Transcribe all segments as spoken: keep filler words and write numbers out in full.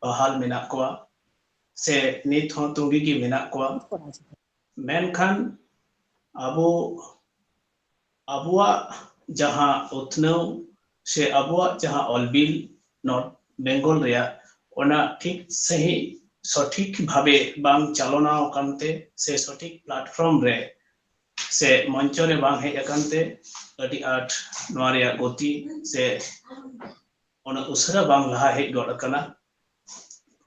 ᱵᱟᱦᱟᱞ ᱢᱮᱱᱟᱜ ᱠᱚᱣᱟ, ᱥᱮ ᱱᱤᱛ ᱦᱚᱸ ᱛᱩᱸᱜᱤ ᱜᱮ ᱢᱮᱱᱟᱜ ᱠᱚᱣᱟ᱾ ᱢᱮᱱᱠᱷᱟᱱ ᱟᱵᱚ, ᱟᱵᱚᱣᱟᱜ ᱡᱟᱦᱟᱸ ᱩᱛᱱᱟᱹᱣ ᱥᱮ ᱟᱵᱚᱣᱟᱜ ᱡᱟᱦᱟᱸ ᱚᱞ ᱵᱤᱞ ᱱᱚᱨᱛᱷ ᱵᱮᱝᱜᱚᱞ ᱨᱮᱭᱟᱜ, ᱚᱱᱟ ᱴᱷᱤᱠ ᱥᱟᱺᱦᱤᱡ ᱥᱚᱴᱷᱤᱠ ᱵᱷᱟᱵᱮ ᱵᱟᱝ ᱪᱟᱞᱚᱱᱟ ᱟᱠᱟᱱ ᱛᱮ ᱥᱮ ᱥᱚᱴᱷᱤᱠ platform ᱨᱮ ᱥᱮ ᱢᱚᱧᱪᱚ ᱨᱮ ᱵᱟᱝ ᱦᱮᱡ ᱟᱠᱟᱱ ᱛᱮ ᱟᱹᱰᱤ ᱟᱸᱴ ᱱᱚᱣᱟ ᱨᱮᱭᱟᱜ ᱜᱚᱛᱤ ᱥᱮ ᱩᱱᱟᱹᱜ ᱩᱥᱟᱹᱨᱟ ᱵᱟᱝ ᱞᱟᱦᱟ ᱦᱮᱡ ᱜᱚᱫ ᱟᱠᱟᱱᱟ᱾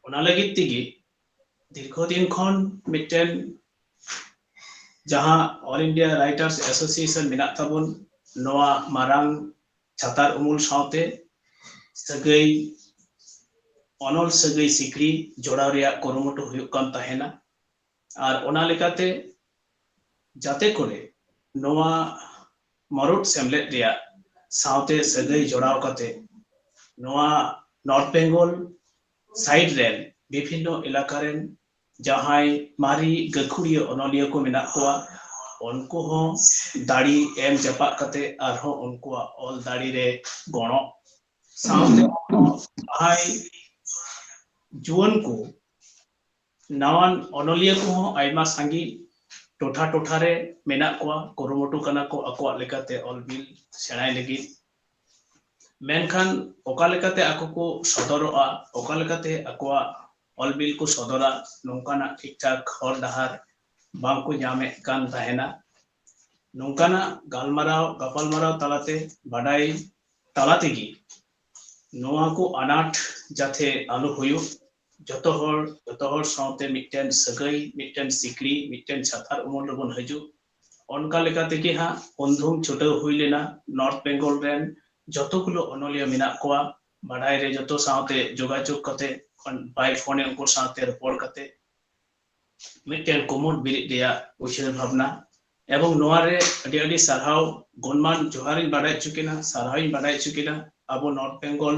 ᱚᱱᱟ ᱞᱟᱹᱜᱤᱫ ᱛᱮᱜᱮ ᱫᱤᱨᱜᱷᱚ ᱫᱤᱱ ᱠᱷᱚᱱ ᱢᱤᱫᱴᱮᱱ ᱡᱟᱦᱟᱸ All India Writers Association ᱢᱮᱱᱟᱜ ᱛᱟᱵᱚᱱ, ᱱᱚᱣᱟ ᱢᱟᱨᱟᱝ ᱪᱷᱟᱛᱟᱨ ᱩᱢᱩᱞ ᱥᱟᱶᱛᱮ ᱥᱟᱹᱜᱟᱹᱭ, ᱚᱱᱚᱞ ᱥᱟᱹᱜᱟᱹᱭ ᱥᱤᱠᱲᱤ ᱡᱚᱲᱟᱣ ᱨᱮᱭᱟᱜ ᱠᱩᱨᱩᱢᱩᱴᱩ ᱦᱩᱭᱩᱜ ᱠᱟᱱ ᱛᱟᱦᱮᱱᱟ᱾ ᱟᱨ ᱚᱱᱟ ᱞᱮᱠᱟᱛᱮ ᱡᱟᱛᱮ ᱠᱚᱨᱮ ᱱᱚᱣᱟ ᱢᱚᱨᱩᱴ ᱥᱮᱢᱞᱮᱫ ᱨᱮᱭᱟᱜ ᱥᱟᱶᱛᱮ ᱥᱟᱹᱜᱟᱹᱭ ᱡᱚᱲᱟᱣ ᱠᱟᱛᱮ ᱱᱚᱣᱟ ᱱᱚᱨᱛᱷ ᱵᱮᱝᱜᱚᱞ ᱥᱟᱭᱤᱰ ᱨᱮᱱ ᱵᱤᱵᱷᱤᱱᱱᱚ ᱮᱞᱟᱠᱟ ᱨᱮᱱ ᱡᱟᱦᱟᱸᱭ ᱢᱟᱨᱮ ᱜᱟᱹᱠᱷᱩᱲᱤᱭᱟᱹ ᱚᱱᱚᱞᱤᱭᱟᱹ ᱠᱚ ᱢᱮᱱᱟᱜ ᱠᱚᱣᱟ, ᱩᱱᱠᱩ ᱦᱚᱸ ᱫᱟᱲᱮ ᱮᱢ ᱡᱟᱯᱟᱜ ᱠᱟᱛᱮ ᱟᱨᱦᱚᱸ ᱩᱱᱠᱩᱣᱟᱜ ᱚᱞ ᱫᱟᱲᱮ ᱨᱮ ᱜᱚᱲᱚ, ᱥᱟᱶᱛᱮ ᱡᱟᱦᱟᱸᱭ ᱡᱩᱣᱟᱹᱱ ᱠᱚ, ᱱᱟᱣᱟᱱ ᱚᱱᱚᱞᱤᱭᱟᱹ ᱠᱚᱦᱚᱸ ᱟᱭᱢᱟ ᱥᱟᱸᱜᱮ ᱴᱚᱴᱷᱟ ᱴᱚᱴᱷᱟ ᱨᱮ ᱢᱮᱱᱟᱜ ᱠᱚᱣᱟ, ᱠᱩᱨᱩᱢᱩᱴᱩ ᱠᱟᱱᱟ ᱠᱚ ᱟᱠᱚᱣᱟᱜ ᱞᱮᱠᱟᱛᱮ ᱚᱞ ᱵᱤᱞ ᱥᱮᱬᱟᱭ ᱞᱟᱹᱜᱤᱫ᱾ ᱢᱮᱱᱠᱷᱟᱱ ᱚᱠᱟ ᱞᱮᱠᱟᱛᱮ ᱟᱠᱚ ᱠᱚ ᱥᱚᱫᱚᱨᱚᱜᱼᱟ, ᱚᱠᱟ ᱞᱮᱠᱟᱛᱮ ᱟᱠᱚᱣᱟᱜ ᱚᱞ ᱵᱤᱞ ᱠᱚ ᱥᱚᱫᱚᱨᱟ, ᱱᱚᱝᱠᱟᱱᱟᱜ ᱴᱷᱤᱠ ᱴᱷᱟᱠ ᱦᱚᱨ ᱰᱟᱦᱟᱨ ᱵᱟᱝ ᱠᱚ ᱧᱟᱢᱮᱫ ᱠᱟᱱ ᱛᱟᱦᱮᱱᱟ᱾ ᱱᱚᱝᱠᱟᱱᱟᱜ ᱜᱟᱞᱢᱟᱨᱟᱣ, ᱜᱟᱯᱟᱞᱢᱟᱨᱟᱣ ᱛᱟᱞᱟᱛᱮ ᱵᱟᱰᱟᱭ ᱛᱟᱞᱟ ᱛᱮᱜᱮ ᱱᱚᱣᱟ ᱠᱚ ᱟᱱᱟᱴ ᱡᱟᱛᱮ ᱟᱞᱚ ᱦᱩᱭᱩᱜ, ᱡᱚᱛᱚ ᱦᱚᱲ, ᱡᱚᱛᱚ ᱦᱚᱲ ᱥᱟᱶᱛᱮ ᱢᱤᱫᱴᱮᱱ ᱥᱟᱹᱜᱟᱹᱭ, ᱢᱤᱫᱴᱮᱱ ᱥᱤᱠᱲᱤ, ᱢᱤᱫᱴᱮᱱ ᱪᱷᱟᱛᱟᱨ ᱩᱢᱩᱞ ᱨᱮᱵᱚᱱ ᱦᱤᱡᱩᱜ᱾ ᱚᱱᱠᱟ ᱞᱮᱠᱟ ᱛᱮᱜᱮ ᱦᱟᱸᱜ ᱩᱱᱫᱷᱩᱢ ᱪᱷᱩᱴᱟᱹᱣ ᱦᱩᱭ ᱞᱮᱱᱟ᱾ ᱱᱚᱨᱛᱷ ᱵᱮᱝᱜᱚᱞ ᱨᱮᱱ ᱡᱚᱛᱚ ᱜᱩᱞᱳ ᱚᱱᱚᱞᱤᱭᱟᱹ ᱢᱮᱱᱟᱜ ᱠᱚᱣᱟ, ᱵᱟᱰᱟᱭ ᱨᱮ ᱡᱚᱛᱚ ᱥᱟᱶᱛᱮ ᱡᱳᱜᱟᱡᱳᱜᱽ ᱠᱟᱛᱮ, ᱵᱟᱭ ᱯᱷᱳᱱ ᱨᱮ ᱩᱱᱠᱩ ᱥᱟᱶᱛᱮ ᱨᱚᱯᱚᱲ ᱠᱟᱛᱮ ᱢᱤᱫᱴᱮᱱ ᱠᱩᱢᱩᱴ ᱵᱤᱨᱤᱫ ᱨᱮᱭᱟᱜ ᱩᱭᱦᱟᱹᱨ ᱵᱷᱟᱵᱽᱱᱟ᱾ ᱮᱵᱚᱝ ᱱᱚᱣᱟ ᱨᱮ ᱟᱹᱰᱤ ᱟᱹᱰᱤ ᱥᱟᱨᱦᱟᱣ, ᱜᱩᱱᱢᱟᱱ ᱡᱚᱦᱟᱨ ᱤᱧ ᱵᱟᱰᱟᱭ ᱦᱚᱪᱚ ᱠᱤᱱᱟ, ᱥᱟᱨᱦᱟᱣ ᱤᱧ ᱵᱟᱰᱟᱭ ᱦᱚᱪᱚ ᱠᱤᱱᱟ ᱟᱵᱚ ᱱᱚᱨᱛᱷ ᱵᱮᱝᱜᱚᱞ,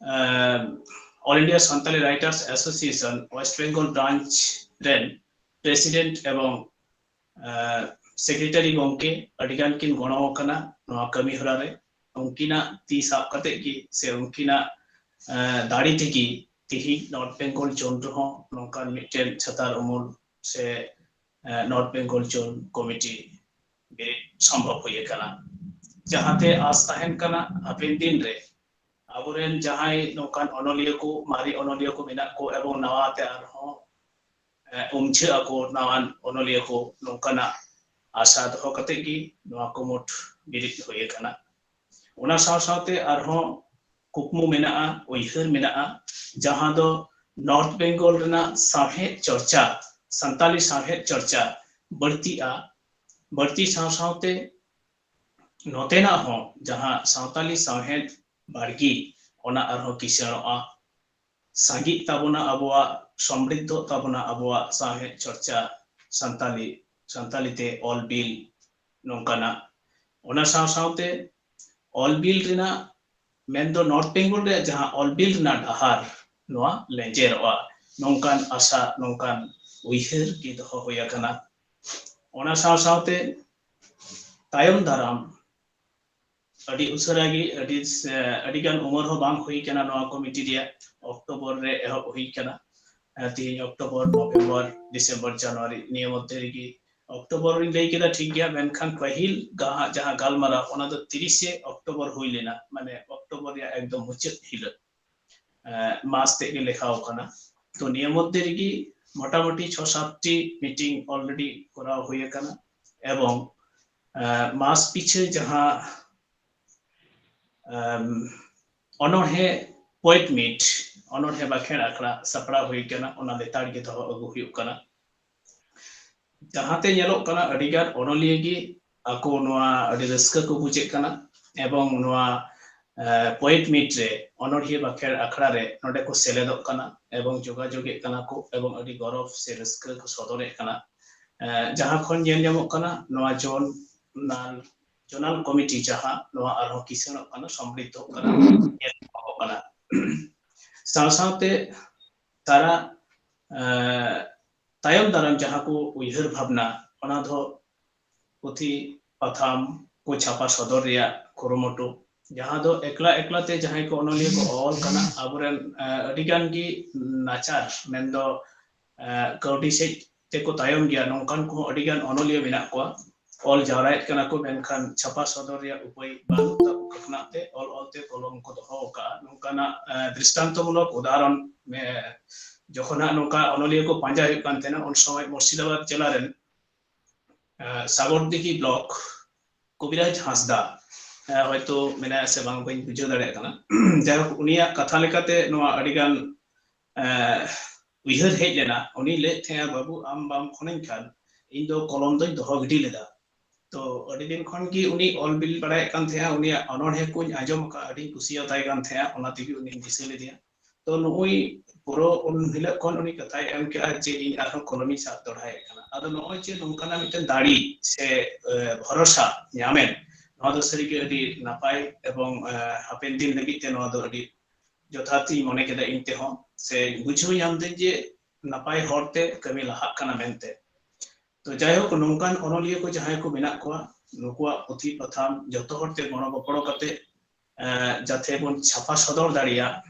ᱟᱸ, All India Santali Writers Association West Bengal branch ᱨᱮᱱ ᱯᱨᱮᱥᱤᱰᱮᱱᱴ ᱮᱵᱚᱝ, ᱟᱸ, ᱥᱮᱠᱨᱮᱴᱟᱨᱤ ᱜᱚᱢᱠᱮ ᱟᱹᱰᱤᱜᱟᱱ ᱠᱤᱱ ᱜᱚᱲᱚ ᱟᱠᱟᱱᱟ ᱱᱚᱣᱟ ᱠᱟᱹᱢᱤ ᱦᱚᱨᱟ ᱨᱮ᱾ ᱩᱱᱠᱤᱱᱟᱜ ᱛᱤ ᱥᱟᱵ ᱠᱟᱛᱮ ᱜᱮ ᱥᱮ ᱩᱱᱠᱤᱱᱟᱜ, ᱟᱸ, ᱫᱟᱲᱮ ᱛᱮᱜᱮ ᱛᱤᱦᱤᱧ ᱱᱚᱨᱛᱷ ᱵᱮᱝᱜᱚᱞ ᱡᱳᱱ ᱨᱮᱦᱚᱸ ᱱᱚᱝᱠᱟᱱ ᱢᱤᱫᱴᱮᱱ ᱪᱷᱟᱛᱟᱨ ᱩᱢᱩᱞ ᱥᱮ ᱱᱚᱨᱛᱷ ᱵᱮᱝᱜᱚᱞ ᱡᱳᱱ ᱠᱚᱢᱤᱴᱤ ᱵᱮᱨᱮᱫ ᱥᱚᱢᱵᱷᱚᱵ ᱦᱩᱭ ᱟᱠᱟᱱᱟ, ᱡᱟᱦᱟᱸᱛᱮ ᱟᱥ ᱛᱟᱦᱮᱱ ᱠᱟᱱᱟ ᱦᱟᱯᱮᱱ ᱫᱤᱱ ᱨᱮ ᱟᱵᱚᱨᱮᱱ ᱡᱟᱦᱟᱸᱭ ᱱᱚᱝᱠᱟᱱ ᱚᱱᱚᱞᱤᱭᱟᱹ ᱠᱚ, ᱢᱟᱨᱮ ᱚᱱᱚᱞᱤᱭᱟᱹ ᱠᱚ ᱢᱮᱱᱟᱜ ᱠᱚ ᱮᱵᱚᱝ ᱱᱟᱣᱟ ᱛᱮ ᱟᱨᱦᱚᱸ ᱩᱢᱡᱷᱟᱹᱜ ᱟᱠᱚ ᱱᱟᱣᱟᱱ ᱚᱱᱚᱞᱤᱭᱟᱹ ᱠᱚ, ᱱᱚᱝᱠᱟᱱᱟᱜ ᱟᱥᱟ ᱫᱚᱦᱚ ᱠᱟᱛᱮ ᱜᱮ ᱱᱚᱣᱟ ᱠᱩᱢᱩᱴ ᱵᱮᱨᱮᱫ ᱦᱩᱭ ᱟᱠᱟᱱᱟ᱾ ᱚᱱᱟ ᱥᱟᱶ ᱥᱟᱶᱛᱮ ᱟᱨᱦᱚᱸ ᱠᱩᱠᱢᱩ ᱢᱮᱱᱟᱜᱼᱟ, ᱩᱭᱦᱟᱹᱨ ᱢᱮᱱᱟᱜᱼᱟ, ᱡᱟᱦᱟᱸ ᱫᱚ ᱱᱚᱨᱛᱷ ᱵᱮᱝᱜᱚᱞ ᱨᱮᱱᱟᱜ ᱥᱟᱶᱦᱮᱫ ᱪᱚᱨᱪᱟ, ᱥᱟᱱᱛᱟᱞᱤ ᱥᱟᱶᱦᱮᱫ ᱪᱚᱨᱪᱟ ᱵᱟᱹᱲᱛᱤᱜᱼᱟ᱾ ᱵᱟᱹᱲᱛᱤ ᱥᱟᱶ ᱥᱟᱶᱛᱮ ᱱᱚᱛᱮᱱᱟᱜ ᱦᱚᱸ ᱡᱟᱦᱟᱸ ᱥᱟᱶᱛᱟᱞᱤ ᱥᱟᱶᱦᱮᱫ ᱵᱟᱲᱜᱤ, ᱚᱱᱟ ᱟᱨᱦᱚᱸ ᱠᱤᱥᱟᱹᱬᱚᱜᱼᱟ, ᱥᱟᱸᱜᱮᱜ ᱛᱟᱵᱚᱱᱟ ᱟᱵᱚᱣᱟᱜ, ᱥᱚᱢᱨᱤᱫᱷᱚᱜ ᱛᱟᱵᱚᱱᱟ ᱟᱵᱚᱣᱟᱜ ᱥᱟᱶᱦᱮᱫ ᱪᱚᱨᱪᱟ, ᱥᱟᱱᱛᱟᱞᱤ, ᱥᱟᱱᱛᱟᱞᱤ ᱛᱮ ᱚᱞ ᱵᱤᱞ ᱱᱚᱝᱠᱟᱱᱟᱜ᱾ ᱚᱱᱟ ᱥᱟᱶ ᱥᱟᱶᱛᱮ ᱚᱞ ᱵᱤᱞ ᱨᱮᱱᱟᱜ, ᱢᱮᱱᱫᱚ ᱱᱚᱨᱛᱷ ᱵᱮᱝᱜᱚᱞ ᱨᱮᱭᱟᱜ ᱡᱟᱦᱟᱸ ᱚᱞ ᱵᱤᱞ ᱨᱮᱱᱟᱜ ᱰᱟᱦᱟᱨ, ᱱᱚᱣᱟ ᱞᱮᱸᱡᱮᱨᱚᱜᱼᱟ, ᱱᱚᱝᱠᱟᱱ ᱟᱥᱟ, ᱱᱚᱝᱠᱟᱱ ᱩᱭᱦᱟᱹᱨ ᱜᱮ ᱫᱚᱦᱚ ᱦᱩᱭ ᱟᱠᱟᱱᱟ᱾ ᱚᱱᱟ ᱥᱟᱶ ᱥᱟᱶᱛᱮ ᱛᱟᱭᱚᱢ ᱫᱟᱨᱟᱢ ᱟᱹᱰᱤ ᱩᱥᱟᱹᱨᱟ ᱜᱮ, ᱟᱹᱰᱤ ᱥᱮ-, ᱟᱹᱰᱤ ᱜᱟᱱ ᱩᱢᱟᱹᱨ ᱦᱚᱸ ᱵᱟᱝ ᱦᱩᱭ ᱠᱟᱱᱟ ᱱᱚᱣᱟ ᱠᱚᱢᱤᱴᱤ ᱨᱮᱭᱟᱜ᱾ ᱚᱠᱴᱳᱵᱚᱨ ᱨᱮ ᱮᱦᱚᱵ ᱦᱩᱭ ᱠᱟᱱᱟ᱾ ᱮ, ᱛᱤᱦᱤᱧ ᱚᱠᱴᱳᱵᱚᱨ, ᱱᱚᱵᱷᱮᱢᱵᱚᱨ, ᱰᱤᱥᱮᱢᱵᱚᱨ, ᱡᱟᱱᱩᱣᱟᱨᱤ, ᱱᱤᱭᱟᱹ ᱢᱚᱫᱽᱫᱷᱮ ᱨᱮᱜᱮ ᱚᱠᱴᱳᱵᱚᱨ ᱨᱤᱧ ᱞᱟᱹᱭ ᱠᱮᱫᱟ, ᱴᱷᱤᱠ ᱜᱮᱭᱟ, ᱢᱮᱱᱠᱷᱟᱱ ᱯᱟᱹᱦᱤᱞ ᱜᱟᱦᱟᱜ ᱡᱟᱦᱟᱸ ᱜᱟᱞᱢᱟᱨᱟᱣ, ᱚᱱᱟ ᱫᱚ ᱛᱤᱨᱤᱥᱮ ᱚᱠᱴᱳᱵᱚᱨ ᱦᱩᱭ ᱞᱮᱱᱟ, ᱢᱟᱱᱮ ᱚᱠᱴᱳᱵᱚᱨ ᱨᱮᱭᱟᱜ ᱮᱠᱫᱚᱢ ᱢᱩᱪᱟᱹᱫ ᱦᱤᱞᱳᱜ, ᱮ, ᱢᱟᱥ ᱛᱮᱫ ᱜᱮ ᱞᱮᱠᱷᱟᱣ ᱠᱟᱱᱟ᱾ ᱛᱚ ᱱᱤᱭᱟᱹ ᱢᱚᱫᱽᱫᱷᱮ ᱨᱮᱜᱮ ᱢᱚᱴᱟᱢᱩᱴᱤ ᱪᱷᱚ ᱥᱟᱛ ᱴᱤ ᱢᱤᱴᱤᱝ already ᱠᱚᱨᱟᱣ ᱦᱩᱭ ᱟᱠᱟᱱᱟ, ᱮᱵᱚᱝ, ᱮ, ᱢᱟᱥ ᱯᱤᱪᱷᱟᱹ ᱡᱟᱦᱟᱸ, ᱮᱢ, ᱚᱱᱚᱬᱦᱮ poet meet, ᱚᱱᱚᱬᱦᱮ ᱵᱟᱠᱷᱮᱲ ᱟᱠᱷᱲᱟ ᱥᱟᱯᱲᱟᱣ ᱦᱩᱭ ᱠᱟᱱᱟ, ᱚᱱᱟ ᱞᱮᱛᱟᱲ ᱜᱮ ᱫᱚᱦᱚ ᱟᱹᱜᱩ ᱦᱩᱭᱩᱜ ᱠᱟᱱᱟ᱾ ᱡᱟᱦᱟᱸᱛᱮ ᱧᱮᱞᱚᱜ ᱠᱟᱱᱟ ᱟᱹᱰᱤᱜᱟᱱ ᱚᱱᱚᱞᱤᱭᱟᱹ ᱜᱮ ᱟᱠᱚ ᱱᱚᱣᱟ ᱟᱹᱰᱤ ᱨᱟᱹᱥᱠᱟᱹ ᱠᱚ ᱵᱩᱡᱮᱫ ᱠᱟᱱᱟ, ᱮᱵᱚᱝ ᱱᱚᱣᱟ, ᱮ, poet meet ᱨᱮ, ᱚᱱᱚᱬᱦᱤᱭᱟᱹ ᱵᱟᱠᱷᱮᱲ ᱟᱠᱷᱲᱟ ᱨᱮ ᱱᱚᱰᱮ ᱠᱚ ᱥᱮᱞᱮᱫᱚᱜ ᱠᱟᱱᱟ ᱮᱵᱚᱝ ᱡᱳᱜᱟᱡᱳᱜᱮᱫ ᱠᱟᱱᱟ ᱠᱚ ᱮᱵᱚᱝ ᱟᱹᱰᱤ ᱜᱚᱨᱚᱵ ᱥᱮ ᱨᱟᱹᱥᱠᱟᱹ ᱠᱚ ᱥᱚᱫᱚᱨᱮᱫ ᱠᱟᱱᱟ᱾ ᱮ, ᱡᱟᱦᱟᱸ ᱠᱷᱚᱱ ᱧᱮᱞ ᱧᱟᱢᱚᱜ ᱠᱟᱱᱟ ᱱᱚᱣᱟ ᱡᱳᱱᱟᱞ, ᱡᱳᱱᱟᱞ ᱠᱚᱢᱤᱴᱤ ᱡᱟᱦᱟᱸ, ᱱᱚᱣᱟ ᱟᱨᱦᱚᱸ ᱠᱤᱥᱟᱹᱬᱚᱜ ᱠᱟᱱᱟ, ᱥᱚᱢᱨᱤᱫᱷᱚᱜ ᱠᱟᱱᱟ, ᱧᱮᱞ ᱧᱟᱢᱚᱜ ᱠᱟᱱᱟ᱾ ᱥᱟᱶ ᱥᱟᱶᱛᱮ ᱛᱟᱨᱟ, ᱮ, ᱛᱟᱭᱚᱢ ᱫᱟᱨᱟᱢ ᱡᱟᱦᱟᱸ ᱠᱚ ᱩᱭᱦᱟᱹᱨ ᱵᱷᱟᱵᱽᱱᱟ, ᱚᱱᱟ ᱫᱚ ᱯᱩᱛᱷᱤ ᱯᱟᱛᱷᱟᱢ ᱠᱚ ᱪᱷᱟᱯᱟ ᱥᱚᱫᱚᱨ ᱨᱮᱭᱟᱜ ᱠᱩᱨᱩᱢᱩᱴᱩ, ᱡᱟᱦᱟᱸ ᱫᱚ ᱮᱠᱞᱟ ᱮᱠᱞᱟ ᱛᱮ ᱡᱟᱦᱟᱸᱭ ᱠᱚ ᱚᱱᱚᱞᱤᱭᱟᱹ ᱠᱚ ᱚᱞ ᱠᱟᱱᱟ, ᱟᱵᱚᱨᱮᱱ ᱟᱹᱰᱤ ᱜᱟᱱ ᱜᱮ ᱱᱟᱪᱟᱨ, ᱢᱮᱱᱫᱚ ᱠᱟᱹᱣᱰᱤ ᱥᱮᱫ ᱛᱮᱠᱚ ᱛᱟᱭᱚᱢ ᱜᱮᱭᱟ, ᱱᱚᱝᱠᱟᱱ ᱠᱚᱦᱚᱸ ᱟᱹᱰᱤ ᱜᱟᱱ ᱚᱱᱚᱞᱤᱭᱟᱹ ᱢᱮᱱᱟᱜ ᱠᱚᱣᱟ᱾ ᱚᱞ ᱡᱟᱣᱨᱟᱭᱮᱫ ᱠᱟᱱᱟ ᱠᱚ, ᱢᱮᱱᱠᱷᱟᱱ ᱪᱷᱟᱯᱟ ᱥᱚᱫᱚᱨ ᱨᱮᱭᱟᱜ ᱩᱯᱟᱹᱭ ᱵᱟᱹᱱᱩᱜ ᱛᱟᱠᱚ ᱠᱷᱚᱱᱟᱜ ᱛᱮ ᱚᱞ ᱚᱞ ᱛᱮ ᱠᱚᱞᱚᱢ ᱠᱚ ᱫᱚᱦᱚ ᱟᱠᱟᱫᱼᱟ᱾ ᱱᱚᱝᱠᱟᱱᱟᱜ ᱫᱨᱤᱥᱴᱟᱱᱛᱚᱢᱩᱞᱚᱠ ᱩᱫᱟᱦᱚᱨᱚᱱ ᱡᱚᱠᱷᱚᱱ ᱦᱟᱸᱜ ᱱᱚᱝᱠᱟ ᱚᱱᱚᱞᱤᱭᱟᱹ ᱠᱚ ᱯᱟᱸᱡᱟ ᱦᱩᱭᱩᱜ ᱠᱟᱱ ᱛᱟᱦᱮᱱᱟ, ᱩᱱ ᱥᱚᱢᱚᱭ ᱢᱩᱨᱥᱤᱫᱟᱵᱟᱫᱽ ᱡᱮᱞᱟ ᱨᱮᱱ ᱥᱟᱜᱚᱨᱫᱤᱜᱷᱤ ᱵᱞᱚᱠ ᱠᱚᱵᱤᱨᱟᱡᱽ ᱦᱟᱸᱥᱫᱟ, ᱦᱚᱭᱛᱳ ᱢᱮᱱᱟᱭᱟ ᱥᱮ ᱵᱟᱝ ᱵᱟᱹᱧ ᱵᱩᱡᱷᱟᱹᱣ ᱫᱟᱲᱮᱭᱟᱜ ᱠᱟᱱᱟ᱾ ᱡᱟᱭᱦᱳᱠ, ᱩᱱᱤᱭᱟᱜ ᱠᱟᱛᱷᱟ ᱞᱮᱠᱟᱛᱮ ᱱᱚᱣᱟ ᱟᱹᱰᱤᱜᱟᱱ ᱩᱭᱦᱟᱹᱨ ᱦᱮᱡ ᱞᱮᱱᱟ᱾ ᱩᱱᱤ ᱞᱟᱹᱭᱮᱫ ᱛᱟᱦᱮᱸᱜᱼᱟ, "ᱵᱟᱹᱵᱩ, ᱟᱢ ᱵᱟᱢ ᱯᱷᱳᱱᱟᱹᱧ ᱠᱷᱟᱱ ᱤᱧ ᱫᱚ ᱠᱚᱞᱚᱢ ᱫᱚᱧ ᱫᱚᱦᱚ ᱜᱤᱰᱤ ᱞᱮᱫᱟ᱾" ᱛᱚ ᱟᱹᱰᱤ ᱫᱤᱱ ᱠᱷᱚᱱ ᱜᱮ ᱩᱱᱤ ᱚᱞ ᱵᱤᱞ ᱵᱟᱲᱟᱭᱮᱫ ᱠᱟᱱ ᱛᱟᱦᱮᱸᱜᱼᱟ, ᱩᱱᱤᱭᱟᱜ ᱚᱱᱚᱬᱦᱮ ᱠᱚᱧ ᱟᱸᱡᱚᱢ ᱟᱠᱟᱫᱼᱟ, ᱟᱹᱰᱤᱧ ᱠᱩᱥᱤᱭᱟᱛᱟᱭ ᱠᱟᱱ ᱛᱟᱦᱮᱸᱜᱼᱟ, ᱚᱱᱟ ᱛᱮᱜᱮ ᱩᱱᱤᱧ ᱫᱤᱥᱟᱹ ᱞᱮᱫᱮᱭᱟ᱾ ᱛᱚ ᱱᱩᱜᱼᱩᱭ ᱯᱩᱨᱟᱹ ᱩᱱ ᱦᱤᱞᱳᱜ ᱠᱷᱚᱱ ᱩᱱᱤ ᱠᱟᱛᱷᱟᱭ ᱮᱢ ᱠᱮᱜᱼᱟ ᱡᱮ ᱤᱧ ᱟᱨᱦᱚᱸ ᱠᱚᱞᱚᱢᱤᱧ ᱥᱟᱵ ᱫᱚᱦᱲᱟᱭᱮᱫ ᱠᱟᱱᱟ᱾ ᱟᱫᱚ ᱱᱚᱜᱼᱚᱭ ᱡᱮ ᱱᱚᱝᱠᱟᱱᱟᱜ ᱢᱤᱫᱴᱮᱱ ᱫᱟᱲᱮ ᱥᱮ ᱵᱷᱚᱨᱚᱥᱟ ᱧᱟᱢᱮᱱ, ᱱᱚᱣᱟ ᱫᱚ ᱥᱟᱹᱨᱤᱜᱮ ᱟᱹᱰᱤ ᱱᱟᱯᱟᱭ ᱮᱵᱚᱝ ᱦᱟᱯᱮᱱ ᱫᱤᱱ ᱞᱟᱹᱜᱤᱫ ᱛᱮ ᱱᱚᱣᱟ ᱫᱚ ᱟᱹᱰᱤ ᱡᱚᱛᱷᱟᱛ ᱤᱧ ᱢᱚᱱᱮ ᱠᱮᱫᱟ ᱤᱧ ᱛᱮᱦᱚᱸ, ᱥᱮ ᱵᱩᱡᱷᱟᱹᱣ ᱧᱟᱢ ᱫᱟᱹᱧ ᱡᱮ ᱱᱟᱯᱟᱭ ᱦᱚᱨᱛᱮ ᱠᱟᱹᱢᱤ ᱞᱟᱦᱟᱜ ᱠᱟᱱᱟ ᱢᱮᱱᱛᱮ᱾ ᱛᱚ ᱡᱟᱭᱦᱳᱠ, ᱱᱚᱝᱠᱟᱱ ᱚᱱᱚᱞᱤᱭᱟᱹ ᱠᱚ ᱡᱟᱦᱟᱸᱭ ᱠᱚ ᱢᱮᱱᱟᱜ ᱠᱚᱣᱟ, ᱱᱩᱠᱩᱣᱟᱜ ᱯᱩᱛᱷᱤ ᱯᱟᱛᱷᱟᱢ ᱡᱚᱛᱚ ᱦᱚᱲᱛᱮ ᱜᱚᱲᱚ ᱜᱚᱯᱚᱲᱚ ᱠᱟᱛᱮ ᱡᱟᱛᱮ ᱵᱚᱱ ᱪᱷᱟᱯᱟ ᱥᱚᱫᱚᱨ ᱫᱟᱲᱮᱭᱟᱜ,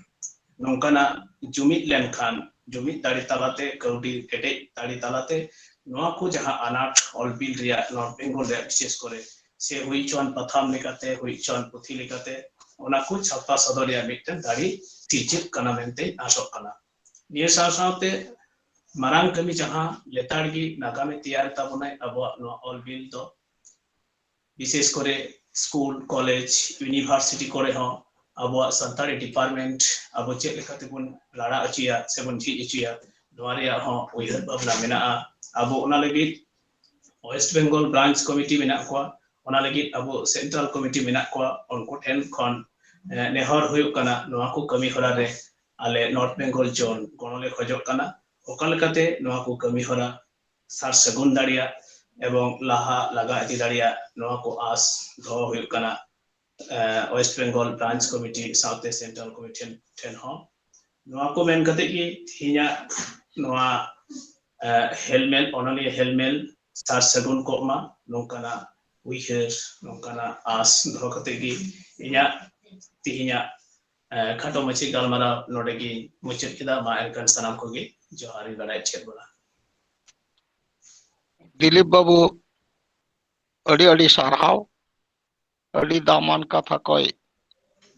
ᱱᱚᱝᱠᱟᱱᱟᱜ ᱡᱩᱢᱤᱫ ᱞᱮᱱᱠᱷᱟᱱ, ᱡᱩᱢᱤᱫ ᱫᱟᱲᱮ ᱛᱟᱞᱟᱛᱮ, ᱠᱟᱹᱣᱰᱤ ᱠᱮᱴᱮᱡ ᱫᱟᱲᱮ ᱛᱟᱞᱟᱛᱮ ᱱᱚᱣᱟ ᱠᱚ ᱡᱟᱦᱟᱸ ᱟᱱᱟᱴ ᱚᱞ ᱵᱤᱞ ᱨᱮᱭᱟᱜ North Bengal ᱨᱮᱭᱟᱜ ᱵᱤᱥᱮᱥ ᱠᱚᱨᱮ, ᱥᱮ ᱦᱩᱭ ᱦᱚᱪᱚᱣᱟᱱ ᱯᱟᱛᱷᱟᱢ ᱞᱮᱠᱟᱛᱮ, ᱦᱩᱭ ᱦᱚᱪᱚᱣᱟᱱ ᱯᱩᱛᱷᱤ ᱞᱮᱠᱟᱛᱮ, ᱚᱱᱟ ᱠᱚ ᱪᱷᱟᱯᱟ ᱥᱚᱫᱚᱨ ᱨᱮᱭᱟᱜ ᱢᱤᱫᱴᱮᱱ ᱫᱟᱲᱮ ᱥᱤᱨᱡᱟᱹᱜ ᱠᱟᱱᱟ ᱢᱮᱱᱛᱮᱧ ᱟᱥᱚᱜ ᱠᱟᱱᱟ᱾ ᱱᱤᱭᱟᱹ ᱥᱟᱶ ᱥᱟᱶᱛᱮ ᱢᱟᱨᱟᱝ ᱠᱟᱹᱢᱤ ᱡᱟᱦᱟᱸ ᱞᱮᱛᱟᱲ ᱜᱮ ᱱᱟᱜᱟᱢᱮ ᱛᱮᱭᱟᱨ ᱛᱟᱵᱚᱱᱟᱭ ᱟᱵᱚᱣᱟᱜ ᱱᱚᱣᱟ ᱚᱞ ᱵᱤᱞ ᱫᱚ, ᱵᱤᱥᱮᱥ ᱠᱚᱨᱮ ᱥᱠᱩᱞ, ᱠᱚᱞᱮᱡᱽ, ᱤᱭᱩᱱᱤᱵᱷᱟᱨᱥᱤᱴᱤ ᱠᱚᱨᱮ ᱦᱚᱸ ᱟᱵᱚᱣᱟᱜ ᱥᱟᱱᱛᱟᱲᱤ ᱰᱤᱯᱟᱨᱴᱢᱮᱱᱴ ᱟᱵᱚ ᱪᱮᱫ ᱞᱮᱠᱟ ᱛᱮᱵᱚᱱ ᱨᱟᱲᱟ ᱦᱚᱪᱚᱭᱟ ᱥᱮᱵᱚᱱ ᱡᱷᱤᱡ ᱦᱚᱪᱚᱭᱟ, ᱱᱚᱣᱟ ᱨᱮᱭᱟᱜ ᱦᱚᱸ ᱩᱭᱦᱟᱹᱨ ᱵᱷᱟᱵᱽᱱᱟ ᱢᱮᱱᱟᱜᱼᱟ᱾ ᱟᱵᱚ ᱚᱱᱟ ᱞᱟᱹᱜᱤᱫ ᱳᱭᱮᱥᱴ ᱵᱮᱝᱜᱚᱞ ᱵᱨᱟᱧᱪ ᱠᱚᱢᱤᱴᱤ ᱢᱮᱱᱟᱜ ᱠᱚᱣᱟ, ᱚᱱᱟ ᱞᱟᱹᱜᱤᱫ ᱟᱵᱚ ᱥᱮᱱᱴᱨᱟᱞ ᱠᱚᱢᱤᱴᱤ ᱢᱮᱱᱟᱜ ᱠᱚᱣᱟ, ᱩᱱᱠᱩ ᱴᱷᱮᱱ ᱠᱷᱚᱱ ᱱᱮᱦᱚᱨ ᱦᱩᱭᱩᱜ ᱠᱟᱱᱟ, ᱱᱚᱣᱟ ᱠᱚ ᱠᱟᱹᱢᱤ ᱦᱚᱨᱟ ᱨᱮ ᱟᱞᱮ ᱱᱚᱨᱛᱷ ᱵᱮᱝᱜᱚᱞ ᱡᱳᱱ ᱜᱚᱲᱚ ᱞᱮ ᱠᱷᱚᱡᱚᱜ ᱠᱟᱱᱟ᱾ ᱚᱠᱟ ᱞᱮᱠᱟᱛᱮ ᱱᱚᱣᱟ ᱠᱚ ᱠᱟᱹᱢᱤ ᱦᱚᱨᱟ ᱥᱟᱨ ᱥᱟᱹᱜᱩᱱ ᱫᱟᱲᱮᱭᱟᱜ ᱮᱵᱚᱝ ᱞᱟᱦᱟ ᱞᱟᱜᱟ ᱤᱫᱤ ᱫᱟᱲᱮᱭᱟᱜ, ᱱᱚᱣᱟ ᱠᱚ ᱟᱥ ᱫᱚᱦᱚ ᱦᱩᱭᱩᱜ ᱠᱟᱱᱟ ᱳᱭᱮᱥᱴ ᱵᱮᱝᱜᱚᱞ ᱵᱨᱟᱧᱪ ᱠᱚᱢᱤᱴᱤ ᱥᱟᱶᱛᱮ ᱥᱮᱱᱴᱨᱟᱞ ᱠᱚᱢᱤᱴᱤ ᱴᱷᱮᱱ ᱦᱚᱸ᱾ ᱱᱚᱣᱟ ᱠᱚ ᱢᱮᱱ ᱠᱟᱛᱮ ᱜᱮ ᱛᱮᱦᱮᱧᱟᱜ ᱱᱚᱣᱟ ᱦᱮᱞᱢᱮᱞ, ᱚᱱᱚᱞᱤᱭᱟᱹ ᱦᱮᱞᱢᱮᱞ ᱥᱟᱨ ᱥᱟᱹᱜᱩᱱ ᱠᱚᱜ ᱢᱟ, ᱱᱚᱝᱠᱟᱱᱟᱜ ᱩᱭᱦᱟᱹᱨ, ᱱᱚᱝᱠᱟᱱᱟᱜ ᱟᱥ ᱫᱚᱦᱚ ᱠᱟᱛᱮ ᱜᱮ ᱤᱧᱟᱹᱜ ᱛᱮᱦᱮᱧᱟᱜ, ᱮ, ᱠᱷᱟᱴᱚ ᱢᱟᱹᱪᱷᱤ ᱜᱟᱞᱢᱟᱨᱟᱣ ᱱᱚᱰᱮ ᱜᱮ ᱢᱩᱪᱟᱹᱫ ᱠᱮᱫᱟ᱾ ᱢᱟ ᱮᱱᱠᱷᱟᱱ ᱥᱟᱱᱟᱢ ᱠᱚᱜᱮ ᱡᱚᱦᱟᱨ ᱤᱧ ᱵᱟᱲᱟᱭ ᱪᱮᱫ ᱵᱚᱱᱟ᱾ ᱫᱤᱞᱤᱯ ᱵᱟᱹᱵᱩ, ᱟᱹᱰᱤ ᱟᱹᱰᱤ ᱥᱟᱨᱦᱟᱣ, ᱟᱹᱰᱤ ᱫᱟᱢᱟᱱ ᱠᱟᱛᱷᱟ ᱠᱚᱭ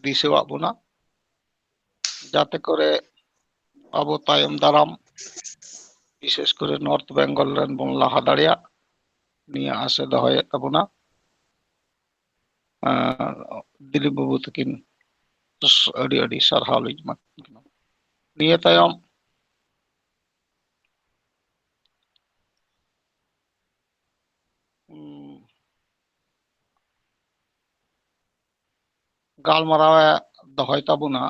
ᱫᱤᱥᱟᱹᱣᱟᱫ ᱵᱚᱱᱟ, ᱡᱟᱛᱮ ᱠᱚᱨᱮ ᱟᱵᱚ ᱛᱟᱭᱚᱢ ᱫᱟᱨᱟᱢ ᱵᱤᱥᱮᱥ ᱠᱚᱨᱮ ᱱᱚᱨᱛᱷ ᱵᱮᱝᱜᱚᱞ ᱨᱮᱱ ᱵᱚᱱ ᱞᱟᱦᱟ ᱫᱟᱲᱮᱭᱟᱜ, ᱱᱤᱭᱟᱹ ᱟᱥᱮ ᱫᱚᱦᱚᱭᱮᱫ ᱛᱟᱵᱚᱱᱟ᱾ ᱟᱨ ᱫᱤᱞᱤᱯ ᱵᱟᱹᱵᱩ ᱛᱟᱹᱠᱤᱱ ᱟᱹᱰᱤ ᱟᱹᱰᱤ ᱥᱟᱨᱦᱟᱣ ᱞᱤᱧ ᱮᱢᱟ ᱠᱤᱱ ᱠᱟᱱᱟ᱾ ᱱᱤᱭᱟᱹ ᱛᱟᱭᱚᱢ ᱩᱸ, ᱜᱟᱞᱢᱟᱨᱟᱣ ᱮ ᱫᱚᱦᱚᱭ ᱛᱟᱵᱚᱱᱟ᱾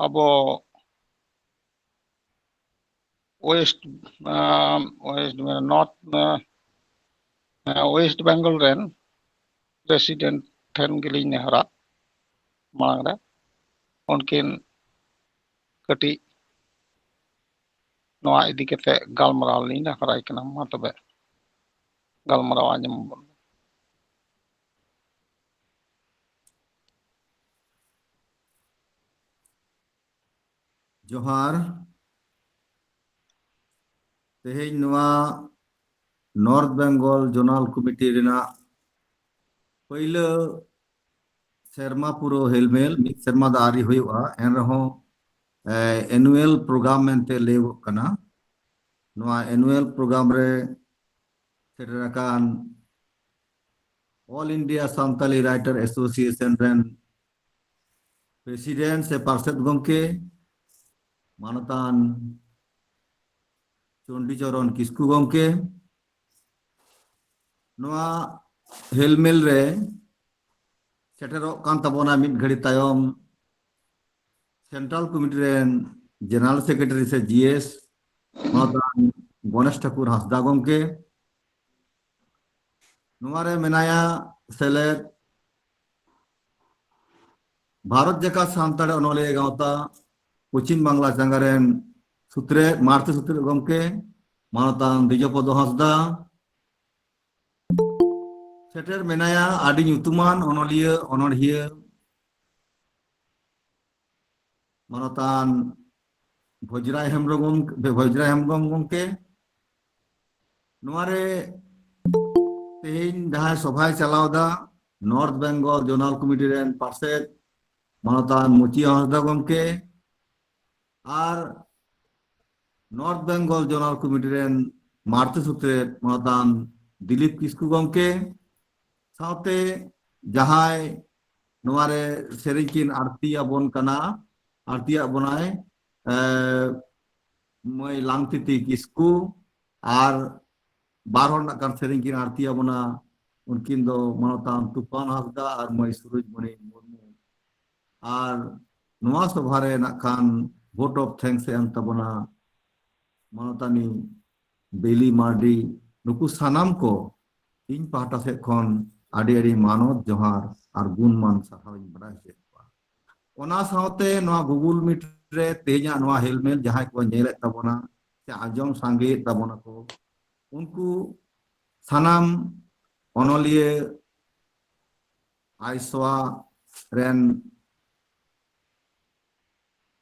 ᱟᱵᱚ ᱳᱭᱮᱥᱴ, ᱟᱸ, ᱳᱭᱮᱥᱴ, ᱱᱚᱨᱛᱷ, ᱟᱸ, ᱳᱭᱮᱥᱴ ᱵᱮᱝᱜᱚᱞ ᱨᱮᱱ ᱯᱨᱮᱥᱤᱰᱮᱱᱴ ᱴᱷᱮᱱ ᱜᱮᱞᱤᱧ ᱱᱮᱦᱚᱨᱟ ᱢᱟᱲᱟᱝ ᱨᱮ ᱩᱱᱠᱤᱱ ᱠᱟᱹᱴᱤᱡ ᱱᱚᱣᱟ ᱤᱫᱤ ᱠᱟᱛᱮ ᱜᱟᱞᱢᱟᱨᱟᱣ ᱞᱤᱧ ᱱᱮᱦᱚᱨᱟᱭ ᱠᱟᱱᱟ᱾ ᱢᱟ ᱛᱚᱵᱮ ᱜᱟᱞᱢᱟᱨᱟᱣ ᱟᱸᱡᱚᱢ ᱵᱚᱱ᱾ ᱡᱚᱦᱟᱨ᱾ ᱛᱮᱦᱮᱧ ᱱᱚᱣᱟ ᱱᱚᱨᱛᱷ ᱵᱮᱝᱜᱚᱞ ᱡᱳᱱᱟᱞ ᱠᱚᱢᱤᱴᱤ ᱨᱮᱱᱟᱜ ᱯᱟᱹᱭᱞᱟᱹ ᱥᱮᱨᱢᱟ ᱯᱩᱨᱟᱹᱣ ᱦᱮᱞᱢᱮᱞ, ᱢᱤᱫ ᱥᱮᱨᱢᱟ ᱫᱚ ᱟᱹᱣᱨᱤ ᱦᱩᱭᱩᱜᱼᱟ, ᱮᱱ ᱨᱮᱦᱚᱸ ᱮᱱᱩᱭᱟᱞ ᱯᱨᱳᱜᱨᱟᱢ ᱢᱮᱱᱛᱮ ᱞᱟᱹᱭᱚᱜᱚᱜ ᱠᱟᱱᱟ᱾ ᱱᱚᱣᱟ ᱮᱱᱩᱭᱟᱞ ᱯᱨᱳᱜᱨᱟᱢ ᱨᱮ ᱥᱮᱴᱮᱨ ᱟᱠᱟᱱ all India Santali writer association ᱨᱮᱱ ᱯᱨᱮᱥᱤᱰᱮᱱᱴ ᱥᱮ ᱯᱟᱨᱥᱮᱛ ᱜᱚᱢᱠᱮ, ᱢᱟᱱᱚᱛᱟᱱ ᱪᱚᱱᱰᱤᱪᱚᱨᱚᱱ ᱠᱤᱥᱠᱩ ᱜᱚᱢᱠᱮ, ᱱᱚᱣᱟ ᱦᱮᱞᱢᱮᱞ ᱨᱮ ᱥᱮᱴᱮᱨᱚᱜ ᱠᱟᱱ ᱛᱟᱵᱚᱱᱟ ᱢᱤᱫ ᱜᱷᱟᱹᱲᱤ ᱛᱟᱭᱚᱢ ᱥᱮᱱᱴᱨᱟᱞ ᱠᱚᱢᱤᱴᱤ ᱨᱮᱱ ᱡᱮᱱᱟᱨᱮᱞ ᱥᱮᱠᱨᱮᱴᱟᱨᱤ ᱥᱮ ᱡᱤ ᱮᱥ ᱢᱟᱱᱚᱛᱟᱱ ᱜᱚᱱᱮᱥ ᱴᱷᱟᱠᱩᱨ ᱦᱟᱸᱥᱫᱟ ᱜᱚᱢᱠᱮ, ᱱᱚᱣᱟ ᱨᱮ ᱢᱮᱱᱟᱭᱟ ᱥᱮᱞᱮᱫ ᱵᱷᱟᱨᱚᱛ ᱡᱟᱠᱟᱛ ᱥᱟᱱᱛᱟᱲ ᱚᱱᱚᱞᱤᱭᱟᱹ ᱜᱟᱶᱛᱟ ᱯᱚᱪᱷᱤᱢ ᱵᱟᱝᱞᱟ ᱪᱟᱸᱜᱟ ᱨᱮᱱ ᱥᱩᱛᱨᱮᱫ, ᱢᱟᱲᱛᱮ ᱥᱩᱛᱨᱮᱫ ᱜᱚᱢᱠᱮ ᱢᱟᱱᱚᱛᱟᱱ ᱫᱤᱡᱚᱯᱚᱫᱚ ᱦᱟᱸᱥᱫᱟ, ᱥᱮᱴᱮᱨ ᱢᱮᱱᱟᱭᱟ ᱟᱹᱰᱤ ᱧᱩᱛᱩᱢᱟᱱ ᱚᱱᱚᱞᱤᱭᱟᱹ, ᱚᱱᱚᱲᱦᱤᱭᱟᱹ, ᱢᱟᱱᱚᱛᱟᱱ ᱵᱷᱚᱡᱽᱨᱟᱭ ᱦᱮᱢᱵᱽᱨᱚᱢ, ᱵᱷᱚᱡᱽᱨᱟᱭ ᱦᱮᱢᱵᱽᱨᱚᱢ ᱜᱚᱢᱠᱮ᱾ ᱱᱚᱣᱟᱨᱮ ᱛᱮᱦᱮᱧ ᱡᱟᱦᱟᱸᱭ ᱥᱚᱵᱷᱟᱭ ᱪᱟᱞᱟᱣ ᱮᱫᱟ, ᱱᱚᱨᱛᱷ ᱵᱮᱝᱜᱚᱞ ᱡᱳᱱᱟᱞ ᱠᱚᱢᱤᱴᱤ ᱨᱮᱱ ᱯᱟᱨᱥᱮᱛ ᱢᱟᱱᱚᱛᱟᱱ ᱢᱩᱪᱤ ᱦᱟᱸᱥᱫᱟ ᱜᱚᱢᱠᱮ, ᱟᱨ ᱱᱚᱨᱛᱷ ᱵᱮᱝᱜᱚᱞ ᱡᱳᱱᱟᱞ ᱠᱚᱢᱤᱴᱤ ᱨᱮᱱ ᱢᱟᱲᱛᱮ ᱥᱩᱛᱨᱮᱫ ᱢᱟᱱᱚᱛᱟᱱ ᱫᱤᱞᱤᱯ ᱠᱤᱥᱠᱩ ᱜᱚᱢᱠᱮ, ᱥᱟᱶᱛᱮ ᱡᱟᱦᱟᱸᱭ ᱱᱚᱣᱟᱨᱮ ᱥᱮᱨᱮᱧ ᱠᱤᱱ ᱟᱨᱛᱤ ᱟᱵᱚᱱ ᱠᱟᱱᱟ, ᱟᱨᱛᱤᱭᱟᱜ ᱵᱚᱱᱟᱭ, ᱮ, ᱢᱟᱹᱭ ᱞᱟᱝᱛᱤᱛᱤ ᱠᱤᱥᱠᱩ, ᱟᱨ ᱵᱟᱨ ᱦᱚᱲ ᱱᱟᱜ ᱠᱷᱟᱱ ᱥᱮᱨᱮᱧ ᱠᱤᱱ ᱟᱨᱛᱤ ᱟᱵᱚᱱᱟ, ᱩᱱᱠᱤᱱ ᱫᱚ ᱢᱟᱱᱚᱛᱟᱱ ᱛᱩᱯᱷᱟᱱ ᱦᱟᱸᱥᱫᱟ ᱟᱨ ᱢᱟᱹᱭ ᱥᱩᱨᱩᱡᱽ ᱢᱚᱱᱤ ᱢᱩᱨᱢᱩ᱾ ᱟᱨ ᱱᱚᱣᱟ ᱥᱚᱵᱷᱟ ᱨᱮ ᱱᱟᱜ ᱠᱷᱟᱱ vote of thanks ᱮ ᱮᱢ ᱛᱟᱵᱚᱱᱟ ᱢᱟᱱᱚᱛᱟᱱᱤ ᱵᱮᱞᱤ ᱢᱟᱨᱰᱤ᱾ ᱱᱩᱠᱩ ᱥᱟᱱᱟᱢ ᱠᱚ ᱤᱧ ᱯᱟᱦᱴᱟ ᱥᱮᱫ ᱠᱷᱚᱱ ᱟᱹᱰᱤ ᱟᱹᱰᱤ ᱢᱟᱱᱚᱛ ᱡᱚᱦᱟᱨ ᱟᱨ ᱜᱩᱱᱢᱟᱱ ᱥᱟᱨᱦᱟᱣ ᱤᱧ ᱵᱟᱰᱟᱭ ᱦᱚᱪᱚᱭᱮᱫ ᱠᱚᱣᱟ᱾ ᱚᱱᱟ ᱥᱟᱶᱛᱮ ᱱᱚᱣᱟ Google Meet ᱨᱮ ᱛᱮᱦᱮᱧᱟᱜ ᱱᱚᱣᱟ ᱦᱮᱞᱢᱮᱞ ᱡᱟᱦᱟᱸᱭ ᱠᱚ ᱧᱮᱞᱮᱫ ᱛᱟᱵᱚᱱᱟ ᱥᱮ ᱟᱸᱡᱚᱢ ᱥᱟᱸᱜᱮᱭᱮᱫ ᱛᱟᱵᱚᱱᱟ ᱠᱚ, ᱩᱱᱠᱩ ᱥᱟᱱᱟᱢ ᱚᱱᱚᱞᱤᱭᱟᱹ ᱟᱭᱥᱣᱟ ᱨᱮᱱ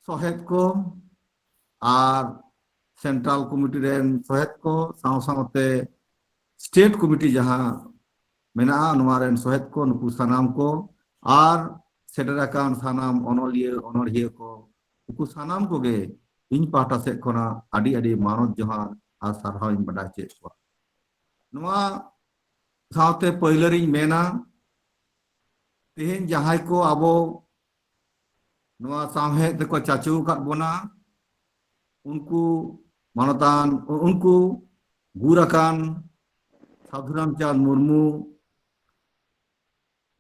ᱥᱚᱦᱮᱫ ᱠᱚ ᱟᱨ ᱥᱮᱱᱴᱨᱟᱞ ᱠᱚᱢᱤᱴᱤ ᱨᱮᱱ ᱥᱚᱦᱮᱫ ᱠᱚ, ᱥᱟᱶ ᱥᱟᱶᱛᱮ ᱥᱴᱮᱴ ᱠᱚᱢᱤᱴᱤ ᱡᱟᱦᱟᱸ ᱢᱮᱱᱟᱜᱼᱟ, ᱱᱚᱣᱟ ᱨᱮᱱ ᱥᱚᱦᱮᱫ ᱠᱚ, ᱱᱩᱠᱩ ᱥᱟᱱᱟᱢ ᱠᱚ ᱟᱨ ᱥᱮᱴᱮᱨ ᱟᱠᱟᱱ ᱥᱟᱱᱟᱢ ᱚᱱᱚᱞᱤᱭᱟᱹ, ᱚᱱᱚᱲᱦᱤᱭᱟᱹ ᱠᱚ, ᱱᱩᱠᱩ ᱥᱟᱱᱟᱢ ᱠᱚᱜᱮ ᱤᱧ ᱯᱟᱦᱴᱟ ᱥᱮᱫ ᱠᱷᱚᱱᱟᱜ ᱟᱹᱰᱤ ᱟᱹᱰᱤ ᱢᱟᱱᱚᱛ ᱡᱚᱦᱟᱨ ᱟᱨ ᱥᱟᱨᱦᱟᱣ ᱤᱧ ᱵᱟᱰᱟᱭ ᱦᱚᱪᱚᱭᱮᱫ ᱠᱚᱣᱟ᱾ ᱱᱚᱣᱟ ᱥᱟᱶᱛᱮ ᱯᱟᱹᱭᱞᱟᱹ ᱨᱤᱧ ᱢᱮᱱᱟ, ᱛᱮᱦᱮᱧ ᱡᱟᱦᱟᱸᱭ ᱠᱚ ᱟᱵᱚ ᱱᱚᱣᱟ ᱥᱟᱶᱦᱮᱫ ᱛᱮᱠᱚ ᱪᱟᱪᱳ ᱟᱠᱟᱫ ᱵᱚᱱᱟ, ᱩᱱᱠᱩ ᱢᱟᱱᱚᱛᱟᱱ, ᱩᱱᱠᱩ ᱜᱩᱨ ᱟᱠᱟᱱ ᱥᱟᱹᱫᱷᱩ ᱨᱟᱢᱪᱟᱸᱫᱽ ᱢᱩᱨᱢᱩ,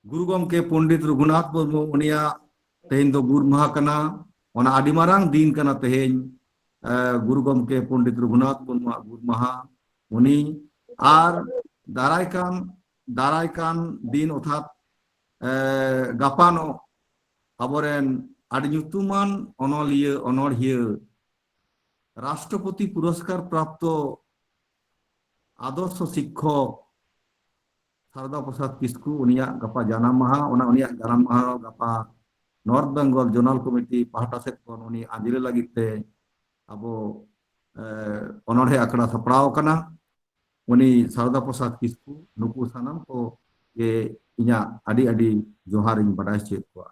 ᱜᱩᱨᱩ ᱜᱚᱢᱠᱮ ᱯᱚᱱᱰᱤᱛ ᱨᱚᱜᱷᱩᱱᱟᱛᱷ ᱢᱩᱨᱢᱩ, ᱩᱱᱤᱭᱟᱜ ᱛᱮᱦᱮᱧ ᱫᱚ ᱜᱩᱨ ᱢᱟᱦᱟ ᱠᱟᱱᱟ᱾ ᱚᱱᱟ ᱟᱹᱰᱤ ᱢᱟᱨᱟᱝ ᱫᱤᱱ ᱠᱟᱱᱟ ᱛᱮᱦᱮᱧ, ᱮ, ᱜᱩᱨᱩ ᱜᱚᱢᱠᱮ ᱯᱚᱱᱰᱤᱛ ᱨᱚᱜᱷᱩᱱᱟᱛᱷ ᱢᱩᱨᱢᱩᱣᱟᱜ ᱜᱩᱨ ᱢᱟᱦᱟ᱾ ᱩᱱᱤ ᱟᱨ ᱫᱟᱨᱟᱭ ᱠᱟᱱ, ᱫᱟᱨᱟᱭ ᱠᱟᱱ ᱫᱤᱱ ᱚᱨᱛᱷᱟᱛ, ᱮ, ᱜᱟᱯᱟᱱᱚᱜ ᱟᱵᱚᱨᱮᱱ ᱟᱹᱰᱤ ᱧᱩᱛᱩᱢᱟᱱ ᱚᱱᱚᱞᱤᱭᱟᱹ, ᱚᱱᱚᱲᱦᱤᱭᱟᱹ, ᱨᱟᱥᱴᱨᱚᱯᱚᱛᱤ ᱯᱩᱨᱚᱥᱠᱟᱨ ᱯᱨᱟᱯᱛᱚ ᱟᱫᱚᱨᱥᱚ ᱥᱤᱠᱠᱷᱚᱠ ᱥᱟᱨᱚᱫᱟ ᱯᱨᱚᱥᱟᱫᱽ ᱠᱤᱥᱠᱩ, ᱩᱱᱤᱭᱟᱜ ᱜᱟᱯᱟ ᱡᱟᱱᱟᱢ ᱢᱟᱦᱟ, ᱚᱱᱟ ᱩᱱᱤᱭᱟᱜ ᱡᱟᱱᱟᱢ ᱢᱟᱦᱟ ᱜᱟᱯᱟ ᱱᱚᱨᱛᱷ ᱵᱮᱝᱜᱚᱞ ᱡᱳᱱᱟᱞ ᱠᱚᱢᱤᱴᱤ ᱯᱟᱦᱴᱟ ᱥᱮᱫ ᱠᱷᱚᱱ ᱩᱱᱤ ᱟᱸᱡᱽᱞᱮ ᱞᱟᱹᱜᱤᱫ ᱛᱮ ᱟᱵᱚ, ᱮ, ᱚᱱᱚᱬᱦᱮ ᱟᱠᱷᱲᱟ ᱥᱟᱯᱲᱟᱣ ᱟᱠᱟᱱᱟ᱾ ᱩᱱᱤ ᱥᱟᱨᱚᱫᱟ ᱯᱨᱚᱥᱟᱫᱽ ᱠᱤᱥᱠᱩ, ᱱᱩᱠᱩ ᱥᱟᱱᱟᱢ ᱠᱚ ᱜᱮ ᱤᱧᱟᱹᱜ ᱟᱹᱰᱤ ᱟᱹᱰᱤ ᱡᱚᱦᱟᱨ ᱤᱧ ᱵᱟᱰᱟᱭ ᱦᱚᱪᱚᱭᱮᱫ ᱠᱚᱣᱟ᱾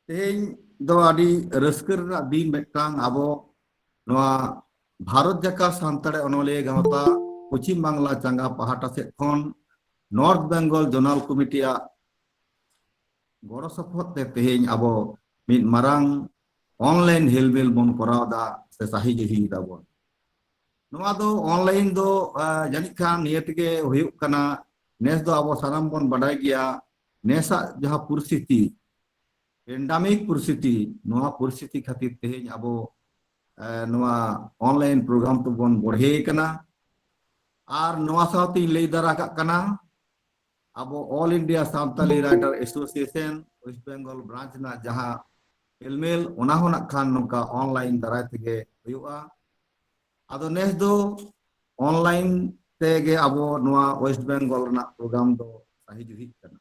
ᱛᱮᱦᱮᱧ ᱫᱚ ᱟᱹᱰᱤ ᱨᱟᱹᱥᱠᱟᱹ ᱨᱮᱱᱟᱜ ᱫᱤᱱ ᱢᱤᱫᱴᱟᱝ, ᱟᱵᱚ ᱱᱚᱣᱟ ᱵᱷᱟᱨᱚᱛ ᱡᱟᱠᱟᱛ ᱥᱟᱱᱛᱟᱲᱤ ᱚᱱᱚᱞᱤᱭᱟᱹ ᱜᱟᱶᱛᱟ ᱯᱚᱪᱷᱤᱢ ᱵᱟᱝᱞᱟ ᱪᱟᱸᱜᱟ ᱯᱟᱦᱴᱟ ᱥᱮᱫ ᱠᱷᱚᱱ ᱱᱚᱨᱛᱷ ᱵᱮᱝᱜᱚᱞ ᱡᱳᱱᱟᱞ ᱠᱚᱢᱤᱴᱤᱭᱟᱜ ᱜᱚᱲᱚ ᱥᱚᱯᱚᱦᱚᱫ ᱛᱮ ᱛᱮᱦᱮᱧ ᱟᱵᱚ ᱢᱤᱫ ᱢᱟᱨᱟᱝ ᱚᱱᱞᱟᱭᱤᱱ ᱦᱮᱞᱢᱮᱞ ᱵᱚᱱ ᱠᱚᱨᱟᱣ ᱮᱫᱟ ᱥᱮ ᱥᱟᱹᱦᱤ ᱡᱩᱦᱤ ᱫᱟᱵᱚᱱ᱾ ᱱᱚᱣᱟ ᱫᱚ ᱚᱱᱞᱟᱭᱤᱱ ᱫᱚ, ᱟ, ᱡᱟᱹᱱᱤᱡ ᱠᱷᱟᱱ ᱱᱤᱭᱟᱹ ᱛᱮᱜᱮ ᱦᱩᱭᱩᱜ ᱠᱟᱱᱟ᱾ ᱱᱮᱥ ᱫᱚ ᱟᱵᱚ ᱥᱟᱱᱟᱢ ᱵᱚᱱ ᱵᱟᱰᱟᱭ ᱜᱮᱭᱟ, ᱱᱮᱥᱟᱜ ᱡᱟᱦᱟᱸ ᱯᱚᱨᱤᱥᱛᱷᱤᱛᱤ, ᱯᱮᱱᱰᱟᱢᱤᱠ ᱯᱚᱨᱤᱥᱛᱷᱤᱛᱤ, ᱱᱚᱣᱟ ᱯᱚᱨᱤᱥᱛᱷᱤᱛᱤ ᱠᱷᱟᱹᱛᱤᱨ ᱛᱮᱦᱮᱧ ᱟᱵᱚ, ᱮ, ᱱᱚᱣᱟ ᱚᱱᱞᱟᱭᱤᱱ ᱯᱨᱳᱜᱨᱟᱢ ᱛᱮᱵᱚᱱ ᱵᱚᱲᱦᱮ ᱠᱟᱱᱟ᱾ ᱟᱨ ᱱᱚᱣᱟ ᱥᱟᱶᱛᱮᱧ ᱞᱟᱹᱭ ᱫᱟᱨᱟ ᱠᱟᱜ ᱠᱟᱱᱟ, ᱟᱵᱚ all India Santali writer association West Bengal branch ᱨᱮᱱᱟᱜ ᱡᱟᱦᱟᱸ ᱦᱮᱞᱢᱮᱞ, ᱚᱱᱟ ᱦᱚᱸ ᱱᱟᱜ ᱠᱷᱟᱱ ᱱᱚᱝᱠᱟ ᱚᱱᱞᱟᱭᱤᱱ ᱫᱟᱨᱟᱭ ᱛᱮᱜᱮ ᱦᱩᱭᱩᱜᱼᱟ᱾ ᱟᱫᱚ ᱱᱮᱥ ᱫᱚ ᱚᱱᱞᱟᱭᱤᱱ ᱛᱮᱜᱮ ᱟᱵᱚ ᱱᱚᱣᱟ ᱳᱭᱮᱥᱴ ᱵᱮᱝᱜᱚᱞ ᱨᱮᱱᱟᱜ ᱯᱨᱳᱜᱨᱟᱢ ᱫᱚ ᱥᱟᱹᱦᱤ ᱡᱩᱦᱤᱜ ᱠᱟᱱᱟ᱾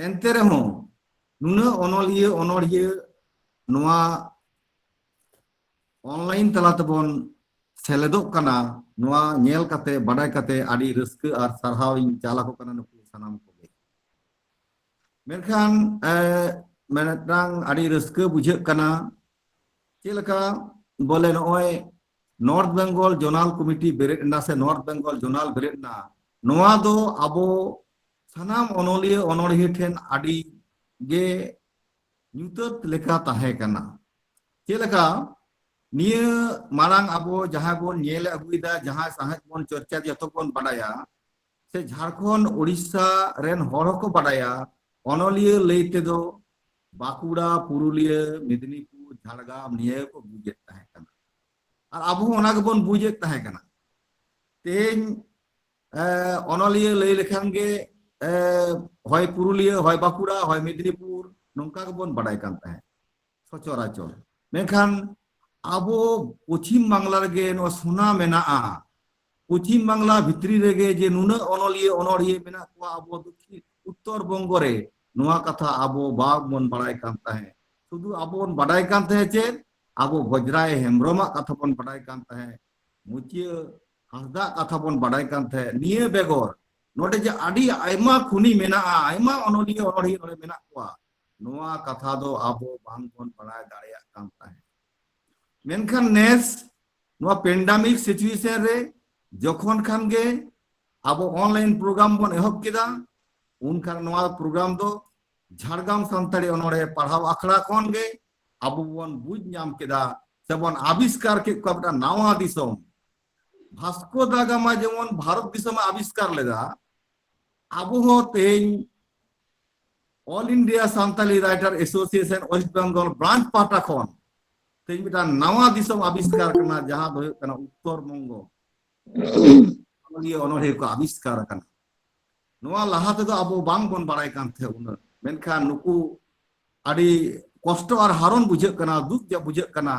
ᱮᱱᱛᱮ ᱨᱮᱦᱚᱸ ᱱᱩᱱᱟᱹᱜ ᱚᱱᱚᱞᱤᱭᱟᱹ ᱚᱱᱚᱲᱦᱤᱭᱟᱹ ᱱᱚᱣᱟ ᱚᱱᱞᱟᱭᱤᱱ ᱛᱟᱞᱟ ᱛᱮᱵᱚᱱ ᱥᱮᱞᱮᱫᱚᱜ ᱠᱟᱱᱟ, ᱱᱚᱣᱟ ᱧᱮᱞ ᱠᱟᱛᱮ, ᱵᱟᱰᱟᱭ ᱠᱟᱛᱮ ᱟᱹᱰᱤ ᱨᱟᱹᱥᱠᱟᱹ ᱟᱨ ᱥᱟᱨᱦᱟᱣ ᱤᱧ ᱪᱟᱞ ᱟᱠᱚ ᱠᱟᱱᱟ ᱱᱩᱠᱩ ᱥᱟᱱᱟᱢ ᱠᱚᱜᱮ᱾ ᱢᱮᱱᱠᱷᱟᱱ, ᱮ, ᱢᱤᱫᱴᱟᱝ ᱟᱹᱰᱤ ᱨᱟᱹᱥᱠᱟᱹ ᱵᱩᱡᱷᱟᱹᱜ ᱠᱟᱱᱟ᱾ ᱪᱮᱫ ᱞᱮᱠᱟ ᱵᱚᱞᱮ ᱱᱚᱜᱼᱚᱭ ᱱᱚᱨᱛᱷ ᱵᱮᱝᱜᱚᱞ ᱡᱳᱱᱟᱞ ᱠᱚᱢᱤᱴᱤ ᱵᱮᱨᱮᱫ ᱮᱱᱟ ᱥᱮ ᱱᱚᱨᱛᱷ ᱵᱮᱝᱜᱚᱞ ᱡᱳᱱᱟᱞ ᱵᱮᱨᱮᱫ ᱮᱱᱟ, ᱱᱚᱣᱟ ᱫᱚ ᱟᱵᱚ ᱥᱟᱱᱟᱢ ᱚᱱᱚᱞᱤᱭᱟᱹ ᱚᱱᱚᱲᱦᱤᱭᱟᱹ ᱴᱷᱮᱱ ᱟᱹᱰᱤ ᱜᱮ ᱧᱩᱛᱟᱹᱛ ᱞᱮᱠᱟ ᱛᱟᱦᱮᱸ ᱠᱟᱱᱟ᱾ ᱪᱮᱫ ᱞᱮᱠᱟ ᱱᱤᱭᱟᱹ ᱢᱟᱲᱟᱝ ᱟᱵᱚ ᱡᱟᱦᱟᱸ ᱵᱚᱱ ᱧᱮᱞ ᱟᱹᱜᱩᱭᱮᱫᱟ, ᱡᱟᱦᱟᱸ ᱥᱟᱶᱦᱮᱫ ᱵᱚᱱ ᱪᱚᱨᱪᱟ, ᱡᱚᱛᱚ ᱵᱚᱱ ᱵᱟᱰᱟᱭᱟ, ᱥᱮ ᱡᱷᱟᱲᱠᱷᱚᱸᱰ ᱳᱰᱤᱥᱟ ᱨᱮᱱ ᱦᱚᱲ ᱦᱚᱸᱠᱚ ᱵᱟᱰᱟᱭᱟ, ᱚᱱᱚᱞᱤᱭᱟᱹ ᱞᱟᱹᱭ ᱛᱮᱫᱚ ᱵᱟᱸᱠᱩᱲᱟ, ᱯᱩᱨᱩᱞᱤᱭᱟᱹ, ᱢᱮᱫᱽᱱᱤᱯᱩᱨ, ᱡᱷᱟᱲᱜᱨᱟᱢ ᱱᱤᱭᱟᱹ ᱜᱮᱠᱚ ᱵᱩᱡᱮᱫ ᱛᱟᱦᱮᱸ ᱠᱟᱱᱟ᱾ ᱟᱨ ᱟᱵᱚ ᱦᱚᱸ ᱚᱱᱟ ᱜᱮᱵᱚᱱ ᱵᱩᱡᱮᱫ ᱛᱟᱦᱮᱸ ᱠᱟᱱᱟ᱾ ᱛᱮᱦᱮᱧ, ᱮ, ᱚᱱᱚᱞᱤᱭᱟᱹ ᱞᱟᱹᱭ ᱞᱮᱠᱷᱟᱱ ᱜᱮ, ᱮ, ᱦᱚᱭ ᱯᱩᱨᱩᱞᱤᱭᱟᱹ, ᱦᱚᱭ ᱵᱟᱸᱠᱩᱲᱟ, ᱦᱚᱭ ᱢᱮᱫᱽᱱᱤᱯᱩᱨ, ᱱᱚᱝᱠᱟ ᱜᱮᱵᱚᱱ ᱵᱟᱰᱟᱭ ᱠᱟᱱ ᱛᱟᱦᱮᱸᱫ ᱥᱚᱪᱚᱨᱟᱪᱚᱨ᱾ ᱢᱮᱱᱠᱷᱟᱱ ᱟᱵᱚ ᱯᱚᱪᱷᱤᱢ ᱵᱟᱝᱞᱟ ᱨᱮᱜᱮ ᱱᱚᱣᱟ ᱥᱚᱱᱟ ᱢᱮᱱᱟᱜᱼᱟ, ᱯᱚᱪᱷᱤᱢ ᱵᱟᱝᱞᱟ ᱵᱷᱤᱛᱨᱤ ᱨᱮᱜᱮ ᱡᱮ ᱱᱩᱱᱟᱹᱜ ᱚᱱᱚᱞᱤᱭᱟᱹ ᱚᱱᱚᱲᱦᱤᱭᱟᱹ ᱢᱮᱱᱟᱜ ᱠᱚᱣᱟ ᱟᱵᱚ ᱫᱚᱠᱷᱤᱱ ᱩᱛᱛᱚᱨ ᱵᱚᱝᱜᱚ ᱨᱮ, ᱱᱚᱣᱟ ᱠᱟᱛᱷᱟ ᱟᱵᱚ ᱵᱟᱝᱵᱚᱱ ᱵᱟᱲᱟᱭ ᱠᱟᱱ ᱛᱟᱦᱮᱸᱫ᱾ ᱥᱩᱫᱷᱩ ᱟᱵᱚ ᱵᱚᱱ ᱵᱟᱰᱟᱭ ᱠᱟᱱ ᱛᱟᱦᱮᱸᱫ ᱪᱮᱫ? ᱟᱵᱚ ᱵᱚᱡᱽᱨᱟᱭ ᱦᱮᱢᱵᱨᱚᱢᱟᱜ ᱠᱟᱛᱷᱟ ᱵᱚᱱ ᱵᱟᱰᱟᱭ ᱠᱟᱱ ᱛᱟᱦᱮᱸᱫ, ᱢᱩᱪᱤᱭᱟᱹ ᱦᱟᱸᱥᱫᱟᱜ ᱠᱟᱛᱷᱟ ᱵᱚᱱ ᱵᱟᱰᱟᱭ ᱠᱟᱱ ᱛᱟᱦᱮᱸᱫ᱾ ᱱᱤᱭᱟᱹ ᱵᱮᱜᱚᱨ ᱱᱚᱰᱮ ᱡᱮ ᱟᱹᱰᱤ ᱟᱭᱢᱟ ᱠᱷᱩᱱᱤ ᱢᱮᱱᱟᱜᱼᱟ, ᱟᱭᱢᱟ ᱚᱱᱚᱞᱤᱭᱟᱹ ᱚᱱᱚᱲᱦᱤᱭᱟᱹ ᱱᱚᱰᱮ ᱢᱮᱱᱟᱜ ᱠᱚᱣᱟ, ᱱᱚᱣᱟ ᱠᱟᱛᱷᱟ ᱫᱚ ᱟᱵᱚ ᱵᱟᱝᱵᱚᱱ ᱵᱟᱲᱟᱭ ᱫᱟᱲᱮᱭᱟᱜ ᱠᱟᱱ ᱛᱟᱦᱮᱸᱫ᱾ ᱢᱮᱱᱠᱷᱟᱱ ᱱᱮᱥ ᱱᱚᱣᱟ ᱯᱮᱱᱰᱟᱢᱤᱠ ᱥᱤᱪᱩᱭᱮᱥᱚᱱ ᱨᱮ ᱡᱚᱠᱷᱚᱱ ᱠᱷᱟᱱ ᱜᱮ ᱟᱵᱚ ᱚᱱᱞᱟᱭᱤᱱ ᱯᱨᱳᱜᱨᱟᱢ ᱵᱚᱱ ᱮᱦᱚᱵ ᱠᱮᱫᱟ, ᱩᱱᱠᱷᱟᱱ ᱱᱚᱣᱟ ᱯᱨᱳᱜᱨᱟᱢ ᱫᱚ ᱡᱷᱟᱲᱜᱨᱟᱢ ᱥᱟᱱᱛᱟᱲᱤ ᱚᱱᱚᱲᱦᱮ ᱯᱟᱲᱦᱟᱣ ᱟᱠᱷᱲᱟ ᱠᱷᱚᱱ ᱜᱮ ᱟᱵᱚ ᱵᱚᱱ ᱵᱩᱡᱽ ᱧᱟᱢ ᱠᱮᱫᱟ, ᱥᱮᱵᱚᱱ ᱟᱵᱤᱥᱠᱟᱨ ᱠᱮᱫ ᱠᱚᱣᱟ ᱢᱤᱫᱴᱟᱝ ᱱᱟᱣᱟ ᱫᱤᱥᱚᱢ᱾ ᱵᱷᱟᱥᱠᱳ ᱫᱟ ᱜᱟᱢᱟ ᱡᱮᱢᱚᱱ ᱵᱷᱟᱨᱚᱛ ᱫᱤᱥᱚᱢᱮ ᱟᱵᱤᱥᱠᱟᱨ ᱞᱮᱫᱟ, ᱟᱵᱚ ᱦᱚᱸ ᱛᱮᱦᱮᱧ all India Santali writer association West Bengal branch ᱯᱟᱦᱴᱟ ᱠᱷᱚᱱ ᱛᱮᱦᱮᱧ ᱢᱤᱫᱴᱟᱝ ᱱᱟᱣᱟ ᱫᱤᱥᱚᱢ ᱟᱵᱤᱥᱠᱟᱨ ᱠᱟᱱᱟ, ᱡᱟᱦᱟᱸ ᱫᱚ ᱦᱩᱭᱩᱜ ᱠᱟᱱᱟ ᱩᱛᱛᱚᱨ ᱵᱚᱝᱜᱚ ᱚᱱᱚᱞᱤᱭᱟᱹ ᱚᱱᱚᱲᱦᱤᱭᱟᱹ ᱠᱚ ᱟᱵᱤᱥᱠᱟᱨ ᱟᱠᱟᱱᱟ᱾ ᱱᱚᱣᱟ ᱞᱟᱦᱟ ᱛᱮᱫᱚ ᱟᱵᱚ ᱵᱟᱝ ᱵᱚᱱ ᱵᱟᱲᱟᱭ ᱠᱟᱱ ᱛᱟᱦᱮᱸᱫ ᱩᱱᱟᱹᱜ, ᱢᱮᱱᱠᱷᱟᱱ ᱱᱩᱠᱩ ᱟᱹᱰᱤ ᱠᱚᱥᱴᱚ ᱟᱨ ᱦᱟᱨᱚᱱ ᱵᱩᱡᱷᱟᱹᱜ ᱠᱟᱱᱟ, ᱫᱩᱠ ᱡᱟ ᱵᱩᱡᱷᱟᱹᱜ ᱠᱟᱱᱟ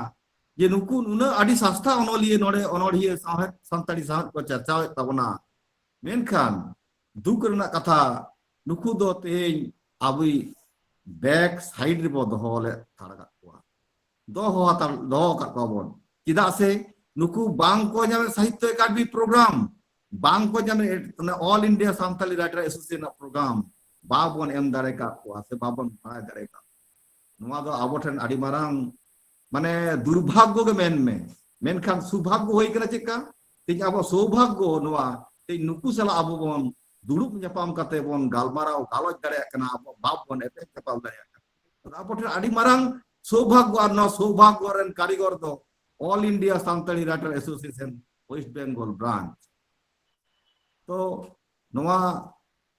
ᱡᱮ ᱱᱩᱠᱩ ᱱᱩᱱᱟᱹᱜ ᱟᱹᱰᱤ ᱥᱟᱥᱛᱟ ᱚᱱᱚᱞᱤᱭᱟᱹ ᱱᱚᱰᱮ ᱚᱱᱚᱲᱦᱤᱭᱟᱹ ᱥᱟᱶᱦᱮᱫ, ᱥᱟᱱᱛᱟᱲᱤ ᱥᱟᱶᱦᱮᱫ ᱠᱚ ᱪᱟᱨᱪᱟᱣᱮᱫ ᱛᱟᱵᱚᱱᱟ, ᱢᱮᱱᱠᱷᱟᱱ ᱫᱩᱠ ᱨᱮᱱᱟᱜ ᱠᱟᱛᱷᱟ, ᱱᱩᱠᱩ ᱫᱚ ᱛᱮᱦᱮᱧ ᱟᱵᱚᱭᱤᱡ ᱵᱮᱠ ᱥᱟᱭᱤᱰ ᱨᱮᱵᱚ ᱫᱚᱦᱚ ᱞᱮᱫ ᱦᱟᱛᱟᱲ ᱟᱠᱟᱫ ᱠᱚᱣᱟ, ᱫᱚᱦᱚ ᱦᱟᱛᱟᱲ, ᱫᱚᱦᱚ ᱟᱠᱟᱫ ᱠᱚᱣᱟ ᱵᱚᱱ᱾ ᱪᱮᱫᱟᱜ ᱥᱮ ᱱᱩᱠᱩ ᱵᱟᱝ ᱠᱚ ᱧᱟᱢᱮᱫ ᱥᱟᱦᱤᱛᱛᱚ ᱮᱠᱟᱰᱮᱢᱤ ᱯᱨᱳᱜᱨᱟᱢ, ᱵᱟᱝ ᱠᱚ ᱧᱟᱢᱮᱫ ᱚᱱᱟ all India Santali writer association ᱨᱮᱱᱟᱜ ᱯᱨᱳᱜᱨᱟᱢ, ᱵᱟᱵᱚᱱ ᱮᱢ ᱫᱟᱲᱮ ᱠᱟᱜ ᱠᱚᱣᱟ ᱥᱮ ᱵᱟᱵᱚᱱ ᱵᱟᱲᱟᱭ ᱫᱟᱲᱮ ᱠᱟᱜ ᱠᱚᱣᱟ᱾ ᱱᱚᱣᱟ ᱫᱚ ᱟᱵᱚ ᱴᱷᱮᱱ ᱟᱹᱰᱤ ᱢᱟᱨᱟᱝ ᱢᱟᱱᱮ ᱫᱩᱨᱵᱷᱟᱜᱽᱜᱚ ᱜᱮ ᱢᱮᱱ ᱢᱮ, ᱢᱮᱱᱠᱷᱟᱱ ᱥᱩᱵᱷᱟᱜᱽᱜᱚ ᱦᱩᱭ ᱠᱟᱱᱟ ᱪᱮᱫᱠᱟ? ᱛᱮᱦᱮᱧ ᱟᱵᱚ ᱥᱳᱵᱷᱟᱜᱽᱜᱚ ᱱᱚᱣᱟ, ᱛᱮᱦᱮᱧ ᱱᱩᱠᱩ ᱥᱟᱞᱟᱜ ᱟᱵᱚ ᱵᱚᱱ ᱫᱩᱲᱩᱵ ᱧᱟᱯᱟᱢ ᱠᱟᱛᱮ ᱵᱚᱱ ᱜᱟᱞᱢᱟᱨᱟᱣ ᱜᱟᱞᱚᱪ ᱫᱟᱲᱮᱭᱟᱜ ᱠᱟᱱᱟ, ᱟᱵᱚ ᱵᱟᱵᱚᱱ ᱮᱯᱮᱢ ᱪᱟᱯᱟᱞ ᱫᱟᱲᱮᱭᱟᱜ ᱠᱟᱱᱟ᱾ ᱟᱵᱚ ᱴᱷᱮᱱ ᱟᱹᱰᱤ ᱢᱟᱨᱟᱝ ᱥᱳᱵᱷᱟᱜᱽᱜᱚ, ᱟᱨ ᱱᱚᱣᱟ ᱥᱳᱵᱷᱟᱜᱽᱜᱚ ᱨᱮᱱ ᱠᱟᱹᱨᱤᱜᱚᱨ ᱫᱚ all India Santali writer association West Bengal branch. ᱛᱚ ᱱᱚᱣᱟ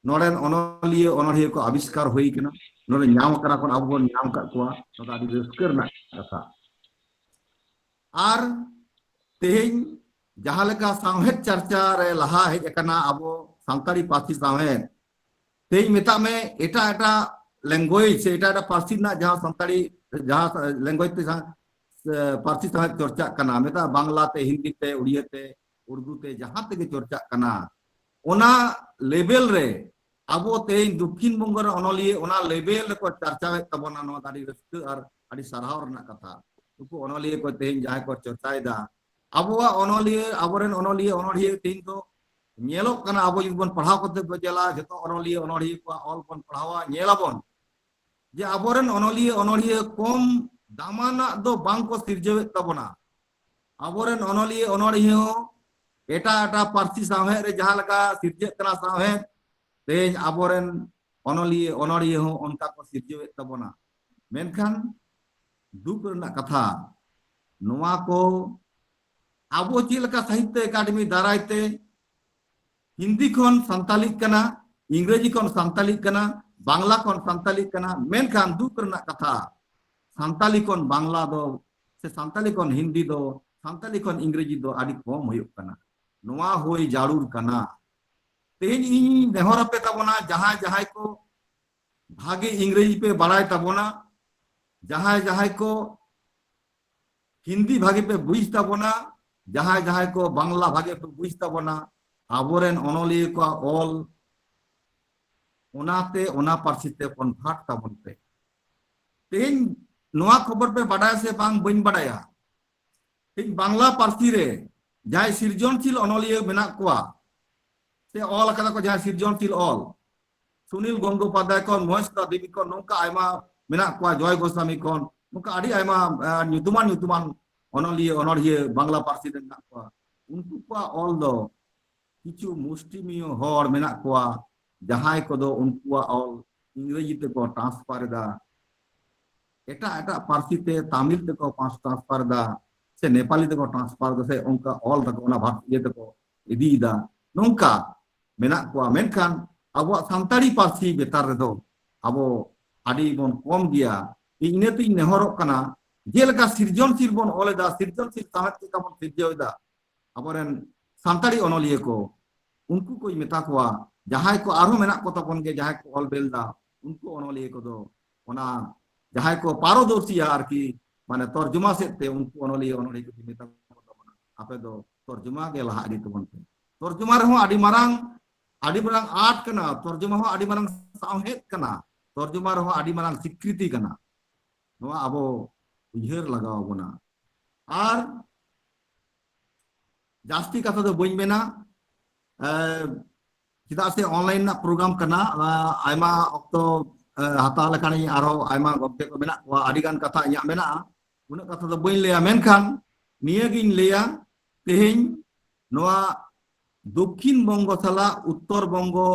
ᱱᱚᱰᱮᱱ ᱚᱱᱚᱞᱤᱭᱟᱹ ᱚᱱᱚᱲᱦᱤᱭᱟᱹ ᱠᱚ ᱟᱵᱤᱥᱠᱟᱨ ᱦᱩᱭ ᱠᱟᱱᱟ, ᱱᱚᱰᱮ ᱧᱟᱢ ᱟᱠᱟᱱᱟ ᱠᱚ, ᱟᱵᱚ ᱵᱚᱱ ᱧᱟᱢ ᱟᱠᱟᱫ ᱠᱚᱣᱟ, ᱱᱚᱣᱟ ᱫᱚ ᱟᱹᱰᱤ ᱨᱟᱹᱥᱠᱟᱹ ᱨᱮᱱᱟᱜ ᱠᱟᱛᱷᱟ᱾ ᱟᱨ ᱛᱮᱦᱮᱧ ᱡᱟᱦᱟᱸ ᱞᱮᱠᱟ ᱥᱟᱶᱦᱮᱫ ᱪᱟᱨᱪᱟ ᱨᱮ ᱞᱟᱦᱟ ᱦᱮᱡ ᱟᱠᱟᱱᱟ ᱟᱵᱚ ᱥᱟᱱᱛᱟᱲᱤ ᱯᱟᱹᱨᱥᱤ ᱥᱟᱶᱦᱮᱫ, ᱛᱮᱦᱮᱧ ᱢᱮᱛᱟᱜ ᱢᱮ ᱮᱴᱟᱜ ᱮᱴᱟᱜ ᱞᱮᱝᱜᱩᱭᱮᱡᱽ ᱥᱮ ᱮᱴᱟᱜ ᱮᱴᱟᱜ ᱯᱟᱹᱨᱥᱤ ᱨᱮᱱᱟᱜ ᱡᱟᱦᱟᱸ ᱥᱟᱱᱛᱟᱲᱤ, ᱡᱟᱦᱟᱸ ᱞᱮᱝᱜᱩᱭᱮᱡᱽ ᱛᱮ ᱥᱟ-, ᱥᱮ ᱯᱟᱹᱨᱥᱤ ᱥᱟᱶᱦᱮᱫ ᱪᱚᱨᱪᱟᱜ ᱠᱟᱱᱟ, ᱢᱮᱛᱟᱜ ᱵᱟᱝᱞᱟ ᱛᱮ, ᱦᱤᱱᱫᱤ ᱛᱮ, ᱩᱲᱤᱭᱟᱹ ᱛᱮ, ᱩᱨᱫᱩ ᱛᱮ ᱡᱟᱦᱟᱸ ᱛᱮᱜᱮ ᱪᱚᱨᱪᱟᱜ ᱠᱟᱱᱟ, ᱚᱱᱟ ᱞᱮᱵᱮᱞ ᱨᱮ ᱟᱵᱚ ᱛᱮᱦᱮᱧ ᱫᱚᱠᱠᱷᱤᱱ ᱵᱚᱝᱜᱚ ᱨᱮ ᱚᱱᱚᱞᱤᱭᱟᱹ ᱚᱱᱟ ᱞᱮᱵᱮᱞ ᱨᱮᱠᱚ ᱪᱟᱨᱪᱟᱣᱮᱫ ᱛᱟᱵᱚᱱᱟ᱾ ᱱᱚᱣᱟ ᱫᱚ ᱟᱹᱰᱤ ᱨᱟᱹᱥᱠᱟᱹ ᱟᱨ ᱟᱹᱰᱤ ᱥᱟᱨᱦᱟᱣ ᱨᱮᱱᱟᱜ ᱠᱟᱛᱷᱟ᱾ ᱱᱩᱠᱩ ᱚᱱᱚᱞᱤᱭᱟᱹ ᱠᱚ ᱛᱮᱦᱮᱧ ᱡᱟᱦᱟᱸᱭ ᱠᱚ ᱪᱚᱨᱪᱟᱭᱮᱫᱟ, ᱟᱵᱚᱣᱟᱜ ᱚᱱᱚᱞᱤᱭᱟᱹ, ᱟᱵᱚᱨᱮᱱ ᱚᱱᱚᱞᱤᱭᱟᱹ ᱚᱱᱚᱲᱦᱤᱭᱟᱹ ᱛᱮᱦᱮᱧ ᱫᱚ ᱧᱮᱞᱚᱜ ᱠᱟᱱᱟ, ᱟᱵᱚ ᱡᱩᱫᱤ ᱵᱚᱱ ᱯᱟᱲᱦᱟᱣ ᱠᱟᱛᱮ ᱵᱚᱱ ᱧᱮᱞᱟ, ᱡᱚᱛᱚ ᱚᱱᱚᱞᱤᱭᱟᱹ ᱚᱱᱚᱲᱦᱤᱭᱟᱹ ᱠᱚᱣᱟᱜ ᱚᱞ ᱵᱚᱱ ᱯᱟᱲᱦᱟᱣᱟ, ᱧᱮᱞᱟᱵᱚᱱ ᱡᱮ ᱟᱵᱚᱨᱮᱱ ᱚᱱᱚᱞᱤᱭᱟᱹ ᱚᱱᱚᱲᱦᱤᱭᱟᱹ ᱠᱚᱢ ᱫᱟᱢᱟᱱᱟᱜ ᱫᱚ ᱵᱟᱝ ᱠᱚ ᱥᱤᱨᱡᱟᱹᱣᱮᱫ ᱛᱟᱵᱚᱱᱟ᱾ ᱟᱵᱚᱨᱮᱱ ᱚᱱᱚᱞᱤᱭᱟᱹ ᱚᱱᱚᱲᱦᱤᱭᱟᱹ ᱦᱚᱸ ᱮᱴᱟᱜ ᱮᱴᱟᱜ ᱯᱟᱹᱨᱥᱤ ᱥᱟᱶᱦᱮᱫ ᱨᱮ ᱡᱟᱦᱟᱸ ᱞᱮᱠᱟ ᱥᱤᱨᱡᱟᱹᱜ ᱠᱟᱱᱟ ᱥᱟᱶᱦᱮᱫ, ᱛᱮᱦᱮᱧ ᱟᱵᱚᱨᱮᱱ ᱚᱱᱚᱞᱤᱭᱟᱹ ᱚᱱᱚᱲᱦᱤᱭᱟᱹ ᱦᱚᱸ ᱚᱱᱠᱟ ᱠᱚ ᱥᱤᱨᱡᱟᱹᱣᱮᱫ ᱛᱟᱵᱚᱱᱟ᱾ ᱢᱮᱱᱠᱷᱟᱱ ᱫᱩᱠ ᱨᱮᱱᱟᱜ ᱠᱟᱛᱷᱟ, ᱱᱚᱣᱟ ᱠᱚ ᱟᱵᱚ ᱪᱮᱫ ᱞᱮᱠᱟ ᱥᱟᱦᱤᱛᱛᱚ ᱮᱠᱟᱰᱮᱢᱤ ᱫᱟᱨᱟᱭ ᱛᱮ ᱦᱤᱱᱫᱤ ᱠᱷᱚᱱ ᱥᱟᱱᱛᱟᱞᱤᱜ ᱠᱟᱱᱟ, ᱤᱝᱨᱮᱡᱤ ᱠᱷᱚᱱ ᱥᱟᱱᱛᱟᱞᱤᱜ ᱠᱟᱱᱟ, ᱵᱟᱝᱞᱟ ᱠᱷᱚᱱ ᱥᱟᱱᱛᱟᱞᱤᱜ ᱠᱟᱱᱟ, ᱢᱮᱱᱠᱷᱟᱱ ᱫᱩᱠ ᱨᱮᱱᱟᱜ ᱠᱟᱛᱷᱟ, ᱥᱟᱱᱛᱟᱞᱤ ᱠᱷᱚᱱ ᱵᱟᱝᱞᱟ ᱫᱚ, ᱥᱮ ᱥᱟᱱᱛᱟᱞᱤ ᱠᱷᱚᱱ ᱦᱤᱱᱫᱤ ᱫᱚ, ᱥᱟᱱᱛᱟᱞᱤ ᱠᱷᱚᱱ ᱤᱝᱨᱮᱡᱤ ᱫᱚ ᱟᱹᱰᱤ ᱠᱚᱢ ᱦᱩᱭᱩᱜ ᱠᱟᱱᱟ᱾ ᱱᱚᱣᱟ ᱦᱩᱭ ᱡᱟᱹᱨᱩᱲ ᱠᱟᱱᱟ᱾ ᱛᱮᱦᱮᱧ ᱤᱧ ᱱᱮᱦᱚᱨ ᱟᱯᱮ ᱛᱟᱵᱚᱱᱟ, ᱡᱟᱦᱟᱸᱭ ᱡᱟᱦᱟᱸᱭ ᱠᱚ ᱵᱷᱟᱜᱮ ᱤᱝᱨᱮᱡᱤ ᱯᱮ ᱵᱟᱲᱟᱭ ᱛᱟᱵᱚᱱᱟ, ᱡᱟᱦᱟᱸᱭ ᱡᱟᱦᱟᱸᱭ ᱠᱚ ᱦᱤᱱᱫᱤ ᱵᱷᱟᱜᱮ ᱯᱮ ᱵᱩᱡᱽ ᱛᱟᱵᱚᱱᱟ, ᱡᱟᱦᱟᱸᱭ ᱡᱟᱦᱟᱸᱭ ᱠᱚ ᱵᱟᱝᱞᱟ ᱵᱷᱟᱜᱮ ᱯᱮ ᱵᱩᱡᱽ ᱛᱟᱵᱚᱱᱟ, ᱟᱵᱚᱨᱮᱱ ᱚᱱᱚᱞᱤᱭᱟᱹ ᱠᱚᱣᱟᱜ ᱚᱞ, ᱚᱱᱟᱛᱮ ᱚᱱᱟ ᱯᱟᱹᱨᱥᱤ ᱛᱮ ᱠᱚᱱᱵᱷᱟᱨᱴ ᱛᱟᱵᱚᱱ ᱯᱮ᱾ ᱛᱮᱦᱮᱧ ᱱᱚᱣᱟ ᱠᱷᱚᱵᱚᱨ ᱯᱮ ᱵᱟᱰᱟᱭᱟ ᱥᱮ ᱵᱟᱝ, ᱵᱟᱹᱧ ᱵᱟᱰᱟᱭᱟ, ᱛᱮᱦᱮᱧ ᱵᱟᱝᱞᱟ ᱯᱟᱹᱨᱥᱤ ᱨᱮ ᱡᱟᱦᱟᱸᱭ ᱥᱤᱨᱡᱚᱱᱥᱤᱞ ᱚᱱᱚᱞᱤᱭᱟᱹ ᱢᱮᱱᱟᱜ ᱠᱚᱣᱟ, ᱥᱮ ᱚᱞ ᱟᱠᱟᱫᱟ ᱠᱚ ᱡᱟᱦᱟᱸᱭ ᱥᱤᱨᱡᱚᱱᱥᱤᱞ ᱚᱞ, ᱥᱩᱱᱤᱞ ᱜᱚᱝᱜᱳᱯᱟᱫᱽᱫᱷᱟᱭ ᱠᱷᱚᱱ, ᱢᱚᱦᱮᱥ ᱫᱮᱵᱤ ᱠᱷᱚᱱ, ᱱᱚᱝᱠᱟ ᱟᱭᱢᱟ ᱢᱮᱱᱟᱜ ᱠᱚᱣᱟ, ᱡᱚᱭ ᱜᱳᱥᱟᱢᱤ ᱠᱷᱚᱱ, ᱱᱚᱝᱠᱟ ᱟᱹᱰᱤ ᱟᱭᱢᱟ, ᱟᱨ ᱧᱩᱛᱩᱢᱟᱱ ᱧᱩᱛᱩᱢᱟᱱ ᱚᱱᱚᱞᱤᱭᱟᱹ ᱚᱱᱚᱲᱦᱤᱭᱟᱹ ᱵᱟᱝᱞᱟ ᱯᱟᱹᱨᱥᱤ ᱨᱮ ᱢᱮᱱᱟᱜ ᱠᱚᱣᱟ᱾ ᱩᱱᱠᱩ ᱠᱚᱣᱟᱜ ᱚᱞ ᱫᱚ ᱠᱤᱪᱷᱩ ᱢᱩᱥᱴᱤᱢᱤᱭᱟᱹ ᱦᱚᱲ ᱢᱮᱱᱟᱜ ᱠᱚᱣᱟ, ᱡᱟᱦᱟᱸᱭ ᱠᱚᱫᱚ ᱩᱱᱠᱩᱣᱟᱜ ᱚᱞ ᱤᱝᱨᱮᱡᱤ ᱛᱮᱠᱚ ᱴᱨᱟᱱᱥᱯᱷᱟᱨ ᱮᱫᱟ, ᱮᱴᱟᱜ ᱮᱴᱟᱜ ᱯᱟᱹᱨᱥᱤ ᱛᱮ ᱛᱟᱢᱤᱞ ᱛᱮᱠᱚ ᱴᱨᱟᱱᱥᱯᱷᱟᱨ ᱮᱫᱟ, ᱥᱮ ᱱᱮᱯᱟᱞᱤ ᱛᱮᱠᱚ ᱴᱨᱟᱱᱥᱯᱷᱟᱨ ᱮᱫᱟ, ᱥᱮ ᱚᱱᱠᱟ ᱚᱞ ᱫᱟᱠᱚ ᱚᱱᱟ ᱵᱷᱟᱨ-, ᱤᱭᱟᱹ ᱛᱮᱠᱚ ᱤᱫᱤᱭᱮᱫᱟ᱾ ᱱᱚᱝᱠᱟ ᱢᱮᱱᱟᱜ ᱠᱚᱣᱟ, ᱢᱮᱱᱠᱷᱟᱱ ᱟᱵᱚᱣᱟᱜ ᱥᱟᱱᱛᱟᱲᱤ ᱯᱟᱹᱨᱥᱤ ᱵᱮᱯᱟᱨ ᱨᱮᱫᱚ ᱟᱵᱚ ᱟᱹᱰᱤ ᱵᱚᱱ ᱠᱚᱢ ᱜᱮᱭᱟ᱾ ᱤᱧ ᱤᱱᱟᱹᱛᱤᱧ ᱱᱮᱦᱚᱨᱚᱜ ᱠᱟᱱᱟ, ᱡᱮᱞᱮᱠᱟ ᱥᱤᱨᱡᱚᱱᱥᱤᱞ ᱵᱚᱱ ᱚᱞ ᱮᱫᱟ, ᱥᱤᱨᱡᱚᱱᱥᱤᱞ ᱥᱟᱶᱦᱮᱫ ᱪᱮᱫ ᱞᱮᱠᱟ ᱵᱚᱱ ᱥᱤᱨᱡᱟᱹᱣ ᱮᱫᱟ, ᱟᱵᱚᱨᱮᱱ ᱥᱟᱱᱛᱟᱲᱤ ᱚᱱᱚᱞᱤᱭᱟᱹ ᱠᱚ, ᱩᱱᱠᱩ ᱠᱚᱧ ᱢᱮᱛᱟ ᱠᱚᱣᱟ, ᱡᱟᱦᱟᱸᱭ ᱠᱚ ᱟᱨᱦᱚᱸ ᱢᱮᱱᱟᱜ ᱠᱚ ᱛᱟᱵᱚᱱ ᱜᱮ, ᱡᱟᱦᱟᱸᱭ ᱠᱚ ᱚᱞ ᱵᱮᱞ ᱮᱫᱟ, ᱩᱱᱠᱩ ᱚᱱᱚᱞᱤᱭᱟᱹ ᱠᱚᱫᱚ ᱚᱱᱟ ᱡᱟᱦᱟᱸᱭ ᱠᱚ ᱯᱟᱨᱚᱫᱚᱨᱥᱤᱭᱟ ᱟᱨᱠᱤ, ᱢᱟᱱᱮ ᱛᱚᱨᱡᱚᱢᱟ ᱥᱮᱫ ᱛᱮ, ᱩᱱᱠᱩ ᱚᱱᱚᱞᱤᱭᱟᱹ ᱚᱱᱚᱞᱤᱭᱟᱹ ᱠᱚᱧ ᱢᱮᱛᱟ ᱠᱚ ᱛᱟᱵᱚᱱᱟ, ᱟᱯᱮ ᱫᱚ ᱛᱚᱨᱡᱚᱢᱟ ᱜᱮ ᱞᱟᱦᱟ ᱤᱫᱤ ᱛᱟᱵᱚᱱ ᱯᱮ᱾ ᱛᱚᱨᱡᱚᱢᱟ ᱨᱮᱦᱚᱸ ᱟᱹᱰᱤ ᱢᱟᱨᱟᱝ, ᱟᱹᱰᱤ ᱢᱟᱨᱟᱝ ᱟᱨᱴ ᱠᱟᱱᱟ, ᱛᱚᱨᱡᱚᱢᱟ ᱦᱚᱸ ᱟᱹᱰᱤ ᱢᱟᱨᱟᱝ ᱥᱟᱶᱦᱮᱫ ᱠᱟᱱᱟ, ᱛᱚᱨᱡᱚᱢᱟ ᱨᱮᱦᱚᱸ ᱟᱹᱰᱤ ᱢᱟᱨᱟᱝ ᱥᱤᱠᱨᱤᱛᱤ ᱠᱟᱱᱟ᱾ ᱱᱚᱣᱟ ᱟᱵᱚ ᱩᱭᱦᱟᱹᱨ ᱞᱟᱜᱟᱣ ᱟᱵᱚᱱᱟ᱾ ᱟᱨ ᱡᱟᱹᱥᱛᱤ ᱠᱟᱛᱷᱟ ᱫᱚ ᱵᱟᱹᱧ ᱢᱮᱱᱟ, ᱮ, ᱪᱮᱫᱟᱜ ᱥᱮ ᱚᱱᱞᱟᱭᱤᱱ ᱨᱮᱱᱟᱜ ᱯᱨᱳᱜᱨᱟᱢ ᱠᱟᱱᱟ᱾ ᱮ, ᱟᱭᱢᱟ ᱚᱠᱛᱚ, ᱮ, ᱦᱟᱛᱟᱣ ᱞᱮᱠᱷᱟᱱᱤᱧ ᱟᱨᱦᱚᱸ ᱟᱭᱢᱟ ᱜᱚᱢᱠᱮ ᱠᱚ ᱢᱮᱱᱟᱜ ᱠᱚᱣᱟ, ᱟᱹᱰᱤ ᱜᱟᱱ ᱠᱟᱛᱷᱟ ᱤᱧᱟᱹᱜ ᱢᱮᱱᱟᱜᱼᱟ, ᱩᱱᱟᱹᱜ ᱠᱟᱛᱷᱟ ᱫᱚ ᱵᱟᱹᱧ ᱞᱟᱹᱭᱟ᱾ ᱢᱮᱱᱠᱷᱟᱱ ᱱᱤᱭᱟᱹᱜᱤᱧ ᱞᱟᱹᱭᱟ, ᱛᱮᱦᱮᱧ ᱱᱚᱣᱟ ᱫᱚᱠᱠᱷᱤᱱ ᱵᱚᱝᱜᱚ ᱥᱟᱞᱟᱜ ᱩᱛᱛᱚᱨ ᱵᱚᱝᱜᱚ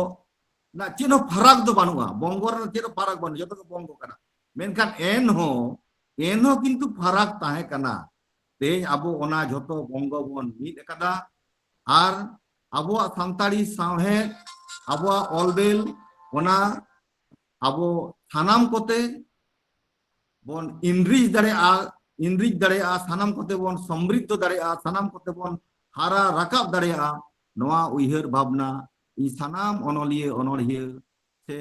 ᱨᱮᱱᱟᱜ ᱪᱮᱫ ᱦᱚᱸ ᱯᱷᱟᱨᱟᱠ ᱫᱚ ᱵᱟᱹᱱᱩᱜᱼᱟ, ᱵᱚᱝᱜᱚ ᱨᱮᱱᱟᱜ ᱪᱮᱫ ᱦᱚᱸ ᱯᱷᱟᱨᱟᱠ ᱵᱟᱹᱱᱩᱜᱼᱟ, ᱡᱚᱛᱚ ᱜᱮ ᱵᱚᱝᱜᱚ ᱠᱟᱱᱟ᱾ ᱢᱮᱱᱠᱷᱟᱱ ᱮᱱᱦᱚᱸ, ᱮᱱᱦᱚᱸ ᱠᱤᱱᱛᱩ ᱯᱷᱟᱨᱟᱠ ᱛᱟᱦᱮᱸ ᱠᱟᱱᱟ᱾ ᱛᱮᱦᱮᱧ ᱟᱵᱚ ᱚᱱᱟ ᱡᱷᱚᱛᱚ ᱵᱚᱝᱜᱚ ᱵᱚᱱ ᱢᱤᱫ ᱟᱠᱟᱫᱟ, ᱟᱨ ᱟᱵᱚᱣᱟᱜ ᱥᱟᱱᱛᱟᱲᱤ ᱥᱟᱶᱦᱮᱫ, ᱟᱵᱚᱣᱟᱜ ᱚᱞᱵᱮᱞ, ᱚᱱᱟ ᱟᱵᱚ ᱥᱟᱱᱟᱢ ᱠᱚᱛᱮ ᱵᱚᱱ ᱤᱱᱨᱤᱪ ᱫᱟᱲᱮᱭᱟᱜᱼᱟ, ᱤᱱᱨᱤᱪ ᱫᱟᱲᱮᱭᱟᱜᱼᱟ, ᱥᱟᱱᱟᱢ ᱠᱚᱛᱮ ᱵᱚᱱ ᱥᱚᱢᱨᱤᱫᱷᱚ ᱫᱟᱲᱮᱭᱟᱜᱼᱟ, ᱥᱟᱱᱟᱢ ᱠᱚᱛᱮ ᱵᱚᱱ ᱦᱟᱨᱟ ᱨᱟᱠᱟᱵ ᱫᱟᱲᱮᱭᱟᱜᱼᱟ᱾ ᱱᱚᱣᱟ ᱩᱭᱦᱟᱹᱨ ᱵᱷᱟᱵᱽᱱᱟ ᱤᱧ ᱥᱟᱱᱟᱢ ᱚᱱᱚᱞᱤᱭᱟᱹ, ᱚᱱᱚᱲᱦᱤᱭᱟᱹ ᱥᱮ,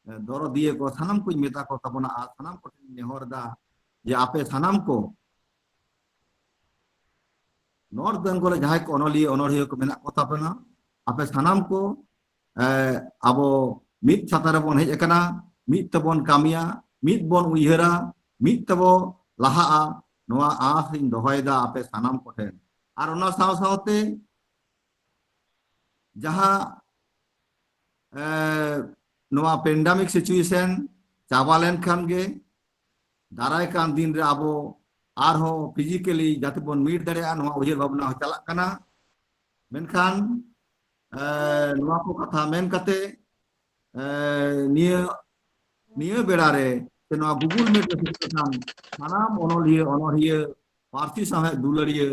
ᱮ, ᱫᱚᱨᱚᱫᱤᱭᱟᱹ ᱠᱚ ᱥᱟᱱᱟᱢ ᱠᱚᱧ ᱢᱮᱛᱟ ᱠᱚ ᱛᱟᱵᱚᱱᱟ, ᱟᱨ ᱥᱟᱱᱟᱢ ᱠᱚᱴᱷᱮᱱ ᱱᱮᱦᱚᱨ ᱮᱫᱟ ᱡᱮ ᱟᱯᱮ ᱥᱟᱱᱟᱢ ᱠᱚ ᱱᱚᱨᱛᱷ ᱵᱮᱝᱜᱚᱞ ᱨᱮ ᱡᱟᱦᱟᱸᱭ ᱠᱚ ᱚᱱᱚᱞᱤᱭᱟᱹ, ᱚᱱᱚᱲᱦᱤᱭᱟᱹ ᱠᱚ ᱢᱮᱱᱟᱜ ᱠᱚ ᱛᱟᱵᱚᱱᱟ, ᱟᱯᱮ ᱥᱟᱱᱟᱢ ᱠᱚ, ᱮ, ᱟᱵᱚ ᱢᱤᱫ ᱪᱷᱟᱛᱟ ᱨᱮᱵᱚᱱ ᱦᱮᱡ ᱟᱠᱟᱱᱟ, ᱢᱤᱫ ᱛᱮᱵᱚᱱ ᱠᱟᱹᱢᱤᱭᱟ, ᱢᱤᱫ ᱵᱚᱱ ᱩᱭᱦᱟᱹᱨᱟ, ᱢᱤᱫ ᱛᱮᱵᱚ ᱞᱟᱦᱟᱜᱼᱟ᱾ ᱱᱚᱣᱟ ᱟᱸᱥ ᱤᱧ ᱫᱚᱦᱚᱭᱮᱫᱟ ᱟᱯᱮ ᱥᱟᱱᱟᱢ ᱠᱚᱴᱷᱮᱱ᱾ ᱟᱨ ᱚᱱᱟ ᱥᱟᱶ ᱥᱟᱶᱛᱮ ᱡᱟᱦᱟᱸ, ᱮ, ᱱᱚᱣᱟ ᱯᱮᱱᱰᱟᱢᱤᱠ ᱥᱤᱪᱩᱭᱮᱥᱚᱱ ᱪᱟᱵᱟ ᱞᱮᱱᱠᱷᱟᱱ ᱜᱮ ᱫᱟᱨᱟᱭ ᱠᱟᱱ ᱫᱤᱱ ᱨᱮ ᱟᱵᱚ ᱟᱨᱦᱚᱸ ᱯᱷᱤᱡᱤᱠᱮᱞᱤ ᱡᱟᱛᱮ ᱵᱚᱱ ᱢᱤᱴ ᱫᱟᱲᱮᱭᱟᱜᱼᱟ, ᱱᱚᱣᱟ ᱩᱭᱦᱟᱹᱨ ᱵᱷᱟᱵᱽᱱᱟ ᱦᱚᱸ ᱪᱟᱞᱟᱜ ᱠᱟᱱᱟ᱾ ᱢᱮᱱᱠᱷᱟᱱ, ᱮ, ᱱᱚᱣᱟ ᱠᱚ ᱠᱟᱛᱷᱟ ᱢᱮᱱ ᱠᱟᱛᱮ, ᱮ, ᱱᱤᱭᱟᱹ, ᱱᱤᱭᱟᱹ ᱵᱮᱲᱟ ᱨᱮ ᱥᱮ ᱱᱚᱣᱟ Google Meet ᱨᱮ ᱥᱮᱴᱮᱨ ᱟᱠᱟᱱ ᱥᱟᱱᱟᱢ ᱚᱱᱚᱞᱤᱭᱟᱹ, ᱚᱱᱚᱲᱦᱤᱭᱟᱹ, ᱯᱟᱹᱨᱥᱤ ᱥᱟᱶᱦᱮᱫ ᱫᱩᱞᱟᱹᱲᱤᱭᱟᱹ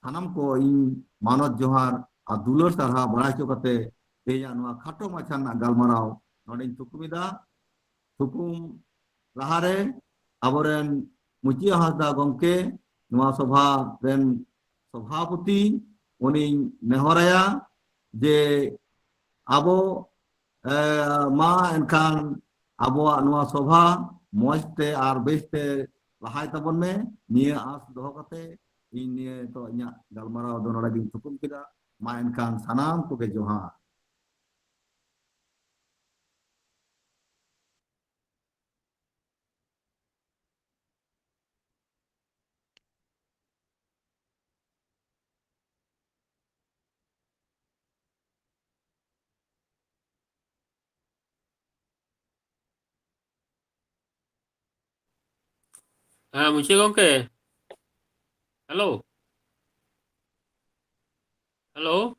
ᱥᱟᱱᱟᱢ ᱠᱚ ᱤᱧ ᱢᱟᱱᱚᱛ ᱡᱚᱦᱟᱨ ᱟᱨ ᱫᱩᱞᱟᱹᱲ ᱥᱟᱨᱦᱟᱣ ᱵᱟᱲᱟᱭ ᱦᱚᱪᱚ ᱠᱟᱛᱮ ᱛᱮᱦᱮᱧᱟᱜ ᱱᱚᱣᱟ ᱠᱷᱟᱴᱚ ᱢᱟᱪᱷᱟ ᱨᱮᱱᱟᱜ ᱜᱟᱞᱢᱟᱨᱟᱣ ᱱᱚᱰᱮᱧ ᱛᱷᱩᱠᱩᱢ ᱮᱫᱟ᱾ ᱛᱷᱩᱠᱩᱢ ᱞᱟᱦᱟᱨᱮ ᱟᱵᱚᱨᱮᱱ ᱢᱩᱪᱤᱭᱟᱹ ᱦᱟᱸᱥᱫᱟ ᱜᱚᱢᱠᱮ, ᱱᱚᱣᱟ ᱥᱚᱵᱷᱟ ᱨᱮᱱ ᱥᱚᱵᱷᱟᱯᱚᱛᱤ, ᱩᱱᱤᱧ ᱱᱮᱦᱚᱨᱟᱭᱟ ᱡᱮ ᱟᱵᱚ, ᱮ, ᱢᱟ ᱮᱱᱠᱷᱟᱱ ᱟᱵᱚᱣᱟᱜ ᱱᱚᱣᱟ ᱥᱚᱵᱷᱟ ᱢᱚᱸᱡᱽ ᱛᱮ ᱟᱨ ᱵᱮᱥ ᱛᱮ ᱞᱟᱦᱟᱭ ᱛᱟᱵᱚᱱ ᱢᱮ, ᱱᱤᱭᱟᱹ ᱟᱸᱥ ᱫᱚᱦᱚ ᱠᱟᱛᱮ ᱤᱧ ᱱᱤᱭᱟᱹ ᱱᱤᱛᱚᱜ ᱤᱧᱟᱹᱜ ᱜᱟᱞᱢᱟᱨᱟᱣ ᱫᱚ ᱱᱚᱰᱮ ᱜᱤᱧ ᱛᱷᱩᱠᱩᱢ ᱠᱮᱫᱟ᱾ ᱢᱟ ᱮᱱᱠᱷᱟᱱ ᱥᱟᱱᱟᱢ ᱠᱚᱜᱮ ᱡᱚᱦᱟᱨ᱾ ᱦᱮᱸ, ᱢᱩᱪᱤ ᱜᱚᱢᱠᱮ᱾ ᱦᱮᱞᱳ᱾ ᱦᱮᱞᱳ᱾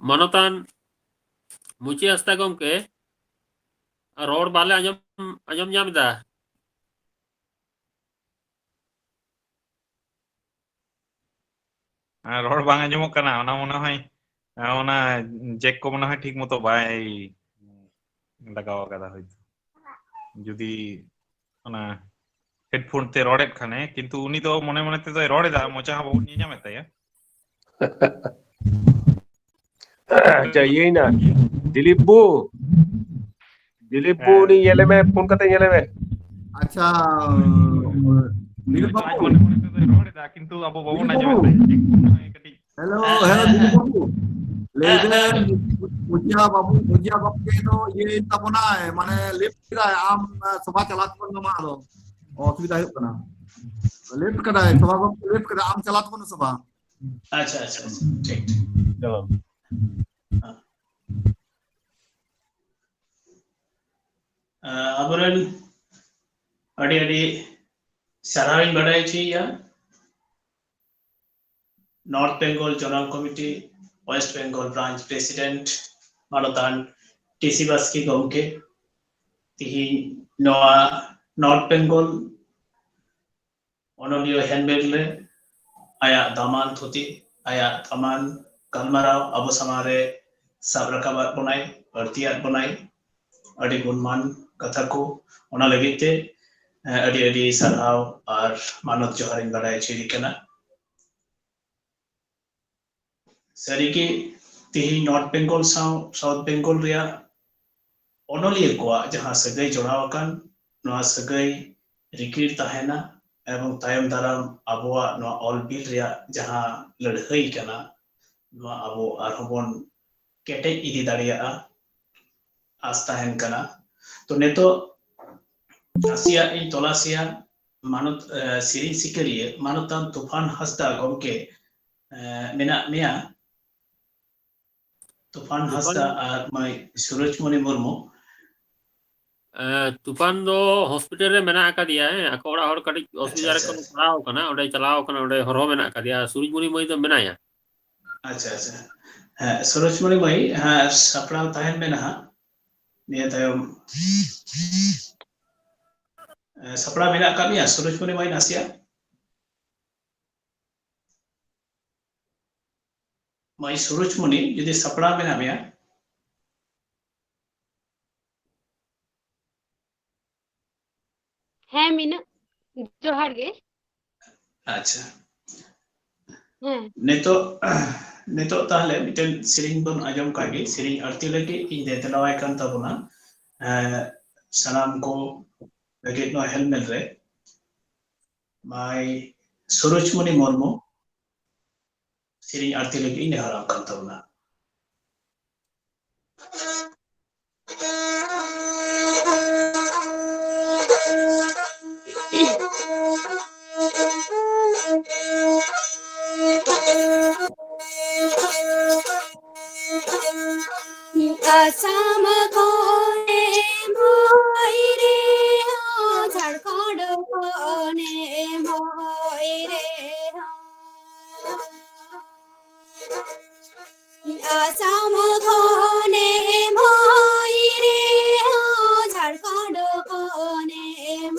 ᱢᱟᱱᱚᱛᱟᱱ ᱢᱩᱪᱤ ᱦᱟᱸᱥᱫᱟ ᱜᱚᱢᱠᱮ, ᱨᱚᱲ ᱵᱟᱞᱮ ᱟᱸᱡᱚᱢ, ᱟᱸᱡᱚᱢ ᱧᱟᱢ ᱮᱫᱟ᱾ ᱦᱮᱸ, ᱨᱚᱲ ᱵᱟᱝ ᱟᱸᱡᱚᱢᱚᱜ ᱠᱟᱱᱟ, ᱚᱱᱟ ᱢᱚᱱᱮ ᱦᱚᱭ, ᱚᱱᱟ ᱡᱮᱠ ᱠᱚ ᱢᱚᱱᱮ ᱦᱚᱭ ᱴᱷᱤᱠ ᱢᱚᱛᱚ ᱵᱟᱭ ᱞᱟᱜᱟᱣ ᱟᱠᱟᱫᱟ ᱦᱚᱭᱛᱚ᱾ ᱡᱩᱫᱤ ᱚᱱᱟ ᱦᱮᱰᱯᱷᱳᱱ ᱛᱮ ᱨᱚᱲᱮᱫ ᱠᱷᱟᱱᱮ, ᱠᱤᱱᱛᱩ ᱩᱱᱤ ᱫᱚ ᱢᱚᱱᱮ ᱢᱚᱱᱮ ᱛᱮᱫᱚᱭ ᱨᱚᱲ ᱮᱫᱟ, ᱢᱚᱪᱟ ᱦᱚᱸ ᱵᱟᱵᱚᱱ ᱧᱮᱧᱟᱢᱮᱫ ᱛᱟᱭᱟ᱾ ᱟᱪᱪᱷᱟ, ᱤᱭᱟᱹᱭᱱᱟ᱾ ᱫᱤᱞᱤᱯ ᱵᱩ, ᱫᱤᱞᱤᱯ ᱵᱩ, ᱦᱮᱸ᱾ ᱩᱱᱤ ᱧᱮᱞᱮ ᱢᱮ, ᱯᱷᱳᱱ ᱠᱟᱛᱮ ᱧᱮᱞᱮ ᱢᱮ᱾ ᱟᱪᱪᱷᱟ, ᱫᱤᱞᱤᱯ ᱟᱡ ᱵᱟᱹᱵᱩ᱾ ᱢᱚᱱᱮ ᱢᱚᱱᱮ ᱛᱮᱫᱚᱭ ᱨᱚᱲ ᱮᱫᱟ, ᱠᱤᱱᱛᱩ ᱟᱵᱚ ᱵᱟᱵᱚᱱ ᱫᱤᱞᱤᱯ ᱵᱟᱹᱵᱩ᱾ ᱟᱸᱡᱚᱢᱮᱫ ᱛᱟᱭᱟ᱾ ᱠᱟᱹᱴᱤᱡ ᱦᱮᱞᱳ, ᱦᱮᱸ, ᱦᱮᱸ, ᱫᱤᱞᱤᱯ ᱵᱟᱹᱵᱩ᱾ ᱞᱟᱹᱭ ᱦᱮᱸ, ᱫᱟᱹᱧ, ᱦᱮᱸ᱾ ᱢᱩᱪᱤᱭᱟ ᱵᱟᱹᱵᱩ, ᱢᱩᱪᱤᱭᱟ ᱵᱟᱹᱵᱩ ᱜᱮ ᱫᱚ ᱤᱭᱟᱹᱭᱮᱱ ᱛᱟᱵᱚᱱᱟᱭ, ᱢᱟᱱᱮ, ᱞᱮᱯᱴ ᱠᱮᱫᱟᱭ, ᱟᱢ, ᱟ, ᱥᱚᱵᱷᱟ ᱪᱟᱞᱟᱣ ᱛᱟᱵᱚᱱ ᱢᱮ ᱢᱟ, ᱟᱫᱚ ᱚᱥᱩᱵᱤᱫᱷᱟ ᱦᱩᱭᱩᱜ ᱠᱟᱱᱟ᱾ ᱞᱮᱯᱴ ᱠᱟᱫᱟᱭ, ᱥᱚᱵᱷᱟ ᱵᱟᱹᱵᱩ ᱞᱮᱯᱴ ᱠᱟᱫᱟ, ᱟᱢ ᱪᱟᱞᱟᱣ ᱛᱟᱵᱚᱱ ᱢᱮ ᱥᱚᱵᱷᱟ᱾ ᱟᱪᱪᱷᱟ, ᱟᱪᱪᱷᱟ, ᱟᱪᱪᱷᱟ, ᱴᱷᱤᱠ, ᱴᱷᱤᱠ᱾ ᱪᱚᱞᱚ᱾ ᱦᱮᱸ᱾ ᱟ, ᱟᱵᱚᱨᱮᱱ ᱟᱹᱰᱤ, ᱟᱹᱰᱤ ᱥᱟᱨᱦᱟᱣᱤᱧ ᱵᱟᱰᱟᱭ ᱦᱚᱪᱚᱭᱮᱭᱟ᱾ North Bengal Zonal Committee, West Bengal Branch President, ᱢᱟᱱᱚᱛᱟᱱ ᱴᱤ ᱥᱤ ᱵᱟᱥᱠᱮ ᱜᱚᱢᱠᱮ, ᱛᱤᱦᱤᱧ ᱱᱚᱣᱟ ᱱᱚᱨᱛᱷ ᱵᱮᱝᱜᱚᱞ ᱚᱱᱚᱞᱤᱭᱟᱹ ᱦᱮᱱᱰᱢᱮᱰ ᱨᱮ ᱟᱭᱟᱜ ᱫᱟᱢᱟᱱ ᱛᱷᱩᱛᱤ, ᱟᱭᱟᱜ ᱫᱟᱢᱟᱱ ᱜᱟᱞᱢᱟᱨᱟᱣ ᱟᱵᱚ ᱥᱟᱢᱟᱝ ᱨᱮ ᱥᱟᱵ ᱨᱟᱠᱟᱵ ᱟᱫ ᱵᱚᱱᱟᱭ, ᱟᱹᱲᱛᱤᱭᱟᱫ ᱵᱚᱱᱟᱭ᱾ ᱟᱹᱰᱤ ᱜᱩᱱᱢᱟᱱ ᱠᱟᱛᱷᱟ ᱠᱚ, ᱚᱱᱟ ᱞᱟᱹᱜᱤᱫ ᱛᱮ ᱟᱹᱰᱤ ᱟᱹᱰᱤ ᱥᱟᱨᱦᱟᱣ ᱟᱨ ᱢᱟᱱᱚᱛ ᱡᱚᱦᱟᱨᱤᱧ ᱵᱟᱰᱟᱭ ᱦᱚᱪᱚᱭᱮᱫ ᱠᱟᱱᱟ᱾ ᱥᱟᱹᱨᱤᱜᱮ ᱛᱮᱦᱮᱧ ᱱᱚᱨᱛᱷ ᱵᱮᱝᱜᱚᱞ ᱥᱟᱶ ᱥᱟᱣᱩᱛᱷ ᱵᱮᱝᱜᱚᱞ ᱨᱮᱭᱟᱜ ᱚᱱᱚᱞᱤᱭᱟᱹ ᱠᱚᱣᱟᱜ ᱡᱟᱦᱟᱸ ᱥᱟᱹᱜᱟᱹᱭ ᱡᱚᱲᱟᱣ ᱟᱠᱟᱱ, ᱱᱚᱣᱟ ᱥᱟᱹᱜᱟᱹᱭ ᱨᱤᱠᱤᱲ ᱛᱟᱦᱮᱱᱟ ᱮᱵᱚᱝ ᱛᱟᱭᱚᱢ ᱫᱟᱨᱟᱢ ᱟᱵᱚᱣᱟᱜ ᱱᱚᱣᱟ ᱚᱞ ᱵᱤᱞ ᱨᱮᱭᱟᱜ ᱡᱟᱦᱟᱸ ᱞᱟᱹᱲᱦᱟᱹᱭ ᱠᱟᱱᱟ, ᱱᱚᱣᱟ ᱟᱵᱚ ᱟᱨᱦᱚᱸ ᱵᱚᱱ ᱠᱮᱴᱮᱡ ᱤᱫᱤ ᱫᱟᱲᱮᱭᱟᱜᱼᱟ, ᱟᱥ ᱛᱟᱦᱮᱱ ᱠᱟᱱᱟ᱾ ᱛᱚ ᱱᱤᱛᱚᱜ ᱱᱟᱥᱮᱭᱟᱜ ᱤᱧ ᱛᱚᱞᱟᱥᱮᱭᱟ ᱢᱟᱱᱚᱛ, ᱥᱮᱨᱮᱧ ᱥᱤᱠᱟᱹᱨᱤᱭᱟᱹ ᱢᱟᱱᱚᱛᱟᱱ ᱛᱩᱯᱷᱟᱱ ᱦᱟᱸᱥᱫᱟ ᱜᱚᱢᱠᱮ ᱢᱮᱱᱟᱜ ᱢᱮᱭᱟ? ᱛᱩᱯᱷᱟᱱ ᱦᱟᱸᱥᱫᱟ ᱟᱨ ᱢᱟᱹᱭ ᱥᱩᱨᱚᱡᱽᱢᱚᱱᱤ ᱢᱩᱨᱢᱩ᱾ ᱛᱩᱯᱷᱟᱱ ᱫᱚ ᱦᱚᱥᱯᱤᱴᱟᱞ ᱨᱮ ᱢᱮᱱᱟᱜ ᱟᱠᱟᱫᱮᱭᱟ᱾ ᱦᱮᱸ, ᱟᱠᱚ ᱚᱲᱟᱜ ᱦᱚᱲ ᱠᱟᱹᱴᱤᱡ ᱚᱥᱩᱵᱤᱫᱷᱟ ᱨᱮᱠᱚ ᱯᱟᱲᱟᱣ ᱟᱠᱟᱱᱟ, ᱚᱸᱰᱮ ᱪᱟᱞᱟᱣ ᱟᱠᱟᱱᱟ, ᱚᱸᱰᱮ ᱦᱚᱨᱦᱚ ᱢᱮᱱᱟᱜ ᱟᱠᱟᱫᱮᱭᱟ᱾ ᱥᱩᱨᱚᱡᱽᱢᱚᱱᱤ ᱢᱟᱹᱭ ᱫᱚ ᱢᱮᱱᱟᱭᱟ᱾ ᱟᱪᱪᱷᱟ, ᱟᱪᱪᱷᱟ᱾ ᱦᱮᱸ, ᱥᱩᱨᱚᱡᱽᱢᱚᱱᱤ ᱢᱟᱹᱭ, ᱦᱮᱸ, ᱥᱟᱯᱲᱟᱣ ᱛᱟᱦᱮᱱ ᱢᱮ ᱱᱟᱦᱟᱜ᱾ ᱱᱤᱭᱟᱹ ᱛᱟᱭᱚᱢ ᱥᱟᱯᱲᱟᱣ ᱢᱮᱱᱟᱜ ᱟᱠᱟᱫ ᱢᱮᱭᱟ ᱥᱩᱨᱚᱡᱽᱢᱚᱱᱤ ᱢᱟᱹᱭ? ᱱᱟᱥᱮᱭᱟᱜ ᱢᱟᱹᱭ ᱥᱩᱨᱚᱡᱽᱢᱚᱱᱤ, ᱡᱩᱫᱤ ᱥᱟᱯᱲᱟᱣ ᱢᱮᱱᱟᱜ ᱢᱮᱭᱟ᱾ ᱦᱮᱸ, ᱢᱮᱱᱟᱜ᱾ ᱡᱚᱦᱟᱨ ᱜᱮ᱾ ᱟᱪᱪᱷᱟ᱾ ᱦᱮᱸ᱾ ᱱᱤᱛᱚᱜ, ᱱᱤᱛᱚᱜ ᱛᱟᱦᱞᱮ ᱢᱤᱫᱴᱮᱱ ᱥᱮᱨᱮᱧ ᱵᱚᱱ ᱟᱸᱡᱚᱢ ᱠᱟᱜ ᱜᱮ᱾ ᱥᱮᱨᱮᱧ ᱟᱹᱲᱛᱤ ᱞᱟᱹᱜᱤᱫ ᱤᱧ ᱫᱮᱛᱮᱞᱟᱣᱟᱭ ᱠᱟᱱ ᱛᱟᱵᱚᱱᱟ, ᱮᱸ, ᱥᱟᱱᱟᱢ ᱠᱚ ᱞᱟᱹᱜᱤᱫ ᱱᱚᱣᱟ ᱦᱮᱞᱢᱮᱞ ᱨᱮ ᱢᱟᱹᱭ ᱥᱩᱨᱚᱡᱽᱢᱚᱱᱤ ᱢᱩᱨᱢᱩ ᱥᱮᱨᱮᱧ ᱟᱹᱲᱛᱤ ᱞᱟᱹᱜᱤᱫ ᱤᱧ ᱱᱮᱦᱚᱨ ᱟᱢ ᱠᱟᱱ ᱛᱟᱵᱚᱱᱟ᱾ ᱟᱥᱟᱢ ᱠᱷᱚᱱᱮᱢ ᱦᱚᱭ ᱨᱮᱦᱚᱸ, ᱡᱷᱟᱲᱠᱷᱚᱸᱰ ᱠᱷᱚᱱᱮᱢ ᱦᱚᱭ ᱨᱮᱦᱚᱸ, ᱟᱥᱟᱢ ᱠᱷᱚᱱᱮᱢ ᱦᱚᱭ ᱨᱮᱦᱚᱸ, ᱡᱷᱟᱲᱠᱷᱚᱸᱰ ᱠᱷᱚᱱᱮᱢ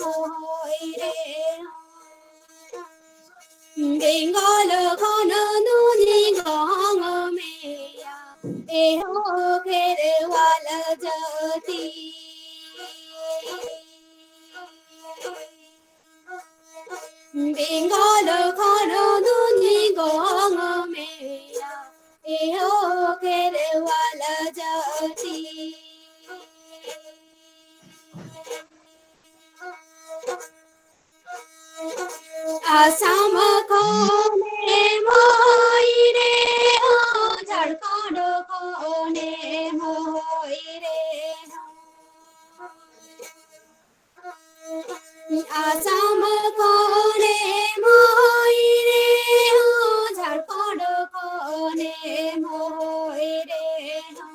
ए हो खेरवाल जाति। बेंगल खन दुनी गंग मेया, ए हो खेरवाल जाति। आसाम खने मोई रे हो, झारखंड खने मोई रे हो। आसाम खने मोई रे हो, झारखंड खने मोई रे हो।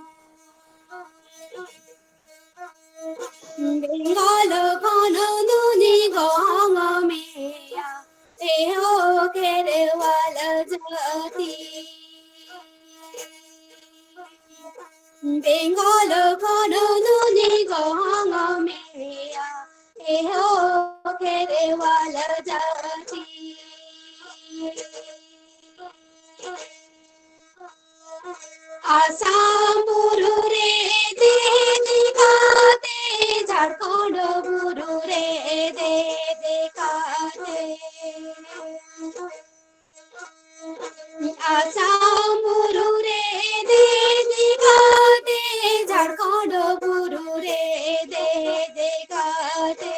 बेंगल खन दुनी गंग मेया, ए हो खेरवाल जाति। बेंगल खन दुनी गंग मेया, ए हो खेरवाल जाति। आसाम बुरु रे दे दे काते, झारखंड बुरु रे दे दे काते। आसाम बुरु रे दे दे काते, झारखंड बुरु रे दे दे काते।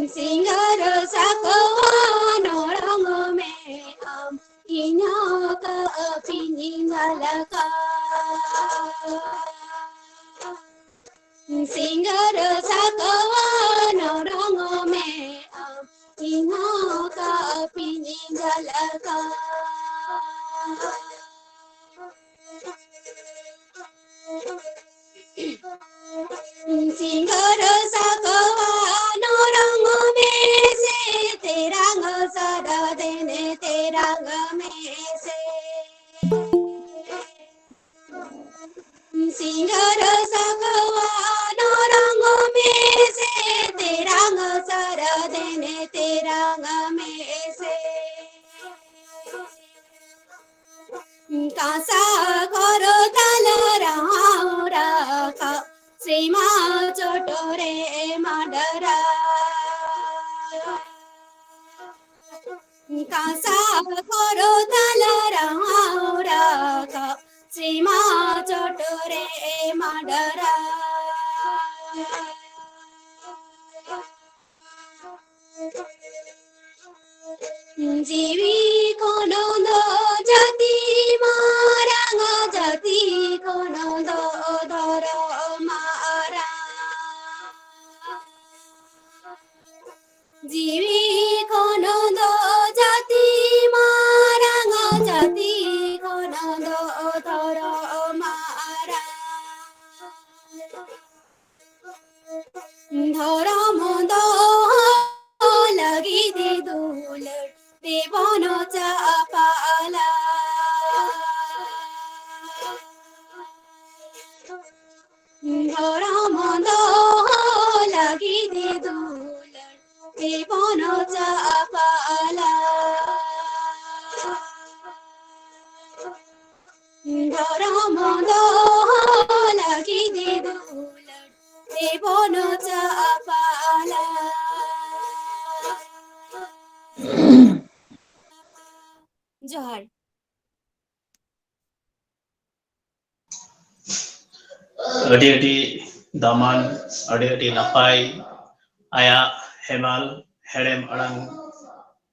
सिंगर सकवा नोरंग में आम, इन्हों का अपनी गलका। सिंगर सकवा नोरंग में आम, इन्हों का अपनी गलका। सिंगर सकवा नोरंग में से, तेरंग सरदेन तेरंग में से। सिंगर सकवा नोरंग में से, तेरंग सरदेन तेरंग में से। ᱠᱟᱸᱥᱟ ᱠᱚᱨᱚ ᱛᱟᱞᱟ ᱨᱟᱦᱟᱣ ᱨᱟᱠᱟᱵ, ᱥᱤᱢᱟ ᱪᱚᱴᱚᱨᱮ ᱢᱟᱰᱨᱟ᱾ ᱠᱟᱸᱥᱟ ᱠᱚᱨᱚ ᱛᱟᱞᱟ ᱨᱟᱦᱟᱣ ᱨᱟᱠᱟᱵ, ᱥᱤᱢᱟ ᱪᱚᱴᱚᱨᱮ ᱢᱟᱰᱨᱟ᱾ ᱡᱤᱣᱤ ᱠᱷᱚᱱ ᱫᱚ ᱡᱟᱹᱛᱤ ᱢᱟᱨᱟᱝ, ᱡᱟᱹᱛᱤ ᱠᱷᱚᱱ ᱫᱚ ᱫᱷᱚᱨᱚᱢ ᱢᱟᱨᱟᱝ᱾ ᱡᱤᱣᱤ ᱠᱷᱚᱱ ᱫᱚ ᱡᱟᱹᱛᱤ ᱢᱟᱨᱟᱝ, ᱡᱟᱹᱛᱤ ᱠᱷᱚᱱ ᱫᱚ ᱫᱷᱚᱨᱚᱢ ᱢᱟᱨᱟᱝ᱾ ᱫᱷᱚᱨᱚᱢ ᱫᱚᱦᱚ ᱞᱟᱹᱜᱤᱫ ᱫᱩᱞᱟᱹᱲ ᱛᱮᱵᱚᱱ ᱪᱟᱯᱟᱞᱟ᱾ ᱫᱷᱚᱨᱚᱢ ᱫᱚᱦᱚ ᱞᱟᱹᱜᱤᱫ ᱫᱩᱞᱟᱹᱲ ᱛᱮᱵᱚᱱ ᱪᱟᱯᱟᱞᱟ᱾ ᱫᱷᱚᱨᱚᱢ ᱫᱚᱦᱚ ᱞᱟᱹᱜᱤᱫ ᱫᱩᱞᱟᱹᱲ ᱛᱮᱵᱚᱱ ᱪᱟᱯᱟᱞᱟ᱾ ᱡᱚᱦᱟᱨ᱾ ᱟᱹᱰᱤ ᱟᱹᱰᱤ ᱫᱟᱢᱟᱱ, ᱟᱹᱰᱤ ᱟᱹᱰᱤ ᱱᱟᱯᱟᱭ, ᱟᱭᱟᱜ ᱦᱮᱢᱟᱞ ᱦᱮᱲᱮᱢ ᱟᱲᱟᱝ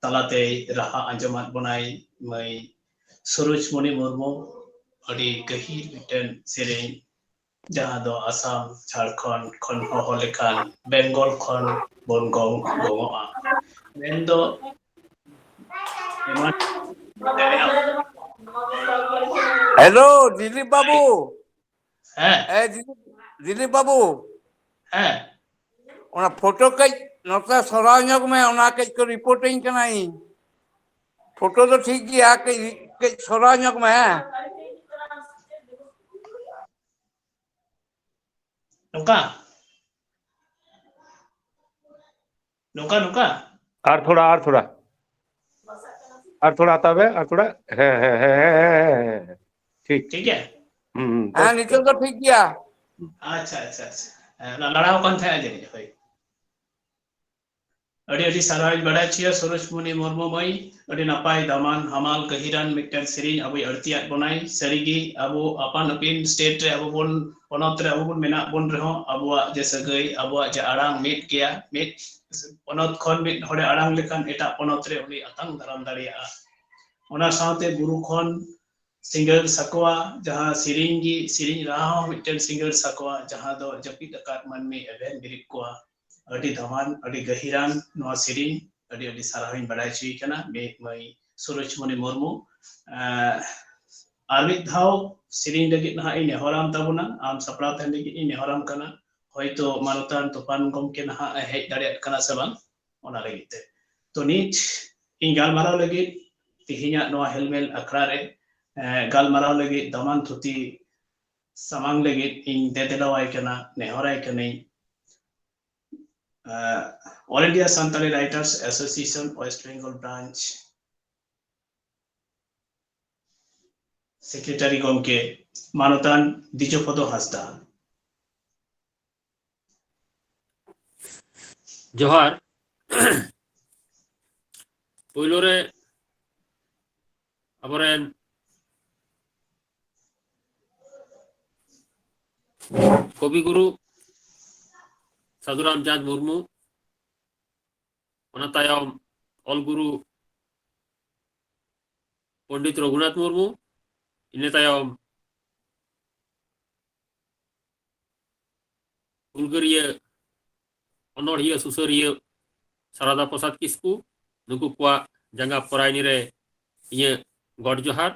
ᱛᱟᱞᱟᱛᱮᱭ ᱨᱟᱦᱟ ᱟᱸᱡᱚᱢᱟᱫ ᱵᱚᱱᱟᱭ ᱢᱟᱹᱭ ᱥᱩᱨᱩᱡᱽᱢᱚᱱᱤ ᱢᱩᱨᱢᱩ᱾ ᱟᱹᱰᱤ ᱜᱟᱹᱦᱤᱨ ᱢᱤᱫᱴᱮᱱ ᱥᱮᱨᱮᱧ, ᱡᱟᱦᱟᱸ ᱫᱚ ᱟᱥᱟᱢ, ᱡᱷᱟᱲᱠᱷᱚᱸᱰ ᱠᱷᱚᱱ ᱦᱚᱦᱚ ᱞᱮᱠᱷᱟᱱ ᱵᱮᱝᱜᱚᱞ ᱠᱷᱚᱱ ᱵᱚᱱ ᱜᱚᱝ-, ᱜᱚᱝᱚᱜᱼᱟ᱾ ᱢᱮᱱᱫᱚ ᱮᱢᱟᱱ ᱦᱮᱞᱳ, ᱫᱤᱞᱤᱯ ᱵᱟᱹᱵᱩ᱾ ᱦᱮᱸ᱾ ᱮ, ᱫᱤᱞᱤᱯ, ᱫᱤᱞᱤᱯ ᱵᱟᱹᱵᱩ᱾ ᱦᱮᱸ᱾ ᱚᱱᱟ ᱯᱷᱳᱴᱳ ᱠᱟᱹᱡ ᱱᱚᱛᱮ ᱥᱚᱨᱟᱣ ᱧᱚᱜ ᱢᱮ, ᱚᱱᱟ ᱠᱟᱹᱡ ᱠᱚ ᱨᱤᱯᱳᱨᱴ ᱟᱹᱧ ᱠᱟᱱᱟ ᱤᱧ᱾ ᱯᱷᱳᱴᱳ ᱫᱚ ᱴᱷᱤᱠ ᱜᱮᱭᱟ, ᱠᱟᱹᱡ, ᱠᱟᱹᱡ ᱥᱚᱨᱟᱣ ᱧᱚᱜ ᱢᱮ᱾ ᱱᱚᱝᱠᱟ? ᱱᱚᱝᱠᱟ, ᱱᱚᱝᱠᱟ? ᱟᱨ ᱛᱷᱚᱲᱟ, ᱟᱨ ᱛᱷᱚᱲᱟ᱾ ᱟᱨ ᱛᱷᱚᱲᱟ ᱦᱟᱛᱟᱣ ᱢᱮ, ᱟᱨ ᱛᱷᱚᱲᱟ᱾ ᱦᱮᱸ, ᱦᱮᱸ, ᱦᱮᱸ, ᱦᱮᱸ, ᱦᱮᱸ, ᱦᱮᱸ᱾ ᱴᱷᱤᱠ᱾ ᱴᱷᱤᱠ ᱜᱮᱭᱟ? ᱦᱩᱸ, ᱦᱩᱸ, ᱦᱮᱸ, ᱵᱮᱥ᱾ ᱱᱤᱛᱚᱜ ᱫᱚ ᱴᱷᱤᱠ ᱜᱮᱭᱟ᱾ ᱟᱪᱪᱷᱟ, ᱟᱪᱪᱷᱟ, ᱟᱪᱪᱷᱟ᱾ ᱦᱮᱸ, ᱚᱱᱟ ᱞᱟᱲᱟᱣ ᱠᱟᱱ ᱛᱟᱦᱮᱸᱫ ᱡᱟᱹᱱᱤᱡ, ᱦᱳᱭ᱾ ᱟᱹᱰᱤ ᱟᱹᱰᱤ ᱥᱟᱨᱦᱟᱣᱤᱧ ᱵᱟᱲᱟᱭ ᱦᱚᱪᱚᱭᱟ ᱥᱩᱨᱩᱡᱽᱢᱩᱱᱤ ᱢᱩᱨᱢᱩ ᱢᱟᱹᱭ, ᱟᱹᱰᱤ ᱱᱟᱯᱟᱭ, ᱫᱟᱢᱟᱱ, ᱦᱟᱢᱟᱞ, ᱜᱟᱹᱦᱤᱨᱟᱱ ᱢᱤᱫᱴᱮᱱ ᱥᱮᱨᱮᱧ ᱟᱵᱚᱭ ᱟᱹᱲᱛᱤᱭᱟᱫ ᱵᱚᱱᱟᱭ᱾ ᱥᱟᱹᱨᱤᱜᱮ ᱟᱵᱚ ᱟᱯᱟᱱ ᱟᱹᱯᱤᱱ state ᱨᱮ ᱟᱵᱚ ᱵᱚᱱ, ᱯᱚᱱᱚᱛ ᱨᱮ ᱟᱵᱚ ᱵᱚᱱ ᱢᱮᱱᱟᱜ ᱵᱚᱱ ᱨᱮᱦᱚᱸ, ᱟᱵᱚᱣᱟᱜ ᱡᱮ ᱥᱟᱹᱜᱟᱹᱭ, ᱟᱵᱚᱣᱟᱜ ᱡᱮ ᱟᱲᱟᱝ ᱢᱤᱫ ᱜᱮᱭᱟ, ᱢᱤᱫ ᱯᱚᱱᱚᱛ ᱠᱷᱚᱱ ᱢᱤᱫ ᱦᱚᱲᱮ ᱟᱲᱟᱝ ᱞᱮᱠᱷᱟᱱ ᱮᱴᱟᱜ ᱯᱚᱱᱚᱛ ᱨᱮ ᱩᱱᱤ ᱟᱛᱟᱝ ᱫᱟᱨᱟᱢ ᱫᱟᱲᱮᱭᱟᱜᱼᱟ᱾ ᱚᱱᱟ ᱥᱟᱶᱛᱮ ᱵᱩᱨᱩ ᱠᱷᱚᱱ ᱥᱤᱸᱜᱟᱹᱲ ᱥᱟᱠᱣᱟ, ᱡᱟᱦᱟᱸ ᱥᱮᱨᱮᱧ ᱜᱮ, ᱥᱮᱨᱮᱧ ᱨᱟᱦᱟ ᱦᱚᱸ ᱢᱤᱫᱴᱮᱱ ᱥᱤᱸᱜᱟᱹᱲ ᱥᱟᱠᱣᱟ, ᱡᱟᱦᱟᱸ ᱫᱚ ᱡᱟᱹᱯᱤᱫ ᱟᱠᱟᱫ ᱢᱟᱹᱱᱢᱤ ᱮᱵᱷᱮᱱ ᱵᱮᱨᱮᱫ ᱠᱚᱣᱟ᱾ ᱟᱹᱰᱤ ᱫᱟᱢᱟᱱ, ᱟᱹᱰᱤ ᱜᱟᱹᱦᱤᱨᱟᱱ ᱱᱚᱣᱟ ᱥᱮᱨᱮᱧ, ᱟᱹᱰᱤ ᱟᱹᱰᱤ ᱥᱟᱨᱦᱟᱣᱤᱧ ᱵᱟᱲᱟᱭ ᱦᱚᱪᱚᱭᱮ ᱠᱟᱱᱟ ᱢᱤᱫ ᱢᱟᱹᱭ ᱥᱩᱨᱚᱡᱽᱢᱩᱱᱤ ᱢᱩᱨᱢᱩ᱾ ᱮᱸ, ᱟᱨ ᱢᱤᱫ ᱫᱷᱟᱣ ᱥᱮᱨᱮᱧ ᱞᱟᱹᱜᱤᱫ ᱱᱟᱦᱟᱜ ᱤᱧ ᱱᱮᱦᱚᱨᱟᱢ ᱛᱟᱵᱚᱱᱟ, ᱟᱢ ᱥᱟᱯᱲᱟᱣ ᱛᱟᱦᱮᱱ ᱞᱟᱹᱜᱤᱫ ᱤᱧ ᱱᱮᱦᱚᱨᱟᱢ ᱠᱟᱱᱟ᱾ ᱦᱚᱭᱛᱳ ᱢᱟᱱᱚᱛᱟᱱ ᱛᱩᱯᱷᱟᱱ ᱜᱚᱢᱠᱮ ᱱᱟᱦᱟᱜ ᱮ ᱦᱮᱡ ᱫᱟᱲᱮᱭᱟᱜ ᱠᱟᱱᱟ ᱥᱮ ᱵᱟᱝ, ᱚᱱᱟ ᱞᱟᱹᱜᱤᱫ ᱛᱮ᱾ ᱛᱚ ᱱᱤᱛ ᱤᱧ ᱜᱟᱞᱢᱟᱨᱟᱣ ᱞᱟᱹᱜᱤᱫ ᱛᱮᱦᱮᱧᱟᱜ ᱱᱚᱣᱟ ᱦᱮᱞᱢᱮᱞ ᱟᱠᱷᱲᱟ ᱨᱮ, ᱮᱸ, ᱜᱟᱞᱢᱟᱨᱟᱣ ᱞᱟᱹᱜᱤᱫ ᱫᱟᱢᱟᱱ ᱛᱷᱩᱛᱤ ᱥᱟᱢᱟᱝ ᱞᱟᱹᱜᱤᱫ ᱤᱧ ᱫᱮᱫᱮᱞᱟᱣᱟᱭ ᱠᱟᱱᱟ, ᱱᱮᱦᱚᱨᱟᱭ ᱠᱟᱹᱱᱟᱹᱧ᱾ ᱮᱸ, All India Santali Writers Association West Bengal Branch secretary ᱜᱚᱢᱠᱮ ᱢᱟᱱᱚᱛᱟᱱ ᱫᱤᱡᱚᱯᱚᱫᱚ ᱦᱟᱸᱥᱫᱟ᱾ ᱡᱚᱦᱟᱨ᱾ ᱯᱳᱭᱞᱳ ᱨᱮ ᱟᱵᱚᱨᱮᱱ ᱠᱚᱵᱤ ᱜᱩᱨᱩ ᱥᱟᱫᱷᱩᱨᱟᱢ ᱪᱟᱸᱫᱽ ᱢᱩᱨᱢᱩ, ᱚᱱᱟ ᱛᱟᱭᱚᱢ ᱚᱞ ᱜᱩᱨᱩ ᱯᱚᱱᱰᱤᱛ ᱨᱚᱜᱷᱩᱱᱟᱛᱷ ᱢᱩᱨᱢᱩ, ᱤᱱᱟᱹ ᱛᱟᱭᱚᱢ ᱦᱩᱞᱜᱟᱹᱨᱤᱭᱟᱹ, ᱚᱱᱚᱬᱦᱤᱭᱟᱹ, ᱥᱩᱥᱟᱹᱨᱤᱭᱟᱹ ᱥᱟᱨᱟᱫᱟ ᱯᱨᱚᱥᱟᱫᱽ ᱠᱤᱥᱠᱩ, ᱱᱩᱠᱩ ᱠᱚᱣᱟᱜ ᱡᱟᱸᱜᱟ ᱯᱚᱨᱟᱭᱱᱤ ᱨᱮ ᱤᱧᱟᱹᱜ ᱜᱚᱰ ᱡᱚᱦᱟᱨ᱾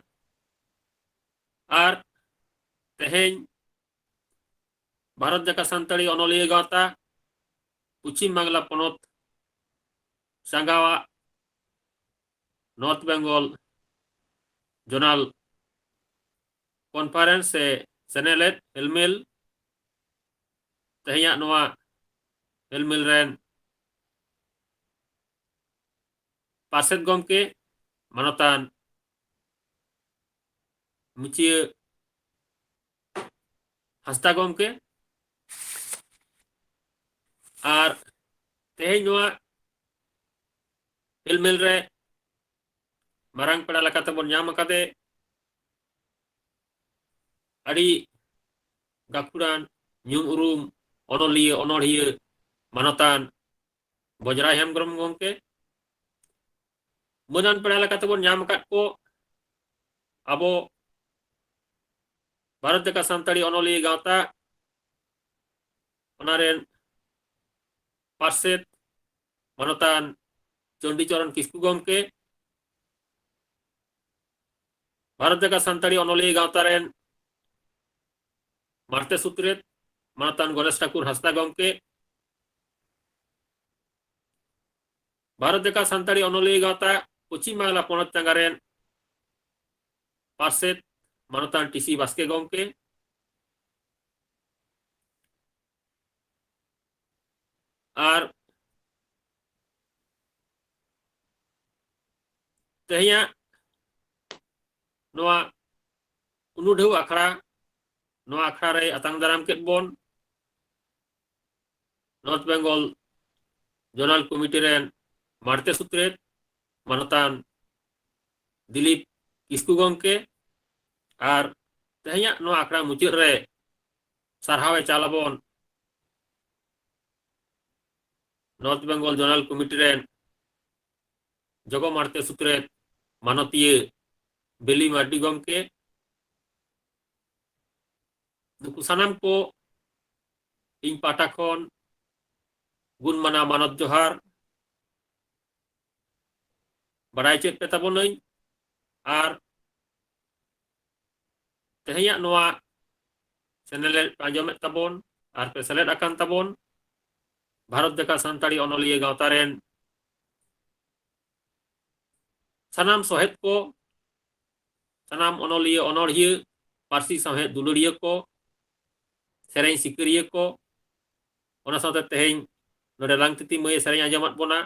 ᱟᱨ ᱛᱮᱦᱮᱧ ᱵᱷᱟᱨᱚᱛ ᱡᱟᱠᱟᱛ ᱥᱟᱱᱛᱟᱲᱤ ᱚᱱᱚᱞᱤᱭᱟᱹ ᱜᱟᱶᱛᱟ, ᱯᱚᱪᱷᱤᱢ ᱵᱟᱝᱞᱟ ᱯᱚᱱᱚᱛ ᱥᱟᱸᱜᱟᱣᱟᱜ North Bengal Zonal Conference ᱥᱮ ᱥᱮᱱᱮᱞᱮᱫ ᱦᱮᱞᱢᱮᱞ, ᱛᱮᱦᱮᱧᱟᱜ ᱱᱚᱣᱟ ᱦᱮᱞᱢᱮᱞ ᱨᱮᱱ ᱯᱟᱨᱥᱮᱛ ᱜᱚᱢᱠᱮ ᱢᱟᱱᱚᱛᱟᱱ ᱢᱩᱪᱤᱭᱟᱹ ᱦᱟᱸᱥᱫᱟ ᱜᱚᱢᱠᱮ᱾ ᱟᱨ ᱛᱮᱦᱮᱧ ᱱᱚᱣᱟ ᱦᱮᱞᱢᱮᱞ ᱨᱮ ᱢᱟᱨᱟᱝ ᱯᱮᱲᱟ ᱞᱮᱠᱟᱛᱮ ᱵᱚᱱ ᱧᱟᱢ ᱟᱠᱟᱫᱮ ᱟᱹᱰᱤ ᱜᱟᱹᱠᱷᱩᱲᱟᱱ, ᱧᱩᱢ ᱩᱨᱩᱢ ᱚᱱᱚᱞᱤᱭᱟᱹ, ᱚᱱᱚᱲᱦᱤᱭᱟᱹ, ᱢᱟᱱᱚᱛᱟᱱ ᱵᱚᱡᱽᱨᱟᱭ ᱦᱮᱢᱵᱨᱚᱢ ᱜᱚᱢᱠᱮ᱾ ᱢᱟᱹᱱᱟᱱ ᱯᱮᱲᱟ ᱞᱮᱠᱟᱛᱮ ᱵᱚᱱ ᱧᱟᱢ ᱟᱠᱟᱫ ᱠᱚ ᱟᱵᱚ ᱵᱷᱟᱨᱚᱛ ᱡᱟᱠᱟᱛ ᱥᱟᱱᱛᱟᱲᱤ ᱚᱱᱚᱞᱤᱭᱟᱹ ᱜᱟᱶᱛᱟ, ᱚᱱᱟ ᱨᱮᱱ ᱯᱟᱨᱥᱮᱛ ᱢᱟᱱᱚᱛᱟᱱ ᱪᱚᱱᱰᱤᱪᱚᱨᱚᱱ ᱠᱤᱥᱠᱩ ᱜᱚᱢᱠᱮ, ᱵᱷᱟᱨᱚᱛ ᱡᱟᱠᱟᱛ ᱥᱟᱱᱛᱟᱲᱤ ᱚᱱᱚᱞᱤᱭᱟᱹ ᱜᱟᱶᱛᱟ ᱨᱮᱱ ᱢᱟᱬᱛᱮ ᱥᱩᱛᱨᱮᱛ ᱢᱟᱱᱚᱛᱟᱱ ᱜᱚᱱᱮᱥ ᱴᱷᱟᱠᱩᱨ ᱦᱟᱸᱥᱫᱟ ᱜᱚᱢᱠᱮ, ᱵᱷᱟᱨᱚᱛ ᱡᱟᱠᱟᱛ ᱥᱟᱱᱛᱟᱲᱤ ᱚᱱᱚᱞᱤᱭᱟᱹ ᱜᱟᱶᱛᱟ ᱯᱚᱪᱷᱤᱢ ᱵᱟᱝᱞᱟ ᱯᱚᱱᱚᱛ ᱪᱟᱸᱜᱟ ᱨᱮᱱ ᱯᱟᱨᱥᱮᱛ ᱢᱟᱱᱚᱛᱟᱱ ᱴᱤ ᱥᱤ ᱵᱟᱥᱠᱮ ᱜᱚᱢᱠᱮ, ᱟᱨ ᱛᱮᱦᱮᱧᱟᱜ ᱱᱚᱣᱟ ᱩᱱᱩᱰᱷᱟᱹᱣ ᱟᱠᱷᱲᱟ, ᱱᱚᱣᱟ ᱟᱠᱷᱲᱟ ᱨᱮ ᱟᱛᱟᱝ ᱫᱟᱨᱟᱢ ᱠᱮᱫ ᱵᱚᱱ ᱱᱚᱨᱛᱷ ᱵᱮᱝᱜᱚᱞ ᱡᱳᱱᱟᱞ ᱠᱚᱢᱤᱴᱤ ᱨᱮᱱ ᱢᱟᱬᱛᱮ ᱥᱩᱛᱨᱮᱛ ᱢᱟᱱᱚᱛᱟᱱ ᱫᱤᱞᱤᱯ ᱠᱤᱥᱠᱩ ᱜᱚᱢᱠᱮ᱾ ᱟᱨ ᱛᱮᱦᱮᱧᱟᱜ ᱱᱚᱣᱟ ᱟᱠᱷᱲᱟ ᱢᱩᱪᱟᱹᱫ ᱨᱮ ᱥᱟᱨᱦᱟᱣ ᱮ ᱪᱟᱞ ᱟᱵᱚᱱ ᱱᱚᱨᱛᱷ ᱵᱮᱝᱜᱚᱞ ᱡᱳᱱᱟᱞ ᱠᱚᱢᱤᱴᱤ ᱨᱮᱱ ᱡᱚᱜᱚ ᱢᱟᱬᱛᱮ ᱥᱩᱛᱨᱮᱛ ᱢᱟᱱᱚᱛᱤᱭᱟᱹ ᱵᱮᱞᱤ ᱢᱟᱨᱰᱤ ᱜᱚᱢᱠᱮ᱾ ᱱᱩᱠᱩ ᱥᱟᱱᱟᱢ ᱠᱚ ᱤᱧ ᱯᱟᱦᱴᱟ ᱠᱷᱚᱱ ᱜᱩᱱ ᱢᱟᱱᱟᱣ ᱢᱟᱱᱚᱛ ᱡᱚᱦᱟᱨ ᱵᱟᱲᱟᱭ ᱦᱚᱪᱚᱭᱮᱫ ᱯᱮ ᱛᱟᱵᱚᱱᱟᱹᱧ᱾ ᱟᱨ ᱛᱮᱦᱮᱧᱟᱜ ᱱᱚᱣᱟ ᱪᱮᱱᱮᱞ ᱨᱮ ᱟᱸᱡᱚᱢᱮᱫ ᱛᱟᱵᱚᱱ ᱟᱨ ᱯᱮ ᱥᱮᱞᱮᱫ ᱟᱠᱟᱱ ᱛᱟᱵᱚᱱ ᱵᱷᱟᱨᱚᱛ ᱡᱟᱠᱟᱛ ᱥᱟᱱᱛᱟᱲᱤ ᱚᱱᱚᱞᱤᱭᱟᱹ ᱜᱟᱶᱛᱟ ᱨᱮᱱ ᱥᱟᱱᱟᱢ ᱥᱚᱦᱮᱫ ᱠᱚ, ᱥᱟᱱᱟᱢ ᱚᱱᱚᱞᱤᱭᱟᱹ, ᱚᱱᱚᱲᱦᱤᱭᱟᱹ, ᱯᱟᱹᱨᱥᱤ ᱥᱟᱶᱦᱮᱫ ᱫᱩᱞᱟᱹᱲᱤᱭᱟᱹ ᱠᱚ, ᱥᱮᱨᱮᱧ ᱥᱤᱠᱟᱹᱨᱤᱭᱟᱹ ᱠᱚ, ᱚᱱᱟ ᱥᱟᱶᱛᱮ ᱛᱮᱦᱮᱧ ᱱᱚᱰᱮ ᱞᱟᱝᱛᱤᱛᱤ ᱢᱟᱹᱭᱮ ᱥᱮᱨᱮᱧ ᱟᱸᱡᱚᱢᱟᱫ ᱵᱚᱱᱟ,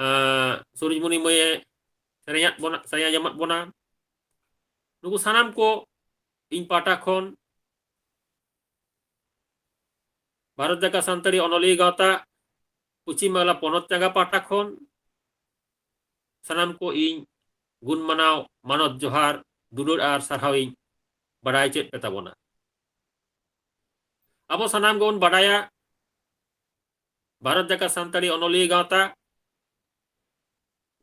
ᱟᱸ, ᱥᱩᱨᱩᱡᱽᱢᱩᱱᱤ ᱢᱟᱹᱭᱮ ᱥᱮᱨᱮᱧᱟᱫ ᱵᱚᱱᱟ, ᱥᱮᱨᱮᱧ ᱟᱸᱡᱚᱢᱟᱫ ᱵᱚᱱᱟ, ᱱᱩᱠᱩ ᱥᱟᱱᱟᱢ ᱠᱚ ᱤᱧ ᱯᱟᱦᱴᱟ ᱠᱷᱚᱱ, ᱵᱷᱟᱨᱚᱛ ᱡᱟᱠᱟᱛ ᱥᱟᱱᱛᱟᱲᱤ ᱚᱱᱚᱞᱤᱭᱟᱹ ᱜᱟᱶᱛᱟ ᱯᱚᱪᱷᱤᱢ ᱵᱟᱝᱞᱟ ᱯᱚᱱᱚᱛ ᱪᱟᱸᱜᱟ ᱯᱟᱦᱴᱟ ᱠᱷᱚᱱ ᱥᱟᱱᱟᱢ ᱠᱚ ᱤᱧ ᱜᱩᱱ ᱢᱟᱱᱟᱣ ᱢᱟᱱᱚᱛ ᱡᱚᱦᱟᱨ, ᱫᱩᱞᱟᱹᱲ ᱟᱨ ᱥᱟᱨᱦᱟᱣ ᱤᱧ ᱵᱟᱲᱟᱭ ᱪᱮᱫ ᱯᱮ ᱛᱟᱵᱚᱱᱟ᱾ ᱟᱵᱚ ᱥᱟᱱᱟᱢ ᱜᱮᱵᱚᱱ ᱵᱟᱰᱟᱭᱟ, ᱵᱷᱟᱨᱚᱛ ᱡᱟᱠᱟᱛ ᱥᱟᱱᱛᱟᱲᱤ ᱚᱱᱚᱞᱤᱭᱟᱹ ᱜᱟᱶᱛᱟ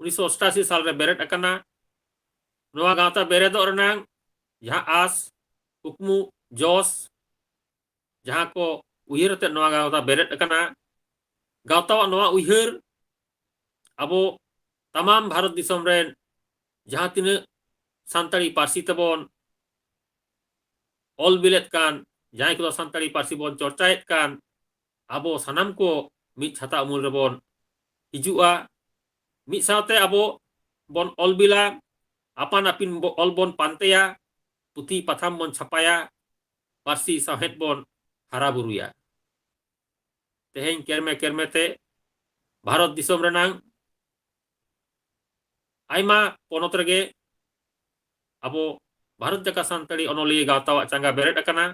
ᱩᱱᱤᱥᱥᱚ ᱚᱥᱴᱟᱥᱤ ᱥᱟᱞᱨᱮ ᱵᱮᱨᱮᱫ ᱟᱠᱟᱱᱟ᱾ ᱱᱚᱣᱟ ᱜᱟᱶᱛᱟ ᱵᱮᱨᱮᱫᱚᱜ ᱨᱮᱱᱟᱝ ᱡᱟᱦᱟᱸ ᱟᱥ, ᱠᱩᱠᱢᱩ, ᱡᱚᱥ, ᱡᱟᱦᱟᱸ ᱠᱚ ᱩᱭᱦᱟᱹᱨ ᱟᱛᱮ ᱱᱚᱣᱟ ᱜᱟᱶᱛᱟ ᱵᱮᱨᱮᱫ ᱟᱠᱟᱱᱟ, ᱜᱟᱶᱛᱟᱣᱟᱜ ᱱᱚᱣᱟ ᱩᱭᱦᱟᱹᱨ ᱟᱵᱚ ᱛᱟᱢᱟᱢ ᱵᱷᱟᱨᱚᱛ ᱫᱤᱥᱚᱢ ᱨᱮᱱ ᱡᱟᱦᱟᱸ ᱛᱤᱱᱟᱹᱜ ᱥᱟᱱᱛᱟᱲᱤ ᱯᱟᱹᱨᱥᱤ ᱛᱮᱵᱚᱱ ᱚᱞ ᱵᱤᱞᱮᱫ ᱠᱟᱱ, ᱡᱟᱦᱟᱸᱭ ᱠᱚᱫᱚ ᱥᱟᱱᱛᱟᱲᱤ ᱯᱟᱹᱨᱥᱤ ᱵᱚᱱ ᱪᱚᱨᱪᱟᱭᱮᱫ ᱠᱟᱱ, ᱟᱵᱚ ᱥᱟᱱᱟᱢ ᱠᱚ ᱢᱤᱫ ᱪᱷᱟᱛᱟ ᱩᱢᱩᱞ ᱨᱮᱵᱚᱱ ᱦᱤᱡᱩᱜᱼᱟ᱾ ᱢᱤᱫ ᱥᱟᱶᱛᱮ ᱟᱵᱚ ᱵᱚᱱ ᱚᱞ ᱵᱤᱞᱟ, ᱟᱯᱟᱱ ᱟᱹᱯᱤᱱ ᱵᱚ-, ᱚᱞ ᱵᱚᱱ ᱯᱟᱱᱛᱮᱭᱟ, ᱯᱩᱛᱷᱤ ᱯᱟᱛᱷᱟᱢ ᱵᱚᱱ ᱪᱷᱟᱯᱟᱭᱟ, ᱯᱟᱹᱨᱥᱤ ᱥᱟᱶᱦᱮᱫ ᱵᱚᱱ ᱦᱟᱨᱟ ᱵᱩᱨᱩᱭᱟ᱾ ᱛᱮᱦᱮᱧ ᱠᱮᱨᱢᱮ ᱠᱮᱨᱢᱮ ᱛᱮ ᱵᱷᱟᱨᱚᱛ ᱫᱤᱥᱚᱢ ᱨᱮᱱᱟᱝ ᱟᱭᱢᱟ ᱯᱚᱱᱚᱛ ᱨᱮᱜᱮ ᱟᱵᱚ ᱵᱷᱟᱨᱚᱛ ᱡᱟᱠᱟᱛ ᱥᱟᱱᱛᱟᱲᱤ ᱚᱱᱚᱞᱤᱭᱟᱹ ᱜᱟᱶᱛᱟᱣᱟᱜ ᱪᱟᱸᱜᱟ ᱵᱮᱨᱮᱫ ᱟᱠᱟᱱᱟ᱾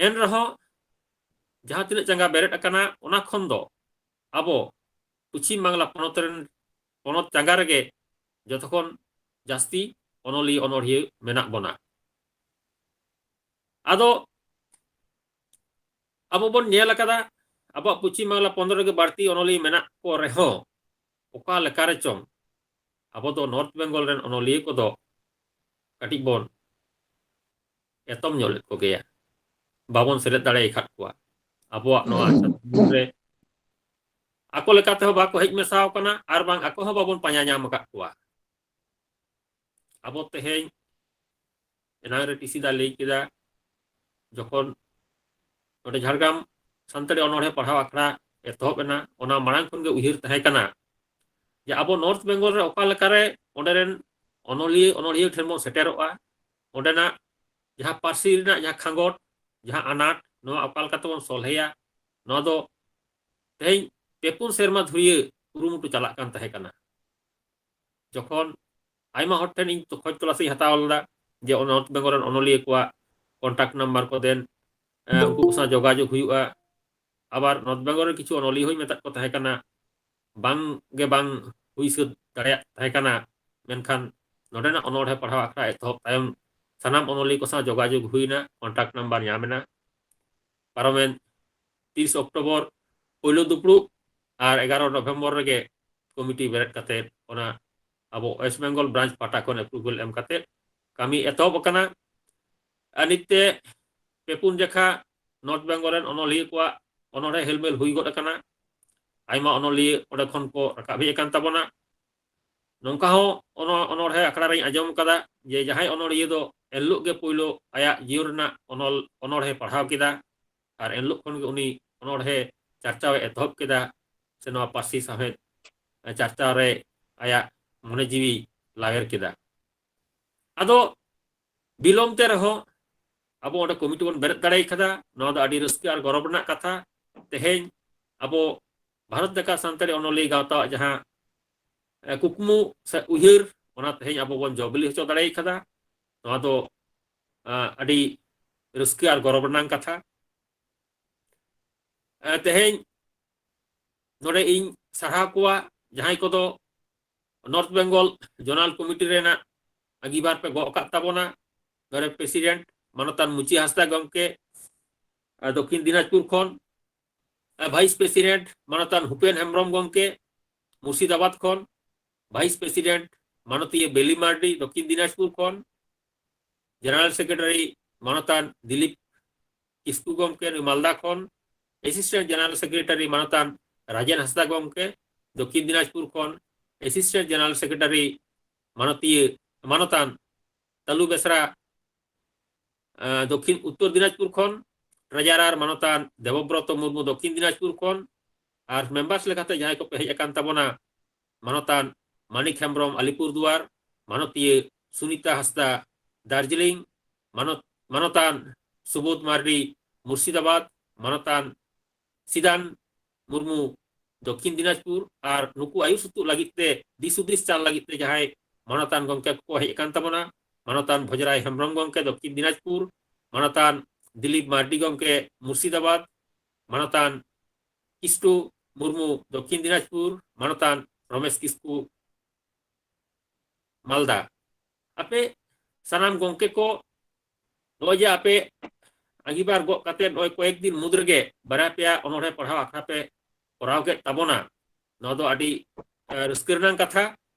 ᱮᱱ ᱨᱮᱦᱚᱸ ᱡᱟᱦᱟᱸ ᱛᱤᱱᱟᱹᱜ ᱪᱟᱸᱜᱟ ᱵᱮᱨᱮᱫ ᱟᱠᱟᱱᱟ, ᱚᱱᱟ ᱠᱷᱚᱱ ᱫᱚ ᱟᱵᱚ ᱯᱚᱪᱷᱤᱢ ᱵᱟᱝᱞᱟ ᱯᱚᱱᱚᱛ ᱨᱮᱱ, ᱯᱚᱱᱚᱛ ᱪᱟᱸᱜᱟ ᱨᱮᱜᱮ ᱡᱚᱛᱚ ᱠᱷᱚᱱ ᱡᱟᱹᱥᱛᱤ ᱚᱱᱚᱞᱤᱭᱟᱹ ᱚᱱᱚᱲᱦᱤᱭᱟᱹ ᱢᱮᱱᱟᱜ ᱵᱚᱱᱟ᱾ ᱟᱫᱚ ᱟᱵᱚ ᱵᱚᱱ ᱧᱮᱞ ᱟᱠᱟᱫᱟ, ᱟᱵᱚᱣᱟᱜ ᱯᱚᱪᱷᱤᱢ ᱵᱟᱝᱞᱟ ᱯᱚᱱᱚᱛ ᱨᱮᱜᱮ ᱵᱟᱹᱲᱛᱤ ᱚᱱᱚᱞᱤᱭᱟᱹ ᱢᱮᱱᱟᱜ ᱠᱚ ᱨᱮᱦᱚᱸ, ᱚᱠᱟ ᱞᱮᱠᱟ ᱨᱮᱪᱚᱝ ᱟᱵᱚ ᱫᱚ ᱱᱚᱨᱛᱷ ᱵᱮᱝᱜᱚᱞ ᱨᱮᱱ ᱚᱱᱚᱞᱤᱭᱟᱹ ᱠᱚᱫᱚ ᱠᱟᱹᱴᱤᱡ ᱵᱚᱱ ᱮᱛᱚᱢ ᱧᱚᱜ ᱞᱮᱫ ᱠᱚᱜᱮᱭᱟ, ᱵᱟᱵᱚᱱ ᱥᱮᱞᱮᱫ ᱫᱟᱲᱮ ᱟᱠᱟᱫ ᱠᱚᱣᱟ ᱟᱵᱚᱣᱟᱜ ᱱᱚᱣᱟ ᱪᱟᱹᱛ ᱨᱮ᱾ ᱟᱠᱚ ᱞᱮᱠᱟ ᱛᱮᱦᱚᱸ ᱵᱟᱠᱚ ᱦᱮᱡ ᱢᱮᱥᱟ ᱟᱠᱟᱱᱟ, ᱟᱨ ᱵᱟᱝ ᱟᱠᱚ ᱦᱚᱸ ᱵᱟᱵᱚᱱ ᱯᱟᱸᱡᱟ ᱧᱟᱢ ᱟᱠᱟᱫ ᱠᱚᱣᱟ᱾ ᱟᱵᱚ ᱛᱮᱦᱮᱧ, ᱮᱱᱟᱝ ᱨᱮ ᱴᱤᱥᱤ ᱫᱟ ᱞᱟᱹᱭ ᱠᱮᱫᱟ, ᱡᱚᱠᱷᱚᱱ ᱱᱚᱰᱮ ᱡᱷᱟᱲᱜᱨᱟᱢ ᱥᱟᱱᱛᱟᱲᱤ ᱚᱱᱚᱬᱦᱮ ᱯᱟᱲᱦᱟᱣ ᱟᱠᱷᱲᱟ ᱮᱛᱚᱦᱚᱵ ᱮᱱᱟ, ᱚᱱᱟ ᱢᱟᱲᱟᱝ ᱠᱷᱚᱱ ᱜᱮ ᱩᱭᱦᱟᱹᱨ ᱛᱟᱦᱮᱸ ᱠᱟᱱᱟ ᱡᱮ ᱟᱵᱚ ᱱᱚᱨᱛᱷ ᱵᱮᱝᱜᱚᱞ ᱨᱮ ᱚᱠᱟ ᱞᱮᱠᱟᱨᱮ ᱚᱸᱰᱮ ᱨᱮᱱ ᱚᱱᱚᱞᱤᱭᱟᱹ, ᱚᱱᱚᱲᱦᱤᱭᱟᱹ ᱴᱷᱮᱱ ᱵᱚᱱ ᱥᱮᱴᱮᱨᱚᱜᱼᱟ, ᱚᱸᱰᱮᱱᱟᱜ ᱡᱟᱦᱟᱸ ᱯᱟᱹᱨᱥᱤ ᱨᱮᱱᱟᱜ ᱡᱟᱦᱟᱸ ᱠᱷᱟᱸᱜᱚᱴ, ᱡᱟᱦᱟᱸ ᱟᱱᱟᱴ, ᱱᱚᱣᱟ ᱚᱠᱟ ᱞᱮᱠᱟ ᱛᱮᱵᱚᱱ ᱥᱚᱞᱦᱮᱭᱟ, ᱱᱚᱣᱟ ᱫᱚ ᱛᱮᱦᱮᱧ ᱯᱮ ᱯᱩᱱ ᱥᱮᱨᱢᱟ ᱫᱷᱩᱨᱤᱭᱟᱹ ᱠᱩᱨᱩᱢᱩᱴᱩ ᱪᱟᱞᱟᱜ ᱠᱟᱱ ᱛᱟᱦᱮᱸ ᱠᱟᱱᱟ᱾ ᱡᱚᱠᱷᱚᱱ ᱟᱭᱢᱟ ᱦᱚᱲ ᱴᱷᱮᱱ ᱤᱧ ᱛᱚ-, ᱠᱷᱚᱡᱽ ᱛᱚᱞᱟᱥ ᱤᱧ ᱦᱟᱛᱟᱣ ᱞᱮᱫᱟ ᱡᱮ ᱚᱱᱟ ᱱᱚᱨᱛᱷ ᱵᱮᱝᱜᱚᱞ ᱨᱮᱱ ᱚᱱᱚᱞᱤᱭᱟᱹ ᱠᱚᱣᱟᱜ ᱠᱚᱱᱴᱟᱠᱴ ᱱᱟᱢᱵᱟᱨ ᱠᱚ ᱫᱮᱱ, ᱮ, ᱩᱱᱠᱩ ᱠᱚ ᱥᱟᱶ ᱡᱳᱜᱟᱡᱳᱜᱽ ᱦᱩᱭᱩᱜᱼᱟ᱾ ᱟᱵᱟᱨ ᱱᱚᱨᱛᱷ ᱵᱮᱝᱜᱚᱞ ᱨᱮ ᱠᱤᱪᱷᱩ ᱚᱱᱚᱞᱤᱭᱟᱹ ᱦᱚᱸᱧ ᱢᱮᱛᱟᱫ ᱠᱚ ᱛᱟᱦᱮᱸ ᱠᱟᱱᱟ, ᱵᱟᱝ ᱜᱮ ᱵᱟᱝ ᱦᱩᱭ ᱥᱟᱹᱛ ᱫᱟᱲᱮᱭᱟᱜ ᱛᱟᱦᱮᱸ ᱠᱟᱱᱟ᱾ ᱢᱮᱱᱠᱷᱟᱱ ᱱᱚᱰᱮᱱᱟᱜ ᱚᱱᱚᱬᱦᱮ ᱯᱟᱲᱦᱟᱣ ᱟᱠᱷᱲᱟ ᱮᱛᱚᱦᱚᱵ ᱛᱟᱭᱚᱢ ᱥᱟᱱᱟᱢ ᱚᱱᱚᱞᱤᱭᱟᱹ ᱠᱚ ᱥᱟᱶ ᱡᱳᱜᱟᱡᱳᱜᱽ ᱦᱩᱭᱱᱟ, ᱠᱚᱱᱴᱟᱠᱴ ᱱᱟᱢᱵᱟᱨ ᱧᱟᱢ ᱮᱱᱟ᱾ ᱯᱟᱨᱚᱢᱮᱱ ᱛᱤᱨᱤᱥ ᱚᱠᱴᱳᱵᱚᱨ ᱯᱳᱭᱞᱳ ᱫᱩᱯᱲᱩᱵ ᱟᱨ ᱮᱜᱟᱨᱚ ᱱᱚᱵᱷᱮᱢᱵᱚᱨ ᱨᱮᱜᱮ ᱠᱚᱢᱤᱴᱤ ᱵᱮᱨᱮᱫ ᱠᱟᱛᱮ ᱚᱱᱟ ᱟᱵᱚ ᱳᱭᱮᱥᱴ ᱵᱮᱝᱜᱚᱞ ᱵᱨᱟᱧᱪ ᱯᱟᱦᱴᱟ ᱠᱷᱚᱱ ᱮᱯᱨᱩᱵᱷᱟᱞ ᱮᱢ ᱠᱟᱛᱮ ᱠᱟᱹᱢᱤ ᱮᱛᱚᱦᱚᱵ ᱟᱠᱟᱱᱟ᱾ ᱟᱨ ᱱᱤᱛ ᱛᱮ ᱯᱮ ᱯᱩᱱ ᱡᱟᱠᱷᱟ ᱱᱚᱨᱛᱷ ᱵᱮᱝᱜᱚᱞ ᱨᱮᱱ ᱚᱱᱚᱞᱤᱭᱟᱹ ᱠᱚᱣᱟᱜ ᱚᱱᱚᱬᱦᱮ ᱦᱮᱞᱢᱮᱞ ᱦᱩᱭ ᱜᱚᱫ ᱟᱠᱟᱱᱟ᱾ ᱟᱭᱢᱟ ᱚᱱᱚᱞᱤᱭᱟᱹ ᱚᱸᱰᱮ ᱠᱷᱚᱱ ᱠᱚ ᱨᱟᱠᱟᱵ ᱦᱮᱡ ᱟᱠᱟᱱ ᱛᱟᱵᱚᱱᱟ᱾ ᱱᱚᱝᱠᱟ ᱦᱚᱸ ᱚᱱᱚ-, ᱚᱱᱚᱬᱦᱮ ᱟᱠᱷᱲᱟ ᱨᱮᱧ ᱟᱸᱡᱚᱢ ᱠᱟᱫᱟ ᱡᱮ ᱡᱟᱦᱟᱸᱭ ᱚᱱᱚᱞᱤᱭᱟᱹ ᱫᱚ ᱮᱱᱦᱤᱞᱳᱜ ᱜᱮ ᱯᱳᱭᱞᱳ ᱟᱭᱟᱜ ᱡᱤᱭᱚᱱ ᱨᱮᱱᱟᱜ ᱚᱱᱚᱞ, ᱚᱱᱚᱬᱦᱮ ᱯᱟᱲᱦᱟᱣ ᱠᱮᱫᱟ ᱟᱨ ᱮᱱᱦᱤᱞᱳᱜ ᱠᱷᱚᱱ ᱜᱮ ᱩᱱᱤ ᱚᱱᱚᱬᱦᱮ ᱪᱟᱨᱪᱟᱣ ᱮ ᱮᱛᱚᱦᱚᱵ ᱠᱮᱫᱟ, ᱥᱮ ᱱᱚᱣᱟ ᱯᱟᱹᱨᱥᱤ ᱥᱟᱶᱦᱮᱫ ᱪᱟᱨᱪᱟᱣ ᱨᱮ ᱟᱭᱟᱜ ᱢᱚᱱᱮ ᱡᱤᱣᱤ ᱞᱟᱣᱮᱨ ᱠᱮᱫᱟ᱾ ᱟᱫᱚ ᱵᱤᱞᱚᱢ ᱛᱮ ᱨᱮᱦᱚᱸ ᱟᱵᱚ ᱚᱸᱰᱮ ᱠᱚᱢᱤᱴᱤ ᱵᱚᱱ ᱵᱮᱨᱮᱫ ᱫᱟᱲᱮ ᱠᱟᱫᱟ᱾ ᱱᱚᱣᱟ ᱫᱚ ᱟᱹᱰᱤ ᱨᱟᱹᱥᱠᱟᱹ ᱟᱨ ᱜᱚᱨᱚᱵᱽ ᱨᱮᱱᱟᱜ ᱠᱟᱛᱷᱟ᱾ ᱛᱮᱦᱮᱧ ᱟᱵᱚ ᱵᱷᱟᱨᱚᱛ ᱡᱟᱠᱟᱛ ᱥᱟᱱᱛᱟᱲᱤ ᱚᱱᱚᱞᱤᱭᱟᱹ ᱜᱟᱶᱛᱟᱣᱟᱜ ᱡᱟᱦᱟᱸ, ᱮ, ᱠᱩᱠᱢᱩ ᱥᱮ ᱩᱭᱦᱟᱹᱨ, ᱚᱱᱟ ᱛᱮᱦᱮᱧ ᱟᱵᱚ ᱵᱚᱱ ᱡᱚ ᱵᱤᱞᱤ ᱦᱚᱪᱚ ᱫᱟᱲᱮ ᱠᱟᱫᱟ᱾ ᱱᱚᱣᱟ ᱫᱚ, ᱟ, ᱟᱹᱰᱤ ᱨᱟᱹᱥᱠᱟᱹ ᱟᱨ ᱜᱚᱨᱚᱵᱽ ᱨᱮᱱᱟᱜ ᱠᱟᱛᱷᱟ᱾ ᱮ, ᱛᱮᱦᱮᱧ ᱱᱚᱰᱮ ᱤᱧ ᱥᱟᱨᱦᱟᱣ ᱠᱚᱣᱟ ᱡᱟᱦᱟᱸᱭ ᱠᱚᱫᱚ ᱱᱚᱨᱛᱷ ᱵᱮᱝᱜᱚᱞ ᱡᱳᱱᱟᱞ ᱠᱚᱢᱤᱴᱤ ᱨᱮᱱᱟᱜ ᱟᱺᱜᱤᱵᱷᱟᱨ ᱯᱮ ᱜᱚᱜ ᱟᱠᱟᱫ ᱛᱟᱵᱚᱱᱟ᱾ ᱱᱚᱰᱮ ᱯᱨᱮᱥᱤᱰᱮᱱᱴ ᱢᱟᱱᱚᱛᱟᱱ ᱢᱩᱪᱤ ᱦᱟᱸᱥᱫᱟ ᱜᱚᱢᱠᱮ, ᱟ, ᱫᱚᱠᱠᱷᱤᱱ ᱫᱤᱱᱟᱡᱽᱯᱩᱨ ᱠᱷᱚᱱ, ᱟ, ᱵᱷᱟᱭᱤᱥ ᱯᱨᱮᱥᱤᱰᱮᱱᱴ ᱢᱟᱱᱚᱛᱟᱱ ᱦᱩᱯᱮᱱ ᱦᱮᱢᱵᱨᱚᱢ ᱜᱚᱢᱠᱮ ᱢᱩᱨᱥᱤᱫᱟᱵᱟᱫᱽ ᱠᱷᱚᱱ, ᱵᱷᱟᱭᱤᱥ ᱯᱨᱮᱥᱤᱰᱮᱱᱴ ᱢᱟᱱᱚᱛᱤᱭᱟᱹ ᱵᱮᱞᱤ ᱢᱟᱨᱰᱤ ᱫᱚᱠᱠᱷᱤᱱ ᱫᱤᱱᱟᱡᱽᱯᱩᱨ ᱠᱷᱚᱱ, ᱡᱮᱱᱟᱨᱮᱞ ᱥᱮᱠᱨᱮᱴᱟᱨᱤ ᱢᱟᱱᱚᱛᱟᱱ ᱫᱤᱞᱤᱯ ᱠᱤᱥᱠᱩ ᱜᱚᱢᱠᱮ ᱱᱩᱭ ᱢᱟᱞᱫᱟ ᱠᱷᱚᱱ, ᱮᱥᱤᱥᱴᱮᱱᱴ ᱡᱮᱱᱟᱨᱮᱞ ᱥᱮᱠᱨᱮᱴᱟᱨᱤ ᱢᱟᱱᱚᱛᱟᱱ ᱨᱟᱡᱮᱱ ᱦᱟᱸᱥᱫᱟ ᱜᱚᱢᱠᱮ ᱫᱚᱠᱠᱷᱤᱱ ᱫᱤᱱᱟᱡᱽᱯᱩᱨ ᱠᱷᱚᱱ, ᱮᱥᱤᱥᱴᱮᱱᱴ ᱡᱮᱱᱟᱨᱮᱞ ᱥᱮᱠᱨᱮᱴᱟᱨᱤ ᱢᱟᱱᱚᱛᱤᱭᱟᱹ, ᱢᱟᱱᱚᱛᱟᱱ ᱛᱟᱞᱩ ᱵᱮᱥᱨᱟ, ᱮ, ᱫᱚᱠᱠᱷᱤᱱ ᱩᱛᱛᱚᱨ ᱫᱤᱱᱟᱡᱽᱯᱩᱨ ᱠᱷᱚᱱ, ᱴᱨᱮᱡᱟᱨᱟᱨ ᱢᱟᱱᱚᱛᱟᱱ ᱫᱮᱵᱚᱵᱨᱚᱛᱚ ᱢᱩᱨᱢᱩ ᱫᱚᱠᱠᱷᱤᱱ ᱫᱤᱱᱟᱡᱽᱯᱩᱨ ᱠᱷᱚᱱ, ᱟᱨ ᱢᱮᱢᱵᱟᱨᱥ ᱞᱮᱠᱟᱛᱮ ᱡᱟᱦᱟᱸᱭ ᱠᱚᱯᱮ ᱦᱮᱡ ᱟᱠᱟᱱ ᱛᱟᱵᱚᱱᱟ, ᱢᱟᱱᱚᱛᱟᱱ ᱢᱟᱱᱤᱠ ᱦᱮᱢᱵᱨᱚᱢ ᱟᱞᱤᱯᱩᱨᱫᱩᱣᱟᱨ, ᱢᱟᱱᱚᱛᱤᱭᱟᱹ ᱥᱩᱱᱤᱛᱟ ᱦᱟᱸᱥᱫᱟ ᱫᱟᱨᱡᱤᱞᱤᱝ, ᱢᱟᱱᱚᱛ-, ᱢᱟᱱᱚᱛᱟᱱ ᱥᱩᱵᱳᱫᱷ ᱢᱟᱨᱰᱤ ᱢᱩᱨᱥᱤᱫᱟᱵᱟᱫᱽ, ᱢᱟᱱᱚᱛᱟᱱ ᱥᱤᱫᱟᱱ ᱢᱩᱨᱢᱩ ᱫᱚᱠᱠᱷᱤᱱ ᱫᱤᱱᱟᱡᱽᱯᱩᱨ, ᱟᱨ ᱱᱩᱠᱩ ᱟᱹᱭᱩᱨ ᱥᱩᱛᱩᱜ ᱞᱟᱹᱜᱤᱫ ᱛᱮ, ᱫᱤᱥ ᱦᱩᱫᱤᱥ ᱪᱟᱞ ᱞᱟᱹᱜᱤᱫ ᱛᱮ ᱡᱟᱦᱟᱸᱭ ᱢᱟᱱᱚᱛᱟᱱ ᱜᱚᱢᱠᱮ ᱠᱚᱠᱚ ᱦᱮᱡ ᱟᱠᱟᱱ ᱛᱟᱵᱚᱱᱟ᱾ ᱢᱟᱱᱚᱛᱟᱱ ᱵᱷᱚᱡᱽᱨᱟᱭ ᱦᱮᱢᱵᱨᱚᱢ ᱜᱚᱢᱠᱮ, ᱫᱚᱠᱠᱷᱤᱱ ᱫᱤᱱᱟᱡᱽᱯᱩᱨ, ᱢᱟᱱᱚᱛᱟᱱ ᱫᱤᱞᱤᱯ ᱢᱟᱨᱰᱤ ᱜᱚᱢᱠᱮ, ᱢᱩᱨᱥᱤᱫᱟᱵᱟᱫᱽ, ᱢᱟᱱᱚᱛᱟᱱ ᱠᱤᱥᱴᱩ ᱢᱩᱨᱢᱩ, ᱫᱚᱠᱠᱷᱤᱱ ᱫᱤᱱᱟᱡᱽᱯᱩᱨ, ᱢᱟᱱᱚᱛᱟᱱ ᱨᱚᱢᱮᱥ ᱠᱤᱥᱠᱩ, ᱢᱟᱞᱫᱟ᱾ ᱟᱯᱮ ᱥᱟᱱᱟᱢ ᱜᱚᱢᱠᱮ ᱠᱚ, ᱱᱚᱜᱼᱚᱭ ᱡᱮ ᱟᱯᱮ ᱟᱸᱜᱤᱵᱟᱨ ᱜᱚᱜ ᱠᱟᱛᱮ ᱱᱚᱜᱼᱚᱭ ᱠᱚᱭᱮᱠ ᱫᱤᱱ ᱢᱩᱫᱽ ᱨᱮᱜᱮ ᱵᱟᱨᱭᱟ ᱯᱮᱭᱟ ᱚᱱᱚᱬᱦᱮ ᱯᱟᱲᱦᱟᱣ ᱟᱠᱷᱲᱟ ᱯᱮ ᱠᱚᱨᱟᱣ ᱠᱮᱫ ᱛᱟᱵᱚᱱᱟ, ᱱᱚᱣᱟ ᱫᱚ ᱟᱹᱰᱤ, ᱮ, ᱨᱟᱹᱥᱠᱟᱹ ᱨᱮᱱᱟᱜ ᱠᱟᱛᱷᱟ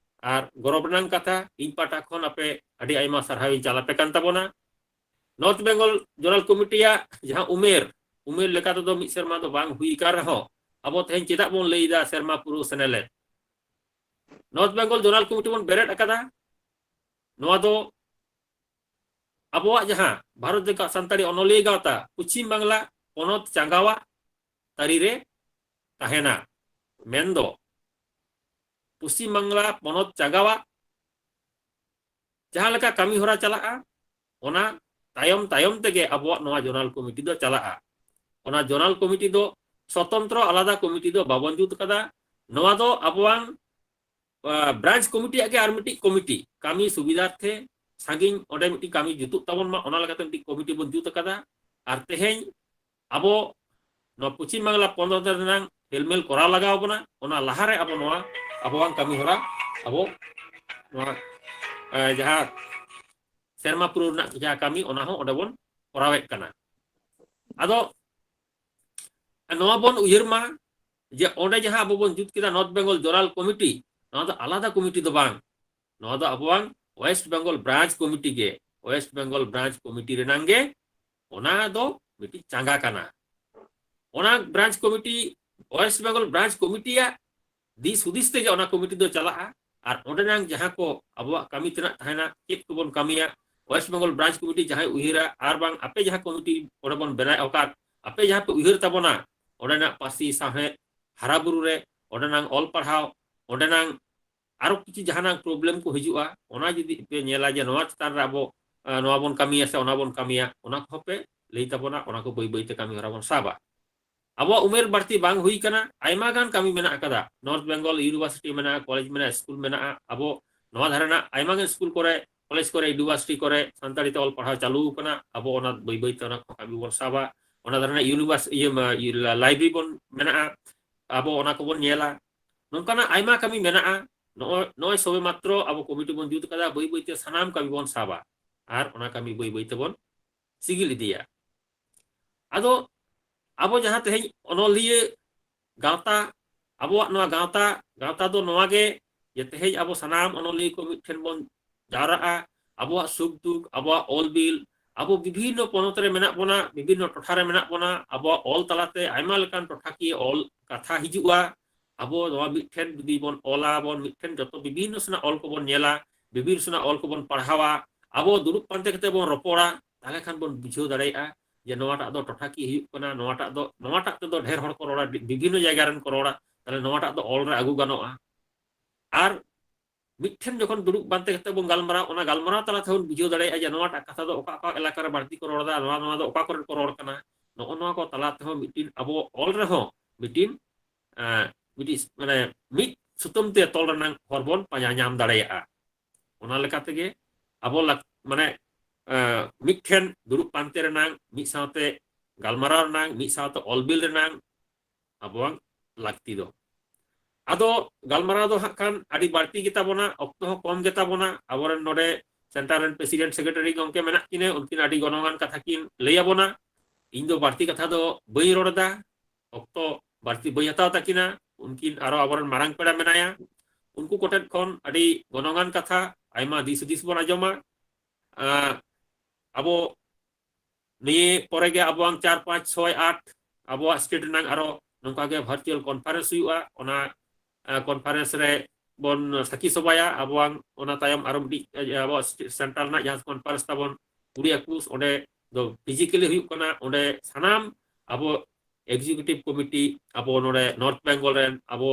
ᱟᱨ ᱜᱚᱨᱚᱵᱽ ᱨᱮᱱᱟᱜ ᱠᱟᱛᱷᱟ᱾ ᱤᱧ ᱯᱟᱦᱴᱟ ᱠᱷᱚᱱ ᱟᱯᱮ ᱟᱹᱰᱤ ᱟᱭᱢᱟ ᱥᱟᱨᱦᱟᱣ ᱤᱧ ᱪᱟᱞ ᱟᱯᱮ ᱠᱟᱱ ᱛᱟᱵᱚᱱᱟ᱾ ᱱᱚᱨᱛᱷ ᱵᱮᱝᱜᱚᱞ ᱡᱚᱱᱟᱞ ᱠᱚᱢᱤᱴᱤᱭᱟᱜ ᱡᱟᱦᱟᱸ ᱩᱢᱮᱨ, ᱩᱢᱮᱨ ᱞᱮᱠᱟ ᱛᱮᱫᱚ ᱢᱤᱫ ᱥᱮᱨᱢᱟ ᱫᱚ ᱵᱟᱝ ᱦᱩᱭ ᱟᱠᱟᱱ ᱨᱮᱦᱚᱸ, ᱟᱵᱚ ᱛᱮᱦᱮᱧ ᱪᱮᱫᱟᱜ ᱵᱚᱱ ᱞᱟᱹᱭ ᱮᱫᱟ ᱥᱮᱨᱢᱟ ᱯᱩᱨᱟᱹᱣ ᱥᱮᱱᱮᱞᱮᱫ? ᱱᱚᱨᱛᱷ ᱵᱮᱝᱜᱚᱞ ᱡᱚᱱᱟᱞ ᱠᱚᱢᱤᱴᱤ ᱵᱚᱱ ᱵᱮᱨᱮᱫ ᱟᱠᱟᱫᱟ᱾ ᱱᱚᱣᱟ ᱫᱚ ᱟᱵᱚᱣᱟᱜ ᱡᱟᱦᱟᱸ ᱵᱷᱟᱨᱚᱛ ᱡᱟᱠᱟᱛ ᱥᱟᱱᱛᱟᱲᱤ ᱚᱱᱚᱞᱤᱭᱟᱹ ᱜᱟᱶᱛᱟ ᱯᱚᱪᱷᱤᱢ ᱵᱟᱝᱞᱟ ᱯᱚᱱᱚᱛ ᱪᱟᱸᱜᱟᱣᱟᱜ ᱛᱟᱹᱨᱤ ᱨᱮ ᱛᱟᱦᱮᱱᱟ᱾ ᱢᱮᱱᱫᱚ ᱯᱚᱪᱷᱤᱢ ᱵᱟᱝᱞᱟ ᱯᱚᱱᱚᱛ ᱪᱟᱸᱜᱟᱣᱟᱜ ᱡᱟᱦᱟᱸ ᱞᱮᱠᱟ ᱠᱟᱹᱢᱤ ᱦᱚᱨᱟ ᱪᱟᱞᱟᱜᱼᱟ, ᱚᱱᱟ ᱛᱟᱭᱚᱢ ᱛᱟᱭᱚᱢ ᱛᱮᱜᱮ ᱟᱵᱚᱣᱟᱜ ᱱᱚᱣᱟ ᱡᱚᱱᱟᱞ ᱠᱚᱢᱤᱴᱤ ᱫᱚ ᱪᱟᱞᱟᱜᱼᱟ᱾ ᱚᱱᱟ ᱡᱚᱱᱟᱞ ᱠᱚᱢᱤᱴᱤ ᱫᱚ ᱥᱚᱛᱚᱱᱛᱨᱚ ᱟᱞᱟᱫᱟ ᱠᱚᱢᱤᱴᱤ ᱫᱚ ᱵᱟᱵᱚᱱ ᱡᱩᱛ ᱠᱟᱫᱟ᱾ ᱱᱚᱣᱟ ᱫᱚ ᱟᱵᱚᱣᱟᱝ, ᱟ, ᱵᱨᱟᱧᱪ ᱠᱚᱢᱤᱴᱤᱭᱟᱜ ᱜᱮ ᱟᱨ ᱢᱤᱫᱴᱤᱡ ᱠᱚᱢᱤᱴᱤ, ᱠᱟᱹᱢᱤ ᱥᱩᱵᱤᱫᱷᱟᱨᱛᱷᱮ ᱥᱟᱺᱜᱤᱧ ᱚᱸᱰᱮ ᱢᱤᱫᱴᱤᱡ ᱠᱟᱹᱢᱤ ᱡᱩᱛᱩᱜ ᱛᱟᱵᱚᱱ ᱢᱟ, ᱚᱱᱟ ᱞᱮᱠᱟᱛᱮ ᱢᱤᱫᱴᱤᱡ ᱠᱚᱢᱤᱴᱤ ᱵᱚᱱ ᱡᱩᱛ ᱟᱠᱟᱫᱟ᱾ ᱟᱨ ᱛᱮᱦᱮᱧ ᱟᱵᱚ ᱱᱚᱣᱟ ᱯᱚᱪᱷᱤᱢ ᱵᱟᱝᱞᱟ ᱯᱚᱱᱚᱛ ᱨᱮᱱᱟᱜ ᱦᱮᱞᱢᱮᱞ ᱠᱚᱨᱟᱣ ᱞᱟᱜᱟᱣ ᱵᱚᱱᱟ᱾ ᱚᱱᱟ ᱞᱟᱦᱟᱨᱮ ᱟᱵᱚ ᱱᱚᱣᱟ ᱟᱵᱚᱣᱟᱜ ᱠᱟᱹᱢᱤ ᱦᱚᱨᱟ ᱟᱵᱚ ᱱᱚᱣᱟ, ᱮ, ᱡᱟᱦᱟᱸ ᱥᱮᱨᱢᱟ ᱯᱩᱨᱟᱹᱣ ᱨᱮᱱᱟᱜ ᱡᱟᱦᱟᱸ ᱠᱟᱹᱢᱤ, ᱚᱱᱟ ᱦᱚᱸ ᱚᱸᱰᱮ ᱵᱚᱱ ᱠᱚᱨᱟᱣᱮᱫ ᱠᱟᱱᱟ᱾ ᱟᱫᱚ ᱱᱚᱣᱟ ᱵᱚᱱ ᱩᱭᱦᱟᱹᱨ ᱢᱟ ᱡᱮ ᱚᱸᱰᱮ ᱡᱟᱦᱟᱸ ᱟᱵᱚ ᱵᱚᱱ ᱡᱩᱛ ᱠᱮᱫᱟ ᱱᱚᱨᱛᱷ ᱵᱮᱝᱜᱚᱞ ᱡᱚᱱᱟᱞ ᱠᱚᱢᱤᱴᱤ, ᱱᱚᱣᱟ ᱫᱚ ᱟᱞᱟᱫᱟ ᱠᱚᱢᱤᱴᱤ ᱫᱚ ᱵᱟᱝ, ᱱᱚᱣᱟ ᱫᱚ ᱟᱵᱚᱣᱟᱝ ᱳᱭᱮᱥᱴ ᱵᱮᱝᱜᱚᱞ ᱵᱨᱟᱧᱪ ᱠᱚᱢᱤᱴᱤ ᱜᱮ, ᱳᱭᱮᱥᱴ ᱵᱮᱝᱜᱚᱞ ᱵᱨᱟᱧᱪ ᱠᱚᱢᱤᱴᱤ ᱨᱮᱱᱟᱝ ᱜᱮ ᱚᱱᱟ ᱫᱚ ᱢᱤᱫᱴᱤᱡ ᱪᱟᱸᱜᱟ ᱠᱟᱱᱟ᱾ ᱚᱱᱟ branch committee, west Bengal branch ᱠᱚᱢᱤᱴᱤᱭᱟᱜ ᱫᱤᱥ ᱦᱩᱫᱤᱥ ᱛᱮᱜᱮ ᱚᱱᱟ ᱠᱚᱢᱤᱴᱤ ᱫᱚ ᱪᱟᱞᱟᱜᱼᱟ᱾ ᱟᱨ ᱚᱸᱰᱮᱱᱟᱝ ᱡᱟᱦᱟᱸ ᱠᱚ ᱟᱵᱚᱣᱟᱜ ᱠᱟᱹᱢᱤ ᱛᱮᱱᱟᱜ ᱛᱟᱦᱮᱱᱟ, ᱪᱮᱫ ᱠᱚᱵᱚᱱ ᱠᱟᱹᱢᱤᱭᱟ, ᱳᱭᱮᱥᱴ ᱵᱮᱝᱜᱚᱞ ᱵᱨᱟᱧᱪ ᱠᱚᱢᱤᱴᱤ ᱡᱟᱦᱟᱸᱭ ᱩᱭᱦᱟᱹᱨᱟ, ᱟᱨ ᱵᱟᱝ ᱟᱯᱮ ᱡᱟᱦᱟᱸ ᱠᱚᱢᱤᱴᱤ ᱚᱸᱰᱮ ᱵᱚᱱ ᱵᱮᱱᱟᱣ ᱟᱠᱟᱫ, ᱟᱯᱮ ᱡᱟᱦᱟᱸ ᱯᱮ ᱩᱭᱦᱟᱹᱨ ᱛᱟᱵᱚᱱᱟ, ᱚᱸᱰᱮᱱᱟᱜ ᱯᱟᱹᱨᱥᱤ, ᱥᱟᱶᱦᱮᱫ, ᱦᱟᱨᱟ ᱵᱩᱨᱩ ᱨᱮ, ᱚᱸᱰᱮᱱᱟᱝ ᱚᱞ ᱯᱟᱲᱦᱟᱣ, ᱚᱸᱰᱮᱱᱟᱝ ᱟᱨᱚ ᱠᱤᱪᱷᱩ ᱡᱟᱦᱟᱱᱟᱜ ᱯᱨᱚᱵᱞᱮᱢ ᱠᱚ ᱦᱤᱡᱩᱜᱼᱟ, ᱚᱱᱟ ᱡᱩᱫᱤ ᱯᱮ ᱧᱮᱞᱟ ᱡᱮ ᱱᱚᱣᱟ ᱪᱮᱛᱟᱱ ᱨᱮ ᱟᱵᱚ, ᱟ, ᱱᱚᱣᱟ ᱵᱚᱱ ᱠᱟᱹᱢᱤᱭᱟ ᱥᱮ ᱚᱱᱟ ᱵᱚᱱ ᱠᱟᱹᱢᱤᱭᱟ, ᱚᱱᱟ ᱠᱚᱦᱚᱸ ᱯᱮ ᱞᱟᱹᱭ ᱛᱟᱵᱚᱱᱟ, ᱚᱱᱟ ᱠᱚ ᱵᱟᱹᱭ ᱵᱟᱹᱭᱛᱮ ᱠᱟᱹᱢᱤ ᱦᱚᱨᱟ ᱵᱚᱱ ᱥᱟᱵᱟ᱾ ᱟᱵᱚᱣᱟᱜ ᱩᱢᱮᱨ ᱵᱟᱹᱲᱛᱤ ᱵᱟᱝ ᱦᱩᱭ ᱠᱟᱱᱟ, ᱟᱭᱢᱟ ᱜᱟᱱ ᱠᱟᱹᱢᱤ ᱢᱮᱱᱟᱜ ᱟᱠᱟᱫᱟ, ᱱᱚᱨᱛᱷ ᱵᱮᱝᱜᱚᱞ ᱤᱭᱩᱱᱤᱵᱷᱟᱨᱥᱤᱴᱤ ᱢᱮᱱᱟᱜᱼᱟ, ᱠᱚᱞᱮᱡᱽ ᱢᱮᱱᱟᱜᱼᱟ, ᱥᱠᱩᱞ ᱢᱮᱱᱟᱜᱼᱟ, ᱟᱵᱚ ᱱᱚᱣᱟ ᱫᱷᱟᱨᱮᱱᱟᱜ ᱟᱭᱢᱟ ᱜᱟᱱ ᱥᱠᱩᱞ ᱠᱚᱨᱮ, ᱠᱚᱞᱮᱡᱽ ᱠᱚᱨᱮ, ᱤᱭᱩᱱᱤᱵᱷᱟᱨᱥᱤᱴᱤ ᱠᱚᱨᱮ ᱥᱟᱱᱛᱟᱲᱤ ᱛᱮ ᱚᱞ ᱯᱟᱲᱦᱟᱣ ᱪᱟᱹᱞᱩ ᱟᱠᱟᱱᱟ᱾ ᱟᱵᱚ ᱚᱱᱟ ᱵᱟᱹᱭ ᱵᱟᱹᱭ ᱛᱮ ᱚᱱᱟ ᱠᱚ ᱠᱟᱹᱢᱤ ᱵᱚᱱ ᱥᱟᱵᱟ᱾ ᱚᱱᱟ ᱫᱷᱟᱨᱮᱱᱟᱜ ᱤᱭᱩᱱᱤᱵᱷᱟᱨᱥ ᱤᱭᱟᱹ ᱢᱟ- ᱤᱭᱟᱹ ᱞᱟᱭᱵᱨᱮᱨᱤ ᱵᱚᱱ ᱢᱮᱱᱟᱜᱼᱟ, ᱟᱵᱚ ᱚᱱᱟ ᱠᱚᱵᱚᱱ ᱧᱮᱞᱟ᱾ ᱱᱚᱝᱠᱟᱱᱟᱜ ᱟᱭᱢᱟ ᱠᱟᱹᱢᱤ ᱢᱮᱱᱟᱜᱼᱟ᱾ ᱱᱚᱜᱼᱚᱭ ᱱᱚᱜᱼᱚᱭ ᱥᱚᱵᱮ ᱢᱟᱛᱨᱚ ᱟᱵᱚ ᱠᱚᱢᱤᱴᱤ ᱵᱚᱱ ᱡᱩᱛ ᱠᱟᱫᱟ, ᱵᱟᱹᱭ ᱵᱟᱹᱭ ᱛᱮ ᱥᱟᱱᱟᱢ ᱠᱟᱹᱢᱤ ᱵᱚᱱ ᱥᱟᱵᱟ ᱟᱨ ᱚᱱᱟ ᱠᱟᱹᱢᱤ ᱵᱟᱹᱭ ᱵᱟᱹᱭ ᱛᱮᱵᱚᱱ ᱥᱤᱜᱤᱞ ᱤᱫᱤᱭᱟ᱾ ᱟᱫᱚ ᱟᱵᱚ ᱡᱟᱦᱟᱸ ᱛᱮᱦᱮᱧ ᱚᱱᱚᱞᱤᱭᱟᱹ ᱜᱟᱶᱛᱟ, ᱟᱵᱚᱣᱟᱜ ᱱᱚᱣᱟ ᱜᱟᱶᱛᱟ, ᱜᱟᱶᱛᱟ ᱫᱚ ᱱᱚᱣᱟ ᱜᱮ ᱡᱮ ᱛᱮᱦᱮᱧ ᱟᱵᱚ ᱥᱟᱱᱟᱢ ᱚᱱᱚᱞᱤᱭᱟᱹ ᱠᱚ ᱢᱤᱫ ᱴᱷᱮᱱ ᱵᱚᱱ ᱡᱟᱣᱨᱟᱜᱼᱟ, ᱟᱵᱚᱣᱟᱜ ᱥᱩᱠ ᱫᱩᱠ, ᱟᱵᱚᱣᱟᱜ ᱚᱞ ᱵᱤᱞ, ᱟᱵᱚ ᱵᱤᱵᱷᱤᱱᱱᱚ ᱯᱚᱱᱚᱛ ᱨᱮ ᱢᱮᱱᱟᱜ ᱵᱚᱱᱟ, ᱵᱤᱵᱷᱤᱱᱱᱚ ᱴᱚᱴᱷᱟ ᱨᱮ ᱢᱮᱱᱟᱜ ᱵᱚᱱᱟ, ᱟᱵᱚᱣᱟᱜ ᱚᱞ ᱛᱟᱞᱟᱛᱮ ᱟᱭᱢᱟ ᱞᱮᱠᱟᱱ ᱴᱚᱴᱷᱟᱠᱤᱭᱟᱹ ᱚᱞ ᱠᱟᱛᱷᱟ ᱦᱤᱡᱩᱜᱼᱟ᱾ ᱟᱵᱚ ᱱᱚᱣᱟ ᱢᱤᱫ ᱴᱷᱮᱱ ᱡᱩᱫᱤ ᱵᱚᱱ ᱚᱞᱟ, ᱵᱚᱱ ᱢᱤᱫ ᱴᱷᱮᱱ ᱡᱚᱛᱚ ᱵᱤᱵᱷᱤᱱᱱᱚ ᱥᱮᱱᱟᱜ ᱚᱞ ᱠᱚᱵᱚᱱ ᱧᱮᱞᱟ, ᱵᱤᱵᱷᱤᱱᱱᱚ ᱥᱮᱱᱟᱜ ᱚᱞ ᱠᱚᱵᱚᱱ ᱯᱟᱲᱦᱟᱣᱟ, ᱟᱵᱚ ᱫᱩᱲᱩᱵ ᱯᱟᱱᱛᱮ ᱠᱟᱛᱮ ᱵᱚᱱ ᱨᱚᱯᱚᱲᱟ, ᱛᱟᱦᱚᱞᱮ ᱠᱷᱟᱱ ᱵᱚᱱ ᱵᱩᱡᱷᱟᱹᱣ ᱫᱟᱲᱮᱭᱟᱜᱼᱟ ᱡᱮ ᱱᱚᱣᱟᱴᱟᱜ ᱫᱚ ᱴᱚᱴᱷᱟᱠᱤᱭᱟᱹ ᱦᱩᱭᱩᱜ ᱠᱟᱱᱟ, ᱱᱚᱣᱟᱴᱟᱜ ᱫᱚ, ᱱᱚᱣᱟᱴᱟᱜ ᱛᱮᱫᱚ ᱰᱷᱮᱨ ᱦᱚᱲ ᱠᱚ ᱨᱚᱲᱟ, ᱵᱤᱵᱷᱤᱱᱱᱚ ᱡᱟᱭᱜᱟ ᱨᱮᱱ ᱠᱚ ᱨᱚᱲᱟ, ᱛᱟᱦᱚᱞᱮ ᱱᱚᱣᱟᱴᱟᱜ ᱫᱚ ᱚᱞ ᱨᱮ ᱟᱹᱜᱩ ᱜᱟᱱᱚᱜᱼᱟ᱾ ᱟᱨ ᱢᱤᱫ ᱴᱷᱮᱱ ᱡᱚᱠᱷᱚᱱ ᱫᱩᱲᱩᱵ ᱯᱟᱱᱛᱮ ᱠᱟᱛᱮ ᱵᱚᱱ ᱜᱟᱞᱢᱟᱨᱟᱣ, ᱚᱱᱟ ᱜᱟᱞᱢᱟᱨᱟᱣ ᱛᱟᱞᱟ ᱛᱮᱦᱚᱸ ᱵᱚᱱ ᱵᱩᱡᱷᱟᱹᱣ ᱫᱟᱲᱮᱭᱟᱜᱼᱟ ᱡᱮ ᱱᱚᱣᱟᱴᱟᱜ ᱠᱟᱛᱷᱟ ᱫᱚ ᱚᱠᱟ ᱚᱠᱟ ᱮᱞᱟᱠᱟ ᱨᱮ ᱵᱟᱹᱲᱛᱤ ᱠᱚ ᱨᱚᱲ ᱮᱫᱟ, ᱱᱚᱣᱟ ᱱᱚᱣᱟ ᱫᱚ ᱚᱠᱟ ᱠᱚᱨᱮ ᱠᱚ ᱨᱚᱲ ᱠᱟᱱᱟ᱾ ᱱᱚᱜᱼᱚ ᱱᱚᱣᱟ ᱠᱚ ᱛᱟᱞᱟ ᱛᱮᱦᱚᱸ ᱢᱤᱫᱴᱤᱱ ᱟᱵᱚ ᱚᱞ ᱨᱮᱦᱚᱸ ᱢᱤᱫᱴᱤᱱ, ᱮᱸ, ᱢᱤᱫᱴᱤᱡ ᱢᱟᱱᱮ ᱢᱤᱫ ᱥᱩᱛᱟᱹᱢ ᱛᱮ ᱛᱚᱞ ᱨᱮᱱᱟᱜ ᱦᱚᱨ ᱵᱚᱱ ᱯᱟᱸᱡᱟ ᱧᱟᱢ ᱫᱟᱲᱮᱭᱟᱜᱼᱟ᱾ ᱚᱱᱟ ᱞᱮᱠᱟ ᱛᱮᱜᱮ ᱟᱵᱚ ᱞᱟᱠ-, ᱢᱟᱱᱮ, ᱮᱸ, ᱢᱤᱫ ᱴᱷᱮᱱ ᱫᱩᱲᱩᱵ ᱯᱟᱱᱛᱮ ᱨᱮᱱᱟᱜ, ᱢᱤᱫ ᱥᱟᱶᱛᱮ ᱜᱟᱞᱢᱟᱨᱟᱣ ᱨᱮᱱᱟᱜ, ᱢᱤᱫ ᱥᱟᱶᱛᱮ ᱚᱞ ᱵᱤᱞ ᱨᱮᱱᱟᱜ ᱟᱵᱚᱣᱟᱜ ᱞᱟᱹᱠᱛᱤ ᱫᱚ᱾ ᱟᱫᱚ ᱜᱟᱞᱢᱟᱨᱟᱣ ᱫᱚ ᱦᱟᱸᱜ ᱠᱷᱟᱱ ᱟᱹᱰᱤ ᱵᱟᱹᱲᱛᱤ ᱜᱮᱛᱟ ᱵᱚᱱᱟ, ᱚᱠᱛᱚ ᱦᱚᱸ ᱠᱚᱢ ᱜᱮᱛᱟ ᱵᱚᱱᱟ᱾ ᱟᱵᱚᱨᱮᱱ ᱱᱚᱰᱮ ᱥᱮᱱᱴᱟᱨ ᱨᱮᱱ ᱯᱨᱮᱥᱤᱰᱮᱱᱴ ᱥᱮᱠᱨᱮᱴᱟᱨᱤ ᱜᱚᱢᱠᱮ ᱢᱮᱱᱟᱜ ᱠᱤᱱᱟᱹ, ᱩᱱᱠᱤᱱ ᱟᱹᱰᱤ ᱜᱚᱱᱚᱝᱟᱱ ᱠᱟᱛᱷᱟ ᱠᱤᱱ ᱞᱟᱹᱭ ᱟᱵᱚᱱᱟ᱾ ᱤᱧ ᱫᱚ ᱵᱟᱹᱲᱛᱤ ᱠᱟᱛᱷᱟ ᱫᱚ ᱵᱟᱹᱧ ᱨᱚᱲ ᱮᱫᱟ, ᱚᱠᱛᱚ ᱵᱟᱹᱲᱛᱤ ᱵᱟᱹᱧ ᱦᱟᱛᱟᱣ ᱛᱟᱹᱠᱤᱱᱟ᱾ ᱩᱱᱠᱤᱱ ᱟᱨᱚ ᱟᱵᱚᱨᱮᱱ ᱢᱟᱨᱟᱝ ᱯᱮᱲᱟ ᱢᱮᱱᱟᱭᱟ, ᱩᱱᱠᱩ ᱠᱚᱴᱷᱮᱱ ᱠᱷᱚᱱ ᱟᱹᱰᱤ ᱜᱚᱱᱚᱝᱟᱱ ᱠᱟᱛᱷᱟ, ᱟᱭᱢᱟ ᱫᱤᱥ ᱦᱩᱫᱤᱥ ᱵᱚᱱ ᱟᱸᱡᱚᱢᱟ᱾ ᱟᱸ, ᱟᱵᱚ ᱱᱤᱭᱟᱹ ᱯᱚᱨᱮ ᱜᱮ ᱟᱵᱚᱣᱟᱜ ᱪᱟᱨ, ᱯᱟᱸᱪ, ᱪᱷᱚᱭ, ᱟᱴ ᱟᱵᱚᱣᱟᱜ ᱥᱴᱮᱴ ᱨᱮᱱᱟᱜ ᱟᱨᱚ ᱱᱚᱝᱠᱟ ᱜᱮ ᱵᱷᱟᱨᱪᱩᱭᱟᱞ ᱠᱚᱱᱯᱷᱟᱨᱮᱱᱥ ᱦᱩᱭᱩᱜᱼᱟ᱾ ᱚᱱᱟ, ᱟᱸ, ᱠᱚᱱᱯᱷᱟᱨᱮᱱᱥ ᱨᱮ ᱵᱚᱱ ᱥᱟᱹᱠᱷᱤ ᱥᱚᱵᱷᱟᱭᱟ᱾ ᱟᱵᱚᱣᱟᱜ ᱚᱱᱟ ᱛᱟᱭᱚᱢ ᱟᱨᱚ ᱢᱤᱫᱴᱤᱡ, ᱮ, ᱟᱵᱚᱣᱟᱜ ᱥᱴᱮ-, ᱥᱮᱱᱴᱨᱟᱞ ᱨᱮᱱᱟᱜ ᱡᱟᱦᱟᱸ ᱠᱚᱱᱯᱷᱟᱨᱮᱱᱥ ᱛᱟᱵᱚᱱ ᱠᱩᱲᱤ ᱮᱠᱩᱥ, ᱚᱸᱰᱮ ᱫᱚ ᱯᱷᱤᱡᱤᱠᱮᱞᱤ ᱦᱩᱭᱩᱜ ᱠᱟᱱᱟ᱾ ᱚᱸᱰᱮ ᱥᱟᱱᱟᱢ ᱟᱵᱚ ᱮᱠᱡᱤᱠᱤᱭᱩᱴᱤᱵᱷ ᱠᱚᱢᱤᱴᱤ, ᱟᱵᱚ ᱱᱚᱰᱮ ᱱᱚᱨᱛᱷ ᱵᱮᱝᱜᱚᱞ ᱨᱮᱱ, ᱟᱵᱚ,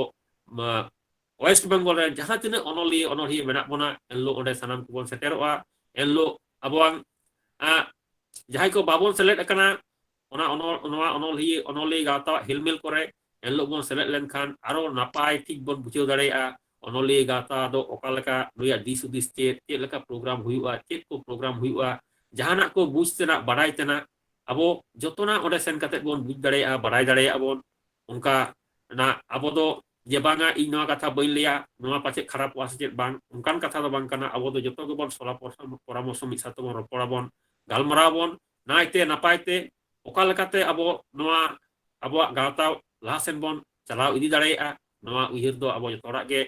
ᱢᱟ, ᱳᱭᱮᱥᱴ ᱵᱮᱝᱜᱚᱞ ᱨᱮᱱ ᱡᱟᱦᱟᱸ ᱛᱤᱱᱟᱹᱜ ᱚᱱᱚᱞᱤᱭᱟᱹ ᱚᱱᱚᱲᱦᱤᱭᱟᱹ ᱢᱮᱱᱟᱜ ᱵᱚᱱᱟ, ᱮᱱᱦᱤᱞᱳᱜ ᱚᱸᱰᱮ ᱥᱟᱱᱟᱢ ᱠᱚᱵᱚᱱ ᱥᱮᱴᱮᱨᱚᱜᱼᱟ᱾ ᱮᱱᱦᱤᱞᱳᱜ ᱟᱵᱚᱣᱟᱜ, ᱟᱸ, ᱡᱟᱦᱟᱸᱭ ᱠᱚ ᱵᱟᱵᱚᱱ ᱥᱮᱞᱮᱫ ᱟᱠᱟᱱᱟ, ᱚᱱᱟ ᱚᱱᱚᱞ-, ᱱᱚᱣᱟ ᱚᱱᱚᱞᱤᱭᱟᱹ, ᱚᱱᱚᱞᱤᱭᱟᱹ ᱜᱟᱶᱛᱟᱣᱟᱜ ᱦᱤᱞᱢᱮᱞ ᱠᱚᱨᱮ ᱮᱱᱦᱤᱞᱳᱜ ᱵᱚᱱ ᱥᱮᱞᱮᱫ ᱞᱮᱱᱠᱷᱟᱱ ᱟᱨᱚ ᱱᱟᱯᱟᱭ ᱴᱷᱤᱠ ᱵᱚᱱ ᱵᱩᱡᱷᱟᱹᱣ ᱫᱟᱲᱮᱭᱟᱜᱼᱟ᱾ ᱚᱱᱚᱞᱤᱭᱟᱹ ᱜᱟᱶᱛᱟ ᱫᱚ ᱚᱠᱟ ᱞᱮᱠᱟ, ᱱᱩᱭᱟᱜ ᱫᱤᱥ ᱦᱩᱫᱤᱥ ᱪᱮᱫ, ᱪᱮᱫ ᱞᱮᱠᱟ ᱯᱨᱳᱜᱨᱟᱢ ᱦᱩᱭᱩᱜᱼᱟ, ᱪᱮᱫ ᱠᱚ ᱯᱨᱳᱜᱨᱟᱢ ᱦᱩᱭᱩᱜᱼᱟ, ᱡᱟᱦᱟᱱᱟᱜ ᱠᱚ ᱵᱩᱡᱽ ᱛᱮᱱᱟᱜ, ᱵᱟᱰᱟᱭ ᱛᱮᱱᱟᱜ, ᱟᱵᱚ ᱡᱚᱛᱚᱱᱟᱜ ᱚᱸᱰᱮ ᱥᱮᱱ ᱠᱟᱛᱮ ᱵᱚᱱ ᱵᱩᱡᱽ ᱫᱟᱲᱮᱭᱟᱜᱼᱟ, ᱵᱟᱰᱟᱭ ᱫᱟᱲᱮᱭᱟᱜᱼᱟ ᱵᱚᱱ᱾ ᱚᱱᱠᱟ ᱱᱟᱜ ᱟᱵᱚ ᱫᱚ ᱡᱮ ᱵᱟᱝᱟ ᱤᱧ ᱱᱚᱣᱟ ᱠᱟᱛᱷᱟ ᱵᱟᱹᱧ ᱞᱟᱹᱭᱟ, ᱱᱚᱣᱟ ᱯᱟᱪᱮᱫ ᱠᱷᱟᱨᱟᱯᱚᱜᱼᱟ ᱥᱮ ᱪᱮᱫ, ᱵᱟᱝ, ᱚᱱᱠᱟᱱ ᱠᱟᱛᱷᱟ ᱫᱚ ᱵᱟᱝ ᱠᱟᱱᱟ᱾ ᱟᱵᱚ ᱫᱚ ᱡᱚᱛᱚ ᱜᱮᱵᱚᱱ ᱥᱚᱞᱟ ᱯᱚᱨᱟᱢᱚᱨᱥᱚ ᱢᱤᱫ ᱥᱟᱶ ᱛᱮᱵᱚᱱ ᱨᱚᱯᱚᱲᱟᱵᱚᱱ, ᱜᱟᱞᱢᱟᱨᱟᱣ ᱟᱵᱚᱱ ᱱᱟᱭᱛᱮ ᱱᱟᱯᱟᱭ ᱛᱮ, ᱚᱠᱟ ᱞᱮᱠᱟᱛᱮ ᱟᱵᱚ ᱱᱚᱣᱟ ᱟᱵᱚᱣᱟᱜ ᱜᱟᱶᱛᱟ ᱞᱟᱦᱟ ᱥᱮᱱ ᱵᱚᱱ ᱪᱟᱞᱟᱣ ᱤᱫᱤ ᱫᱟᱲᱮᱭᱟᱜᱼᱟ, ᱱᱚᱣᱟ ᱩᱭᱦᱟᱹᱨ ᱫᱚ ᱟᱵᱚ ᱡᱚᱛᱚ ᱦᱚᱲᱟᱜ ᱜᱮ,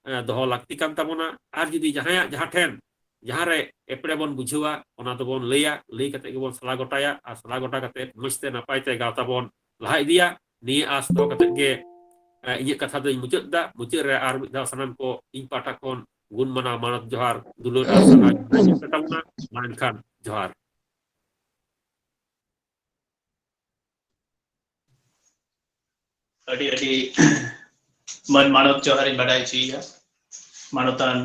ᱮ, ᱫᱚᱦᱚ ᱞᱟᱹᱠᱛᱤ ᱠᱟᱱ ᱛᱟᱵᱚᱱᱟ᱾ ᱟᱨ ᱡᱩᱫᱤ ᱡᱟᱦᱟᱸᱭᱟᱜ ᱡᱟᱦᱟᱸ ᱴᱷᱮᱱ ᱡᱟᱦᱟᱸ ᱨᱮ ᱮᱯᱲᱮ ᱵᱚᱱ ᱵᱩᱡᱷᱟᱹᱣᱟ, ᱚᱱᱟ ᱫᱚᱵᱚᱱ ᱞᱟᱹᱭᱟ, ᱞᱟᱹᱭ ᱠᱟᱛᱮ ᱜᱮᱵᱚᱱ ᱥᱟᱞᱟ ᱜᱚᱴᱟᱭᱟ, ᱟᱨ ᱥᱟᱞᱟ ᱜᱚᱴᱟ ᱠᱟᱛᱮ ᱢᱚᱡᱽ ᱛᱮ ᱱᱟᱯᱟᱭ ᱛᱮ ᱜᱟᱶᱛᱟ ᱵᱚᱱ ᱞᱟᱦᱟ ᱤᱫᱤᱭᱟ᱾ ᱱᱤᱭᱟᱹ ᱟᱸᱥ ᱫᱚᱦᱚ ᱠᱟᱛᱮ ᱜᱮ, ᱮ, ᱤᱧᱟᱹᱜ ᱠᱟᱛᱷᱟ ᱫᱚᱧ ᱢᱩᱪᱟᱹᱫ ᱮᱫᱟ᱾ ᱢᱩᱪᱟᱹᱫ ᱨᱮ ᱟᱨ ᱢᱤᱫ ᱫᱷᱟᱣ ᱥᱟᱱᱟᱢ ᱠᱚ ᱤᱧ ᱯᱟᱦᱴᱟ ᱠᱷᱚᱱ ᱜᱩᱱ ᱢᱟᱱᱟᱣ ᱢᱟᱱᱚᱛ ᱡᱚᱦᱟᱨ, ᱫᱩᱞᱟᱹᱲ ᱟᱨ ᱥᱟᱨᱦᱟᱣ ᱤᱧ ᱯᱮ ᱛᱟᱵᱚᱱᱟ᱾ ᱢᱟ ᱮᱱᱠᱷᱟᱱ ᱡᱚᱦᱟᱨ᱾ ᱟᱹᱰᱤ ᱟᱹᱰᱤ ᱢᱟᱹᱱ ᱢᱟᱱᱚᱛ ᱡᱚᱦᱟᱨ ᱤᱧ ᱵᱟᱰᱟᱭ ᱦᱚᱪᱚᱭᱮᱭᱟ ᱢᱟᱱᱚᱛᱟᱱ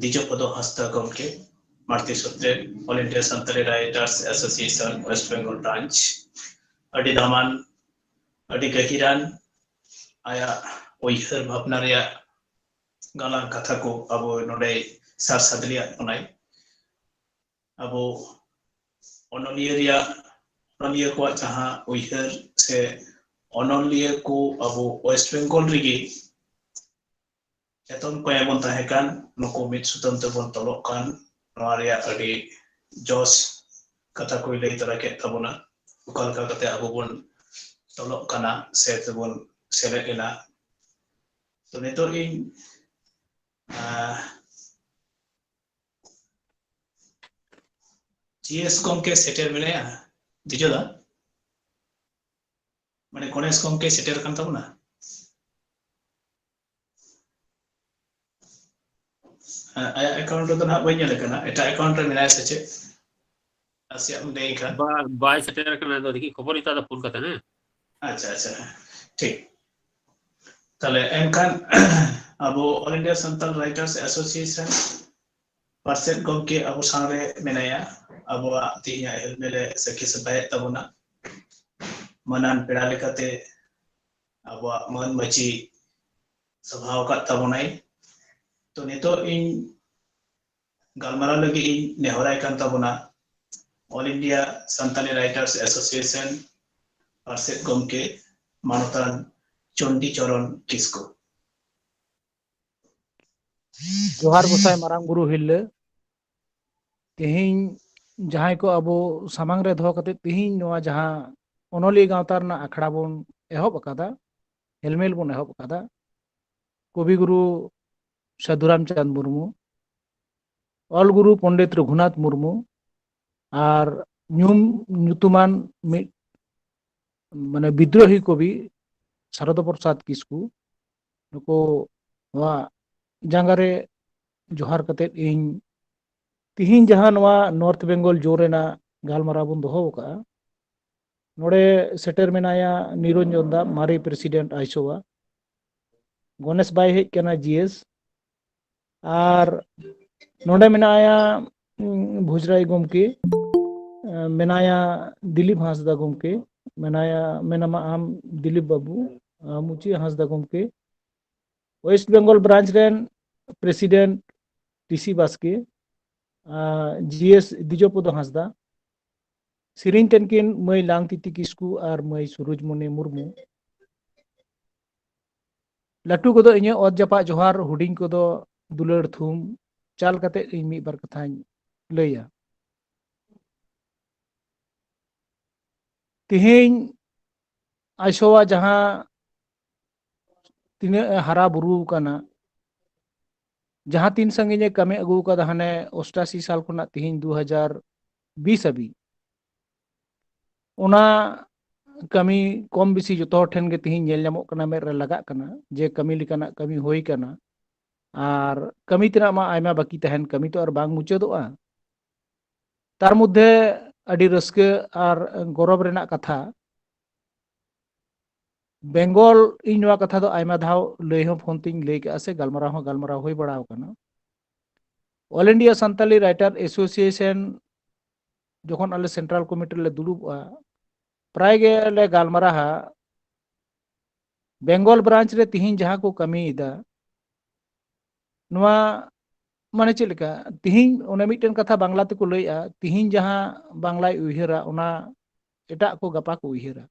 ᱫᱤᱡᱚᱯᱚᱫᱚ ᱦᱟᱸᱥᱫᱟ ᱜᱚᱢᱠᱮ, ᱢᱟᱲᱛᱮ ᱥᱚᱛᱨᱮ, All India Santali Writers Association West Bengal branch᱾ ᱟᱹᱰᱤ ᱫᱟᱢᱟᱱ, ᱟᱹᱰᱤ ᱜᱟᱹᱦᱤᱨᱟᱱ ᱟᱭᱟᱜ ᱩᱭᱦᱟᱹᱨ ᱵᱷᱟᱵᱽᱱᱟ ᱨᱮᱭᱟᱜ ᱜᱟᱞᱟᱝ ᱠᱟᱛᱷᱟ ᱠᱚ ᱟᱵᱚ ᱱᱚᱰᱮ ᱥᱟᱨ ᱥᱟᱫᱽᱞᱤᱭᱟᱜ ᱵᱚᱱᱟᱭ᱾ ᱟᱵᱚ ᱚᱱᱚᱞᱤᱭᱟᱹ ᱨᱮᱭᱟᱜ, ᱚᱱᱚᱞᱤᱭᱟᱹ ᱠᱚᱣᱟᱜ ᱡᱟᱦᱟᱸ ᱩᱭᱦᱟᱹᱨ ᱥᱮ ᱚᱱᱚᱞᱤᱭᱟᱹ ᱠᱚ ᱟᱵᱚ ᱳᱭᱮᱥᱴ ᱵᱮᱝᱜᱚᱞ ᱨᱮᱜᱮ ᱮᱛᱚᱢ ᱠᱚᱭᱮ ᱵᱚᱱ ᱛᱟᱦᱮᱸ ᱠᱟᱱ, ᱱᱩᱠᱩ ᱢᱤᱫ ᱥᱩᱛᱟᱹᱢ ᱛᱮᱵᱚᱱ ᱛᱚᱞᱚᱜ ᱠᱟᱱ, ᱱᱚᱣᱟ ᱨᱮᱭᱟᱜ ᱟᱹᱰᱤ ᱡᱚᱥ ᱠᱟᱛᱷᱟ ᱠᱚᱭ ᱞᱟᱹᱭ ᱛᱚᱨᱟ ᱠᱮᱫ ᱛᱟᱵᱚᱱᱟ, ᱚᱠᱟ ᱞᱮᱠᱟ ᱠᱟᱛᱮ ᱟᱵᱚ ᱵᱚᱱ ᱛᱚᱞᱚᱜ ᱠᱟᱱᱟ ᱥᱮ ᱛᱮᱵᱚᱱ ᱥᱮᱞᱮᱫ ᱮᱱᱟ᱾ ᱛᱚ ᱱᱤᱛᱚᱜ ᱤᱧ, ᱟᱸ, ᱡᱤ ᱮᱥ ᱜᱚᱢᱠᱮ ᱥᱮᱴᱮᱨ ᱢᱮᱱᱟᱭᱟ, ᱫᱤᱡᱚ ᱫᱟ? ᱢᱟᱱᱮ ᱜᱚᱬᱮᱥ ᱜᱚᱢᱠᱮ ᱥᱮᱴᱮᱨ ᱠᱟᱱ ᱛᱟᱵᱚᱱᱟ? ᱦᱮᱸ, ᱟᱭᱟᱜ ᱮᱠᱟᱣᱩᱱᱴ ᱨᱮᱫᱚ ᱱᱟᱦᱟᱜ ᱵᱟᱹᱧ ᱧᱮᱞ ᱠᱟᱱᱟ, ᱮᱴᱟᱜ ᱮᱠᱟᱣᱩᱱᱴ ᱨᱮ ᱢᱮᱱᱟᱭᱟ ᱥᱮ ᱪᱮᱫ? ᱱᱟᱥᱮᱭᱟᱜ ᱮᱢ ᱞᱟᱹᱭ ᱠᱷᱟᱱ᱾ ᱵᱟ-, ᱵᱟᱭ ᱥᱮᱴᱮᱨ ᱠᱟᱱᱟ, ᱟᱫᱚ ᱫᱮᱠᱷᱤ ᱠᱷᱚᱵᱚᱨ ᱦᱟᱛᱟᱣ ᱫᱟ ᱯᱷᱳᱱ ᱠᱟᱛᱮ, ᱦᱮᱸ? ᱟᱪᱪᱷᱟ, ᱟᱪᱪᱷᱟ, ᱦᱮᱸ, ᱴᱷᱤᱠ᱾ ᱛᱟᱦᱞᱮ ᱮᱱᱠᱷᱟᱱ ᱟᱵᱚ All India Santal Writers Association ᱯᱟᱨᱥᱮᱫ ᱜᱚᱢᱠᱮ ᱟᱵᱚ ᱥᱟᱶᱨᱮ ᱢᱮᱱᱟᱭᱟ, ᱟᱵᱚᱣᱟᱜ ᱛᱮᱦᱮᱧᱟᱜ ᱦᱮᱞᱢᱮᱞ ᱮ ᱥᱟᱹᱠᱷᱤ ᱥᱟᱯᱷᱟᱭᱮᱫ ᱛᱟᱵᱚᱱᱟ᱾ ᱢᱟᱹᱱᱟᱱ ᱯᱮᱲᱟ ᱞᱮᱠᱟᱛᱮ ᱟᱵᱚᱣᱟᱜ ᱢᱟᱹᱱ ᱢᱟᱹᱡᱷᱤ ᱥᱟᱯᱷᱟ ᱟᱠᱟᱫ ᱛᱟᱵᱚᱱᱟᱭ᱾ ᱛᱚ ᱱᱤᱛᱚᱜ ᱤᱧ ᱜᱟᱞᱢᱟᱨᱟᱣ ᱞᱟᱹᱜᱤᱫ ᱤᱧ ᱱᱮᱦᱚᱨᱟᱭ ᱠᱟᱱ ᱛᱟᱵᱚᱱᱟ All India Santali Writers Association ᱯᱟᱨᱥᱮᱛ ᱜᱚᱢᱠᱮ ᱢᱟᱱᱚᱛᱟᱱ ᱪᱚᱱᱰᱤ ᱪᱚᱨᱚᱱ ᱠᱤᱥᱠᱩ᱾ ᱡᱚᱦᱟᱨ ᱜᱚᱸᱥᱟᱭ ᱢᱟᱨᱟᱝ ᱵᱩᱨᱩ ᱦᱤᱨᱞᱟᱹ᱾ ᱛᱮᱦᱮᱧ ᱡᱟᱦᱟᱸᱭ ᱠᱚ ᱟᱵᱚ ᱥᱟᱢᱟᱝ ᱨᱮ ᱫᱚᱦᱚ ᱠᱟᱛᱮ ᱛᱮᱦᱮᱧ ᱱᱚᱣᱟ ᱡᱟᱦᱟᱸ ᱚᱱᱚᱞᱤᱭᱟᱹ ᱜᱟᱶᱛᱟ ᱨᱮᱱᱟᱜ ᱟᱠᱷᱲᱟ ᱵᱚᱱ ᱮᱦᱚᱵ ᱟᱠᱟᱫᱟ, ᱦᱮᱞᱢᱮᱞ ᱵᱚᱱ ᱮᱦᱚᱵ ᱟᱠᱟᱫᱟ, ᱠᱚᱵᱤ ᱜᱩᱨᱩ ᱥᱟᱹᱫᱷᱩ ᱨᱟᱢᱪᱟᱸᱫᱽ ᱢᱩᱨᱢᱩ, ᱚᱞ ᱜᱩᱨᱩ ᱯᱚᱱᱰᱤᱛ ᱨᱚᱜᱷᱩᱱᱟᱛᱷ ᱢᱩᱨᱢᱩ ᱟᱨ ᱧᱩᱢ ᱧᱩᱛᱩᱢᱟᱱ ᱢᱤᱫ ᱢᱟᱱᱮ ᱵᱤᱫᱽᱨᱳᱦᱤ ᱠᱚᱵᱤ ᱥᱟᱨᱚᱫᱟ ᱯᱨᱚᱥᱟᱫᱽ ᱠᱤᱥᱠᱩ, ᱱᱩᱠᱩ ᱱᱚᱣᱟ ᱡᱟᱸᱜᱟ ᱨᱮ ᱡᱚᱦᱟᱨ ᱠᱟᱛᱮᱫ ᱤᱧ ᱛᱤᱦᱤᱧ ᱡᱟᱦᱟᱸ ᱱᱚᱣᱟ ᱱᱚᱨᱛᱷ ᱵᱮᱝᱜᱚᱞ ᱡᱳᱱ ᱨᱮᱱᱟᱜ ᱜᱟᱞᱢᱟᱨᱟᱣ ᱵᱚᱱ ᱫᱚᱦᱚ ᱟᱠᱟᱫᱼᱟ, ᱱᱚᱰᱮ ᱥᱮᱴᱮᱨ ᱢᱮᱱᱟᱭᱟ ᱱᱤᱨᱚᱧᱡᱚᱱ ᱫᱟ, ᱢᱟᱨᱮ ᱯᱨᱮᱥᱤᱰᱮᱱᱴ ᱟᱭᱥᱳᱣᱟ᱾ ᱜᱚᱱᱮᱥ ᱵᱟᱭ ᱦᱮᱡ ᱠᱟᱱᱟ, ᱡᱤ ᱮᱥ᱾ ᱟᱨ ᱱᱚᱰᱮ ᱢᱮᱱᱟᱭᱟ, ᱩᱸ, ᱵᱷᱩᱡᱽᱨᱟᱭ ᱜᱚᱢᱠᱮ, ᱮᱸ, ᱢᱮᱱᱟᱭᱟ ᱫᱤᱞᱤᱯ ᱦᱟᱸᱥᱫᱟ ᱜᱚᱢᱠᱮ, ᱢᱮᱱᱟᱭᱟ, ᱢᱮᱱᱟᱢᱟ ᱟᱢ ᱫᱤᱞᱤᱯ ᱵᱟᱹᱵᱩ, ᱟᱸ, ᱢᱩᱪᱤ ᱦᱟᱸᱥᱫᱟ ᱜᱚᱢᱠᱮ, ᱳᱭᱮᱥᱴ ᱵᱮᱝᱜᱚᱞ ᱵᱨᱟᱧᱪ ᱨᱮᱱ ᱯᱨᱮᱥᱤᱰᱮᱱᱴ ᱴᱤ ᱥᱤ ᱵᱟᱥᱠᱮ, ᱟᱸ, ᱡᱤ ᱮᱥ ᱫᱤᱡᱚᱯᱚᱫᱚ ᱦᱟᱸᱥᱫᱟ, ᱥᱮᱨᱮᱧ ᱛᱮᱱᱠᱤᱱ ᱢᱟᱹᱭ ᱞᱟᱝᱛᱤᱛᱤ ᱠᱤᱥᱠᱩ ᱟᱨ ᱢᱟᱹᱭ ᱥᱩᱨᱩᱡᱽᱢᱚᱱᱤ ᱢᱩᱨᱢᱩ᱾ ᱞᱟᱹᱴᱩ ᱠᱚᱫᱚ ᱤᱧᱟᱹᱜ ᱚᱛ ᱡᱟᱯᱟᱜ ᱡᱚᱦᱟᱨ, ᱦᱩᱰᱤᱧ ᱠᱚᱫᱚ ᱫᱩᱞᱟᱹᱲ ᱛᱷᱩᱢ ᱪᱟᱞ ᱠᱟᱛᱮ ᱤᱧ ᱢᱤᱫ ᱵᱟᱨ ᱠᱟᱛᱷᱟᱧ ᱞᱟᱹᱭᱟ᱾ ᱛᱮᱦᱮᱧ ᱟᱭᱥᱳᱣᱟ ᱡᱟᱦᱟᱸ ᱛᱤᱱᱟᱹᱜ ᱮ ᱦᱟᱨᱟ ᱵᱩᱨᱩ ᱟᱠᱟᱱᱟ, ᱡᱟᱦᱟᱸ ᱛᱤᱱ ᱥᱟᱺᱜᱤᱧ ᱮ ᱠᱟᱹᱢᱤ ᱟᱹᱜᱩ ᱟᱠᱟᱫᱟ, ᱦᱟᱱᱮ ᱚᱥᱴᱟᱥᱤ ᱥᱟᱞ ᱠᱷᱚᱱᱟᱜ ᱛᱮᱦᱮᱧ ᱫᱩ ᱦᱟᱡᱟᱨ ᱵᱤᱥ ᱦᱟᱹᱵᱤᱡ, ᱚᱱᱟ ᱠᱟᱹᱢᱤ ᱠᱚᱢ ᱵᱮᱥᱤ ᱡᱚᱛᱚ ᱦᱚᱲ ᱴᱷᱮᱱ ᱜᱮ ᱛᱮᱦᱮᱧ ᱧᱮᱞ ᱧᱟᱢᱚᱜ ᱠᱟᱱᱟ, ᱢᱮᱫ ᱨᱮ ᱞᱟᱜᱟᱜ ᱠᱟᱱᱟ ᱡᱮ ᱠᱟᱹᱢᱤ ᱞᱮᱠᱟᱱᱟᱜ ᱠᱟᱹᱢᱤ ᱦᱩᱭ ᱠᱟᱱᱟ᱾ ᱟᱨ ᱠᱟᱹᱢᱤ ᱛᱮᱱᱟᱜ ᱢᱟ ᱟᱭᱢᱟ ᱵᱟᱹᱠᱤ ᱛᱟᱦᱮᱱ, ᱠᱟᱹᱢᱤ ᱛᱚ ᱟᱨ ᱵᱟᱝ ᱢᱩᱪᱟᱹᱫᱚᱜᱼᱟ᱾ ᱛᱟᱨ ᱢᱚᱫᱽᱫᱷᱮ ᱟᱹᱰᱤ ᱨᱟᱹᱥᱠᱟᱹ ᱟᱨ ᱜᱚᱨᱚᱵᱽ ᱨᱮᱱᱟᱜ ᱠᱟᱛᱷᱟ, ᱵᱮᱝᱜᱚᱞ, ᱤᱧ ᱱᱚᱣᱟ ᱠᱟᱛᱷᱟ ᱫᱚ ᱟᱭᱢᱟ ᱫᱷᱟᱣ ᱞᱟᱹᱭ ᱦᱚᱸ ᱯᱷᱳᱱ ᱛᱤᱧ ᱞᱟᱹᱭ ᱠᱟᱜᱼᱟ ᱥᱮ ᱜᱟᱞᱢᱟᱨᱟᱣ ᱦᱚᱸ ᱜᱟᱞᱢᱟᱨᱟᱣ ᱦᱩᱭ ᱵᱟᱲᱟ ᱟᱠᱟᱱᱟ᱾ All India Santali Writer Association ᱡᱚᱠᱷᱚᱱ ᱟᱞᱮ ᱥᱮᱱᱴᱨᱟᱞ ᱠᱚᱢᱤᱴᱤ ᱨᱮᱞᱮ ᱫᱩᱲᱩᱵᱼᱟ, ᱯᱨᱟᱭ ᱜᱮ ᱞᱮ ᱜᱟᱞᱢᱟᱨᱟᱣᱟ ᱵᱮᱝᱜᱚᱞ ᱵᱨᱟᱧᱪ ᱨᱮ ᱛᱤᱦᱤᱧ ᱡᱟᱦᱟᱸ ᱠᱚ ᱠᱟᱹᱢᱤᱭᱮᱫᱟ, ᱱᱚᱣᱟ ᱢᱟᱱᱮ ᱪᱮᱫ ᱞᱮᱠᱟ, ᱛᱤᱦᱤᱧ ᱚᱱᱮ ᱢᱤᱫᱴᱮᱱ ᱠᱟᱛᱷᱟ ᱵᱟᱝᱞᱟ ᱛᱮᱠᱚ ᱞᱟᱹᱭᱮᱜᱼᱟ, ᱛᱤᱦᱤᱧ ᱡᱟᱦᱟᱸ ᱵᱟᱝᱞᱟᱭ ᱩᱭᱦᱟᱹᱨᱟ, ᱚᱱᱟ ᱮᱴᱟᱜ ᱠᱚ ᱜᱟᱯᱟ ᱠᱚ ᱩᱭᱦᱟᱹᱨᱟ᱾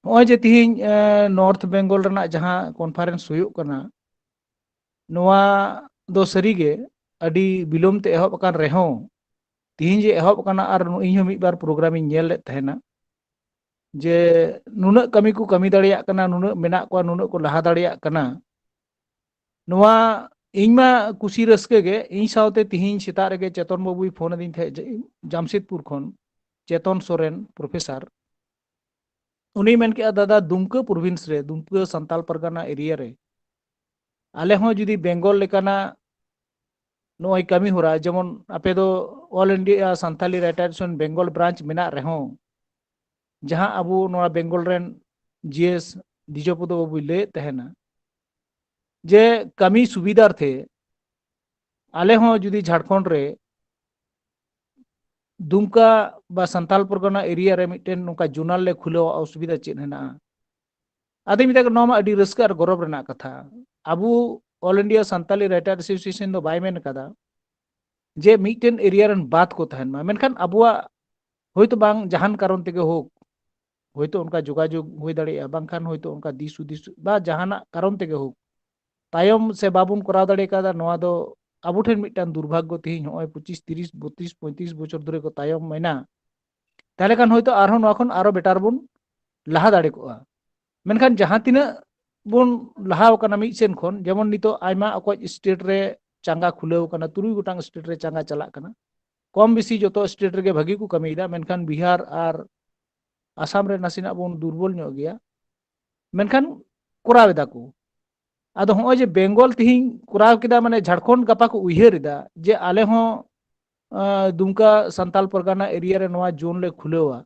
ᱱᱚᱜᱼᱚᱭ ᱡᱮ ᱛᱤᱦᱤᱧ ᱱᱚᱨᱛᱷ ᱵᱮᱝᱜᱚᱞ ᱨᱮᱱᱟᱜ ᱡᱟᱦᱟᱸ ᱠᱚᱱᱯᱷᱟᱨᱮᱱᱥ ᱦᱩᱭᱩᱜ ᱠᱟᱱᱟ, ᱱᱚᱣᱟ ᱫᱚ ᱥᱟᱹᱨᱤᱜᱮ ᱟᱹᱰᱤ ᱵᱤᱞᱚᱢ ᱛᱮ ᱮᱦᱚᱵ ᱟᱠᱟᱱ ᱨᱮᱦᱚᱸ, ᱛᱤᱦᱤᱧ ᱡᱮ ᱮᱦᱚᱵ ᱟᱠᱟᱱᱟ, ᱟᱨ ᱤᱧ ᱦᱚᱸ ᱢᱤᱫ ᱵᱟᱨ ᱯᱨᱳᱜᱨᱟᱢ ᱤᱧ ᱧᱮᱞ ᱞᱮᱫ ᱛᱟᱦᱮᱱᱟ, ᱡᱮ ᱱᱩᱱᱟᱹᱜ ᱠᱟᱹᱢᱤ ᱠᱚ ᱠᱟᱹᱢᱤ ᱫᱟᱲᱮᱭᱟᱜ ᱠᱟᱱᱟ, ᱱᱩᱱᱟᱹᱜ ᱢᱮᱱᱟᱜ ᱠᱚᱣᱟ, ᱱᱩᱱᱟᱹᱜ ᱠᱚ ᱞᱟᱦᱟ ᱫᱟᱲᱮᱭᱟᱜ ᱠᱟᱱᱟ᱾ ᱱᱚᱣᱟ ᱤᱧ ᱢᱟ ᱠᱩᱥᱤ ᱨᱟᱹᱥᱠᱟᱹ ᱜᱮ, ᱤᱧ ᱥᱟᱶᱛᱮ ᱛᱤᱦᱤᱧ ᱥᱮᱛᱟᱜ ᱨᱮᱜᱮ ᱪᱮᱛᱚᱱ ᱵᱟᱹᱵᱩᱭ ᱯᱷᱳᱱ ᱟᱹᱫᱤᱧ ᱛᱟᱦᱮᱸᱫ, ᱡᱮ ᱡᱟᱢᱥᱮᱫᱽᱯᱩᱨ ᱠᱷᱚᱱ, ᱪᱮᱛᱚᱱ ᱥᱚᱨᱮᱱ ᱯᱨᱚᱯᱷᱮᱥᱚᱨ᱾ ᱩᱱᱤᱭ ᱢᱮᱱ ᱠᱮᱜᱼᱟ, "ᱫᱟᱫᱟ, ᱫᱩᱢᱠᱟᱹ ᱯᱨᱚᱵᱷᱤᱱᱥ ᱨᱮ, ᱫᱩᱢᱠᱟᱹ ᱥᱟᱱᱛᱟᱞ ᱯᱟᱨᱜᱟᱱᱟ ᱮᱨᱤᱭᱟ ᱨᱮ ᱟᱞᱮ ᱦᱚᱸ ᱡᱩᱫᱤ ᱵᱮᱝᱜᱚᱞ ᱞᱮᱠᱟᱱᱟᱜ ᱱᱚᱜᱼᱚᱭ ᱠᱟᱹᱢᱤ ᱦᱚᱨᱟ, ᱡᱮᱢᱚᱱ ᱟᱯᱮ ᱫᱚ all India Santali writer association Bengal branch ᱢᱮᱱᱟᱜ ᱨᱮᱦᱚᱸ, ᱡᱟᱦᱟᱸ ᱟᱵᱚ ᱱᱚᱣᱟ ᱵᱮᱝᱜᱚᱞ ᱨᱮᱱ ᱡᱤ ᱮᱥ ᱫᱤᱡᱚᱯᱚᱫᱚ ᱵᱟᱵᱩᱭ ᱞᱟᱹᱭᱮᱫ ᱛᱟᱦᱮᱱᱟ, ᱡᱮ ᱠᱟᱹᱢᱤ ᱥᱩᱵᱤᱫᱷᱟᱨᱛᱷᱮ ᱟᱞᱮ ᱦᱚᱸ ᱡᱩᱫᱤ ᱡᱷᱟᱲᱠᱷᱚᱸᱰ ᱨᱮ ᱫᱩᱢᱠᱟ ᱵᱟ ᱥᱟᱱᱛᱟᱞ ᱯᱚᱨᱜᱚᱱᱟ ᱮᱨᱤᱭᱟ ᱨᱮ ᱢᱤᱫᱴᱮᱱ ᱱᱚᱝᱠᱟ ᱡᱳᱱᱟᱞ ᱞᱮ ᱠᱷᱩᱞᱟᱹᱣᱟ, ᱚᱥᱩᱵᱤᱫᱷᱟ ᱪᱮᱫ ᱦᱮᱱᱟᱜᱼᱟ?" ᱟᱫᱚᱧ ᱢᱮᱛᱟᱭ ᱠᱟᱱᱟ, "ᱱᱚᱣᱟ ᱢᱟ ᱟᱹᱰᱤ ᱨᱟᱹᱥᱠᱟᱹ ᱟᱨ ᱜᱚᱨᱚᱵᱽ ᱨᱮᱱᱟᱜ ᱠᱟᱛᱷᱟ᱾ ᱟᱵᱚ all India Santali writer association ᱫᱚ ᱵᱟᱭ ᱢᱮᱱ ᱠᱟᱫᱟ ᱡᱮ ᱢᱤᱫᱴᱮᱱ ᱮᱨᱤᱭᱟ ᱨᱮᱱ ᱵᱟᱫ ᱠᱚ ᱛᱟᱦᱮᱱ ᱢᱟ, ᱢᱮᱱᱠᱷᱟᱱ ᱟᱵᱚᱣᱟᱜ ᱦᱳᱭᱛᱳ ᱵᱟᱝ ᱡᱟᱦᱟᱱ ᱠᱟᱨᱚᱱ ᱛᱮᱜᱮ ᱦᱳᱠ, ᱦᱳᱭᱛᱳ ᱚᱱᱠᱟ ᱡᱳᱜᱟᱡᱳᱜᱽ ᱦᱩᱭ ᱫᱟᱲᱮᱭᱟᱜᱼᱟ, ᱵᱟᱝᱠᱷᱟᱱ ᱦᱳᱭᱛᱳ ᱚᱱᱠᱟ ᱫᱤᱥ ᱦᱩᱫᱤᱥ ᱵᱟ ᱡᱟᱦᱟᱱᱟᱜ ᱠᱟᱨᱚᱱ ᱛᱮᱜᱮ ᱦᱳᱠ, ᱛᱟᱭᱚᱢ ᱥᱮ ᱵᱟᱵᱚᱱ ᱠᱚᱨᱟᱣ ᱫᱟᱲᱮ ᱠᱟᱣᱫᱟ, ᱱᱚᱣᱟ ᱫᱚ ᱟᱵᱚ ᱴᱷᱮᱱ ᱢᱤᱫᱴᱟᱝ ᱫᱩᱨᱵᱷᱟᱜᱽᱜᱚ᱾ ᱛᱮᱦᱮᱧ ᱱᱚᱜᱼᱚᱭ ᱯᱚᱸᱪᱤᱥ, ᱛᱤᱨᱤᱥ, ᱵᱚᱛᱨᱤᱥ, ᱯᱚᱸᱭᱛᱨᱤᱥ ᱵᱚᱪᱷᱚᱨ ᱫᱷᱚᱨᱮ ᱠᱚ ᱛᱟᱭᱚᱢ ᱮᱱᱟ, ᱛᱟᱦᱚᱞᱮ ᱠᱷᱟᱱ ᱦᱳᱭᱛᱳ ᱟᱨᱦᱚᱸ ᱱᱚᱣᱟ ᱠᱷᱚᱱ ᱟᱨᱚ ᱵᱮᱴᱟᱨ ᱵᱚᱱ ᱞᱟᱦᱟ ᱫᱟᱲᱮ ᱠᱚᱜᱼᱟ᱾ ᱢᱮᱱᱠᱷᱟᱱ ᱡᱟᱦᱟᱸ ᱛᱤᱱᱟᱹᱜ ᱵᱚᱱ ᱞᱟᱦᱟ ᱟᱠᱟᱱᱟ ᱢᱤᱫ ᱥᱮᱱ ᱠᱷᱚᱱ, ᱡᱮᱢᱚᱱ ᱱᱤᱛᱚᱜ ᱟᱭᱢᱟ ᱚᱠᱚᱡ ᱥᱴᱮᱴ ᱨᱮ ᱪᱟᱸᱜᱟ ᱠᱷᱩᱞᱟᱹᱣ ᱟᱠᱟᱱᱟ, ᱛᱩᱨᱩᱭ ᱜᱚᱴᱟᱝ ᱥᱴᱮᱴ ᱨᱮ ᱪᱟᱸᱜᱟ ᱪᱟᱞᱟᱜ ᱠᱟᱱᱟ, ᱠᱚᱢ ᱵᱮᱥᱤ ᱡᱚᱛᱚ ᱥᱴᱮᱴ ᱨᱮᱜᱮ ᱵᱷᱟᱹᱜᱤ ᱠᱚ ᱠᱟᱹᱢᱤᱭᱮᱫᱟ, ᱢᱮᱱᱠᱷᱟᱱ ᱵᱤᱦᱟᱨ ᱟᱨ ᱟᱥᱟᱢ ᱨᱮ ᱱᱟᱥᱮᱱᱟᱜ ᱵᱚᱱ ᱫᱩᱨᱵᱚᱞ ᱧᱚᱜ ᱜᱮᱭᱟ, ᱢᱮᱱᱠᱷᱟᱱ ᱠᱚᱨᱟᱣ ᱮᱫᱟ ᱠᱚ᱾ ᱟᱫᱚ ᱦᱚᱸᱜᱼᱚᱭ ᱡᱮ ᱵᱮᱝᱜᱚᱞ ᱛᱤᱦᱤᱧ ᱠᱚᱨᱟᱣ ᱠᱮᱫᱟ, ᱢᱟᱱᱮ ᱡᱷᱟᱲᱠᱷᱚᱸᱰ ᱜᱟᱯᱟ ᱠᱚ ᱩᱭᱦᱟᱹᱨ ᱮᱫᱟ ᱡᱮ ᱟᱞᱮ ᱦᱚᱸ, ᱟᱸ, ᱫᱩᱢᱠᱟ ᱥᱟᱱᱛᱟᱞ ᱯᱟᱨᱜᱟᱱᱟ ᱮᱨᱤᱭᱟ ᱨᱮ ᱱᱚᱣᱟ ᱡᱳᱱ ᱞᱮ ᱠᱷᱩᱞᱟᱹᱣᱟ,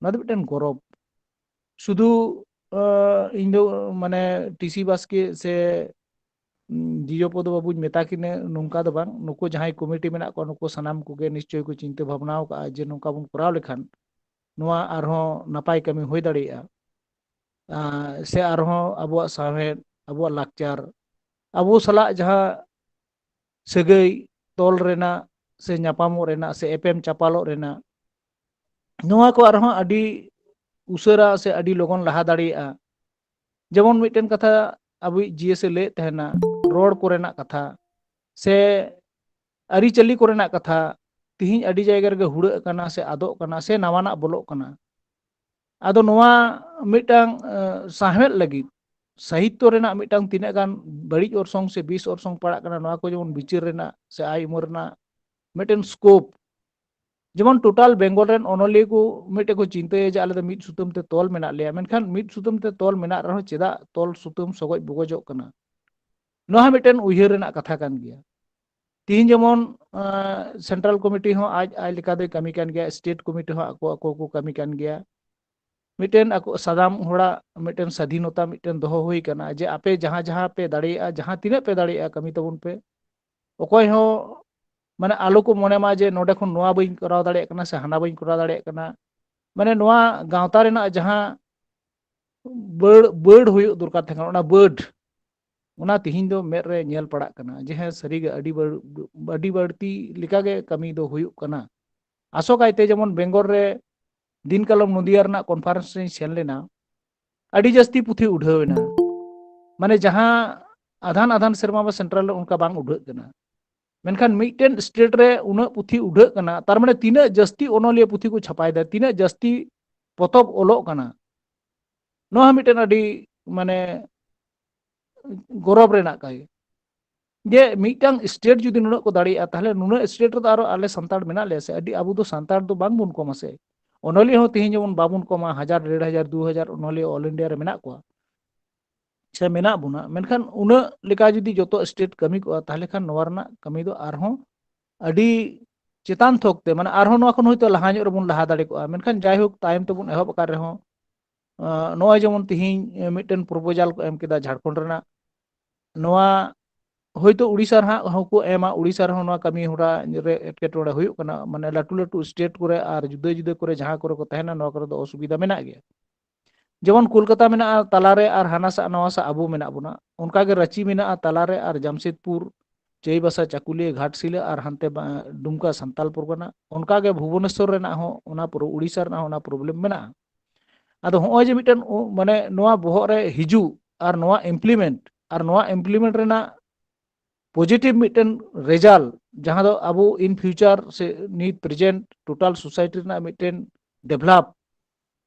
ᱚᱱᱟ ᱫᱚ ᱢᱤᱫᱴᱮᱱ ᱜᱚᱨᱚᱵᱽ᱾ ᱥᱩᱫᱷᱩ, ᱟᱸ, ᱤᱧ ᱫᱚ ᱢᱟᱱᱮ ᱴᱤ ᱥᱤ ᱵᱟᱥᱠᱮ ᱥᱮ, ᱩᱸ, ᱡᱤᱡᱚᱯᱚᱫᱚ ᱵᱟᱵᱩᱧ ᱢᱮᱛᱟ ᱠᱤᱱᱟᱹ ᱱᱚᱝᱠᱟ ᱫᱚ ᱵᱟᱝ, ᱱᱩᱠᱩ ᱡᱟᱦᱟᱸᱭ ᱠᱚᱢᱤᱴᱤ ᱢᱮᱱᱟᱜ ᱠᱚᱣᱟ, ᱱᱩᱠᱩ ᱥᱟᱱᱟᱢ ᱠᱚᱜᱮ ᱱᱤᱥᱪᱚᱭ ᱠᱚ ᱪᱤᱱᱛᱟᱹ ᱵᱷᱟᱵᱽᱱᱟ ᱟᱠᱟᱫᱼᱟ ᱡᱮ ᱱᱚᱝᱠᱟ ᱵᱚᱱ ᱠᱚᱨᱟᱣ ᱞᱮᱠᱷᱟᱱ ᱱᱚᱣᱟ ᱟᱨᱦᱚᱸ ᱱᱟᱯᱟᱭ ᱠᱟᱹᱢᱤ ᱦᱩᱭ ᱫᱟᱲᱮᱭᱟᱜᱼᱟ᱾ ᱟᱸ, ᱥᱮ ᱟᱨᱦᱚᱸ ᱟᱵᱚᱣᱟᱜ ᱥᱟᱶᱦᱮᱫ, ᱟᱵᱚᱣᱟᱜ ᱞᱟᱠᱪᱟᱨ, ᱟᱵᱚ ᱥᱟᱞᱟᱜ ᱡᱟᱦᱟᱸ ᱥᱟᱹᱜᱟᱹᱭ ᱛᱚᱞ ᱨᱮᱱᱟᱜ ᱥᱮ ᱧᱟᱯᱟᱢᱚᱜ ᱨᱮᱱᱟᱜ ᱥᱮ ᱮᱯᱮᱢ ᱪᱟᱯᱟᱞᱚᱜ ᱨᱮᱱᱟᱜ, ᱱᱚᱣᱟ ᱠᱚ ᱟᱨᱦᱚᱸ ᱟᱹᱰᱤ ᱩᱥᱟᱹᱨᱟ ᱥᱮ ᱟᱹᱰᱤ ᱞᱚᱜᱚᱱ ᱞᱟᱦᱟ ᱫᱟᱲᱮᱭᱟᱜᱼᱟ᱾ ᱡᱮᱢᱚᱱ ᱢᱤᱫᱴᱮᱱ ᱠᱟᱛᱷᱟ ᱟᱵᱚᱭᱤᱡ ᱡᱤᱭᱟᱹ ᱥᱮ ᱞᱟᱹᱭᱮᱫ ᱛᱟᱦᱮᱱᱟ, ᱨᱚᱲ ᱠᱚᱨᱮᱱᱟᱜ ᱠᱟᱛᱷᱟ ᱥᱮ ᱟᱹᱨᱤᱪᱟᱹᱞᱤ ᱠᱚᱨᱮᱱᱟᱜ ᱠᱟᱛᱷᱟ, ᱛᱤᱦᱤᱧ ᱟᱹᱰᱤ ᱡᱟᱭᱜᱟ ᱨᱮᱜᱮ ᱦᱩᱲᱟᱹᱜ ᱠᱟᱱᱟ ᱥᱮ ᱟᱫᱚᱜ ᱠᱟᱱᱟ ᱥᱮ ᱱᱟᱣᱟᱱᱟᱜ ᱵᱚᱞᱚᱜ ᱠᱟᱱᱟ᱾ ᱟᱫᱚ ᱱᱚᱣᱟ ᱢᱤᱫᱴᱟᱝ, ᱮ, ᱥᱟᱶᱦᱮᱫ ᱞᱟᱹᱜᱤᱫ ᱥᱟᱦᱤᱛᱛᱚ ᱨᱮᱱᱟᱜ ᱢᱤᱫᱴᱟᱝ ᱛᱤᱱᱟᱹᱜ ᱜᱟᱱ ᱵᱟᱹᱲᱤᱡ ᱚᱨᱥᱚᱝ ᱥᱮ ᱵᱤᱥ ᱚᱨᱥᱚᱝ ᱯᱟᱲᱟᱜ ᱠᱟᱱᱟ, ᱱᱚᱣᱟ ᱠᱚ ᱡᱮᱢᱚᱱ ᱵᱤᱪᱟᱹᱨ ᱨᱮᱱᱟᱜ ᱥᱮ ᱟᱭ ᱩᱢᱟᱹᱨ ᱨᱮᱱᱟᱜ ᱢᱤᱫᱴᱮᱱ scope, ᱡᱮᱢᱚᱱ total ᱵᱮᱝᱜᱚᱞ ᱨᱮᱱ ᱚᱱᱚᱞᱤᱭᱟᱹ ᱠᱚ ᱢᱤᱫᱴᱮᱡ ᱠᱚ ᱪᱤᱱᱛᱟᱹᱭᱟ ᱡᱮ ᱟᱞᱮ ᱫᱚ ᱢᱤᱫ ᱥᱩᱛᱟᱹᱢ ᱛᱮ ᱛᱚᱞ ᱢᱮᱱᱟᱜ ᱞᱮᱭᱟ, ᱢᱮᱱᱠᱷᱟᱱ ᱢᱤᱫ ᱥᱩᱛᱟᱹᱢ ᱛᱮ ᱛᱚᱞ ᱢᱮᱱᱟᱜ ᱨᱮᱦᱚᱸ ᱪᱮᱫᱟᱜ ᱛᱚᱞ ᱥᱩᱛᱟᱹᱢ ᱥᱚᱜᱚᱡ ᱵᱚᱜᱚᱡᱚᱜ ᱠᱟᱱᱟ? ᱱᱚᱣᱟ ᱦᱚᱸ ᱢᱤᱫᱴᱮᱱ ᱩᱭᱦᱟᱹᱨ ᱨᱮᱱᱟᱜ ᱠᱟᱛᱷᱟ ᱠᱟᱱ ᱜᱮᱭᱟ᱾ ᱛᱤᱦᱤᱧ ᱡᱮᱢᱚᱱ, ᱟᱸ, central committee ᱦᱚᱸ ᱟᱡ, ᱟᱡ ᱞᱮᱠᱟ ᱫᱚᱭ ᱠᱟᱹᱢᱤ ᱠᱟᱱ ᱜᱮᱭᱟ, state committee ᱦᱚᱸ ᱟᱠᱚ, ᱟᱠᱚ ᱠᱚ ᱠᱟᱹᱢᱤ ᱠᱟᱱ ᱜᱮᱭᱟ᱾ ᱢᱤᱫᱴᱮᱱ ᱟᱠᱚ ᱥᱟᱫᱟᱢ ᱦᱚᱲᱟᱜ ᱢᱤᱫᱴᱮᱱ ᱥᱟᱫᱷᱤᱱᱚᱛᱟ ᱢᱤᱫᱴᱮᱱ ᱫᱚᱦᱚ ᱦᱩᱭ ᱠᱟᱱᱟ ᱡᱮ ᱟᱯᱮ ᱡᱟᱦᱟᱸ, ᱡᱟᱦᱟᱸ ᱯᱮ ᱫᱟᱲᱮᱭᱟᱜᱼᱟ, ᱡᱟᱦᱟᱸ ᱛᱤᱱᱟᱹᱜ ᱯᱮ ᱫᱟᱲᱮᱭᱟᱜᱼᱟ, ᱠᱟᱹᱢᱤ ᱛᱟᱵᱚᱱ ᱯᱮ᱾ ᱚᱠᱚᱭ ᱦᱚᱸ, ᱢᱟᱱᱮ, ᱟᱞᱚ ᱠᱚ ᱢᱚᱱᱮ ᱢᱟ ᱡᱮ ᱱᱚᱰᱮ ᱠᱷᱚᱱ ᱱᱚᱣᱟ ᱵᱟᱹᱧ ᱠᱚᱨᱟᱣ ᱫᱟᱲᱮᱭᱟᱜ ᱠᱟᱱᱟ ᱥᱮ ᱦᱟᱱᱟ ᱵᱟᱹᱧ ᱠᱚᱨᱟᱣ ᱫᱟᱲᱮᱭᱟᱜ ᱠᱟᱱᱟ᱾ ᱢᱟᱱᱮ, ᱱᱚᱣᱟ ᱜᱟᱶᱛᱟ ᱨᱮᱱᱟᱜ ᱡᱟᱦᱟᱸ ᱵᱟᱹᱲ, ᱵᱟᱹᱲ ᱦᱩᱭᱩᱜ ᱫᱚᱨᱠᱟᱨ ᱛᱟᱦᱮᱸ ᱠᱟᱱᱟ, ᱚᱱᱟ ᱵᱟᱹᱲ, ᱚᱱᱟ ᱛᱤᱦᱤᱧ ᱫᱚ ᱢᱮᱫ ᱨᱮ ᱧᱮᱞ ᱯᱟᱲᱟᱜ ᱠᱟᱱᱟ ᱡᱮ ᱦᱮᱸ, ᱥᱟᱹᱨᱤᱜᱮ ᱟᱹᱰᱤ ᱵᱟᱹᱲ-, ᱟᱹᱰᱤ ᱵᱟᱹᱲᱛᱤ ᱞᱮᱠᱟᱜᱮ ᱠᱟᱹᱢᱤ ᱫᱚ ᱦᱩᱭᱩᱜ ᱠᱟᱱᱟ᱾ ᱟᱥᱚᱠᱟᱭᱛᱮ ᱡᱮᱢᱚᱱ ᱵᱮᱝᱜᱚᱞ ᱨᱮ ᱫᱤᱱ ᱠᱟᱞᱚᱢ ᱱᱚᱫᱤᱭᱟ ᱨᱮᱱᱟᱜ conference ᱨᱮᱧ ᱥᱮᱱ ᱞᱮᱱᱟ, ᱟᱹᱰᱤ ᱡᱟᱹᱥᱛᱤ ᱯᱩᱛᱷᱤ ᱩᱰᱷᱟᱹᱣ ᱮᱱᱟ᱾ ᱢᱟᱱᱮ, ᱡᱟᱦᱟᱸ ᱟᱫᱷᱟᱱ ᱟᱫᱷᱟᱱ ᱥᱮᱨᱢᱟ ᱢᱟ central ᱨᱮ ᱚᱱᱠᱟ ᱵᱟᱝ ᱩᱰᱷᱟᱹᱜ ᱠᱟᱱᱟ, ᱢᱮᱱᱠᱷᱟᱱ ᱢᱤᱫᱴᱮᱱ state ᱨᱮ ᱩᱱᱟᱹᱜ ᱯᱩᱛᱷᱤ ᱩᱰᱷᱟᱹᱜ ᱠᱟᱱᱟ, ᱛᱟᱨ ᱢᱟᱱᱮ ᱛᱤᱱᱟᱹᱜ ᱡᱟᱹᱥᱛᱤ ᱚᱱᱚᱞᱤᱭᱟᱹ ᱯᱩᱛᱷᱤ ᱠᱚ ᱪᱷᱟᱯᱟᱭᱮᱫᱟ, ᱛᱤᱱᱟᱹᱜ ᱡᱟᱹᱥᱛᱤ ᱯᱚᱛᱚᱵ ᱚᱞᱚᱜ ᱠᱟᱱᱟ, ᱱᱚᱣᱟ ᱦᱚᱸ ᱢᱤᱫᱴᱮᱱ ᱟᱹᱰᱤ, ᱢᱟᱱᱮ, ᱜᱚᱨᱚᱵ ᱨᱮᱱᱟᱜ ᱠᱟᱹᱭ᱾ ᱡᱮ ᱢᱤᱫᱴᱟᱝ state ᱡᱩᱫᱤ ᱱᱩᱱᱟᱹᱜ ᱠᱚ ᱫᱟᱲᱮᱭᱟᱜᱼᱟ, ᱛᱟᱦᱞᱮ ᱱᱩᱱᱟᱹᱜ state ᱨᱮᱫᱚ ᱟᱨᱚ ᱟᱞᱮ ᱥᱟᱱᱛᱟᱲ ᱢᱮᱱᱟᱜ ᱞᱮᱭᱟ ᱥᱮ, ᱟᱹᱰᱤ, ᱟᱵᱚ ᱫᱚ ᱥᱟᱱᱛᱟᱲ ᱫᱚ ᱵᱟᱝᱵᱚᱱ ᱠᱚᱢᱟ ᱥᱮ᱾ ᱚᱱᱚᱞᱤᱭᱟᱹ ᱦᱚᱸ ᱛᱮᱦᱮᱧ ᱡᱮᱢᱚᱱ ᱵᱟᱵᱚᱱ ᱠᱚᱢᱟ, ᱦᱟᱡᱟᱨ, ᱰᱮᱲ ᱦᱟᱡᱟᱨ, ᱫᱩ ᱦᱟᱡᱟᱨ ᱚᱱᱚᱞᱤᱭᱟᱹ all India ᱨᱮ ᱢᱮᱱᱟᱜ ᱠᱚᱣᱟ ᱥᱮ ᱢᱮᱱᱟᱜ ᱵᱚᱱᱟ, ᱢᱮᱱᱠᱷᱟᱱ ᱩᱱᱟᱹᱜ ᱞᱮᱠᱟ ᱡᱩᱫᱤ ᱡᱚᱛᱚ state ᱠᱟᱹᱢᱤ ᱠᱚᱜᱼᱟ, ᱛᱟᱦᱞᱮ ᱠᱷᱟᱱ ᱱᱚᱣᱟ ᱨᱮᱱᱟᱜ ᱠᱟᱹᱢᱤ ᱫᱚ ᱟᱨᱦᱚᱸ ᱟᱹᱰᱤ ᱪᱮᱛᱟᱱ ᱛᱷᱚᱠ ᱛᱮ, ᱢᱟᱱᱮ, ᱟᱨᱦᱚᱸ ᱱᱚᱣᱟ ᱠᱷᱚᱱ ᱦᱚᱭᱛᱳ ᱞᱟᱦᱟ ᱧᱚᱜ ᱨᱮᱵᱚᱱ ᱞᱟᱦᱟ ᱫᱟᱲᱮ ᱠᱚᱜᱼᱟ᱾ ᱢᱮᱱᱠᱷᱟᱱ ᱡᱟᱭᱦᱳᱠ, ᱛᱟᱭᱚᱢ ᱛᱮᱵᱚᱱ ᱮᱦᱚᱵ ᱟᱠᱟᱫ ᱨᱮᱦᱚᱸ, ᱟᱸ, ᱱᱚᱜᱼᱚᱭ ᱡᱮᱢᱚᱱ ᱛᱤᱦᱤᱧ ᱢᱤᱫᱴᱮᱱ proposal ᱠᱚ ᱮᱢ ᱠᱮᱫᱟ ᱡᱷᱟᱲᱠᱷᱚᱸᱰ ᱨᱮᱱᱟᱜ, ᱱᱚᱣᱟ ᱦᱚᱭᱛᱳ ᱩᱲᱤᱥᱥᱟ ᱨᱮᱦᱟᱸᱜ ᱦᱚᱸᱠᱚ ᱮᱢᱟ, ᱩᱲᱤᱥᱥᱟ ᱨᱮᱦᱚᱸ ᱱᱚᱣᱟ ᱠᱟᱹᱢᱤ ᱦᱚᱨᱟ ᱨᱮ ᱮᱴᱠᱮᱴᱚᱬᱮ ᱦᱩᱭᱩᱜ ᱠᱟᱱᱟ, ᱢᱟᱱᱮ, ᱞᱟᱹᱴᱩ ᱞᱟᱹᱴᱩ state ᱠᱚᱨᱮ ᱟᱨ ᱡᱩᱫᱟᱹ ᱡᱩᱫᱟᱹ ᱠᱚᱨᱮ ᱡᱟᱦᱟᱸ ᱠᱚᱨᱮ ᱠᱚ ᱛᱟᱦᱮᱱᱟ, ᱱᱚᱣᱟ ᱠᱚᱨᱮ ᱫᱚ ᱚᱥᱩᱵᱤᱫᱷᱟ ᱢᱮᱱᱟᱜ ᱜᱮᱭᱟ᱾ ᱡᱮᱢᱚᱱ ᱠᱳᱞᱠᱟᱛᱟ ᱢᱮᱱᱟᱜᱼᱟ ᱛᱟᱞᱟᱨᱮ ᱟᱨ ᱦᱟᱱᱟ ᱥᱟ ᱱᱟᱣᱟ ᱥᱟ ᱟᱵᱚ ᱢᱮᱱᱟᱜ ᱵᱚᱱᱟ, ᱚᱱᱠᱟᱜᱮ ᱨᱟᱸᱪᱤ ᱢᱮᱱᱟᱜᱼᱟ ᱛᱟᱞᱟᱨᱮ ᱟᱨ ᱡᱟᱢᱥᱮᱫᱽᱯᱩᱨ, ᱪᱟᱹᱭᱵᱟᱥᱟ, ᱪᱟᱠᱩᱞᱤᱭᱟᱹ, ᱜᱷᱟᱴᱥᱤᱞᱟᱹ ᱟᱨ ᱦᱟᱱᱛᱮ ᱵᱟ- ᱰᱩᱢᱠᱟ ᱥᱟᱱᱛᱟᱞ ᱯᱚᱨᱜᱚᱱᱟ, ᱚᱱᱠᱟᱜᱮ ᱵᱷᱩᱵᱚᱱᱮᱥᱚᱨ ᱨᱮᱱᱟᱜ ᱦᱚᱸ ᱚᱱᱟ ᱯᱨᱚ- ᱩᱲᱤᱥᱥᱟ ᱨᱮᱱᱟᱜ ᱦᱚᱸ ᱚᱱᱟ ᱯᱨᱚᱵᱞᱮᱢ ᱢᱮᱱᱟᱜᱼᱟ᱾ ᱟᱫᱚ ᱦᱚᱸᱜᱼᱚᱭ ᱡᱮ ᱢᱤᱫᱴᱮᱱ ᱩ- ᱢᱟᱱᱮ ᱱᱚᱣᱟ ᱵᱚᱦᱚᱜ ᱨᱮ ᱦᱤᱡᱩᱜ ᱟᱨ ᱱᱚᱣᱟ ᱤᱢᱯᱞᱤᱢᱮᱱᱴ ᱟᱨ ᱱᱚᱣᱟ ᱤᱢᱯᱞᱤᱢᱮᱱᱴ ᱨᱮᱱᱟᱜ ᱯᱚᱡᱤᱴᱤᱵᱷ ᱢᱤᱫᱴᱮᱱ ᱨᱮᱡᱟᱞᱴ, ᱡᱟᱦᱟᱸ ᱫᱚ ᱟᱵᱚ ᱤᱱ ᱯᱷᱤᱭᱩᱪᱟᱨ ᱥᱮ ᱱᱤᱛ ᱯᱨᱮᱡᱮᱱᱴ ᱴᱳᱴᱟᱞ ᱥᱳᱥᱟᱭᱴᱤ ᱨᱮᱱᱟᱜ ᱢᱤᱫᱴᱮᱱ ᱰᱮᱵᱷᱞᱚᱯ,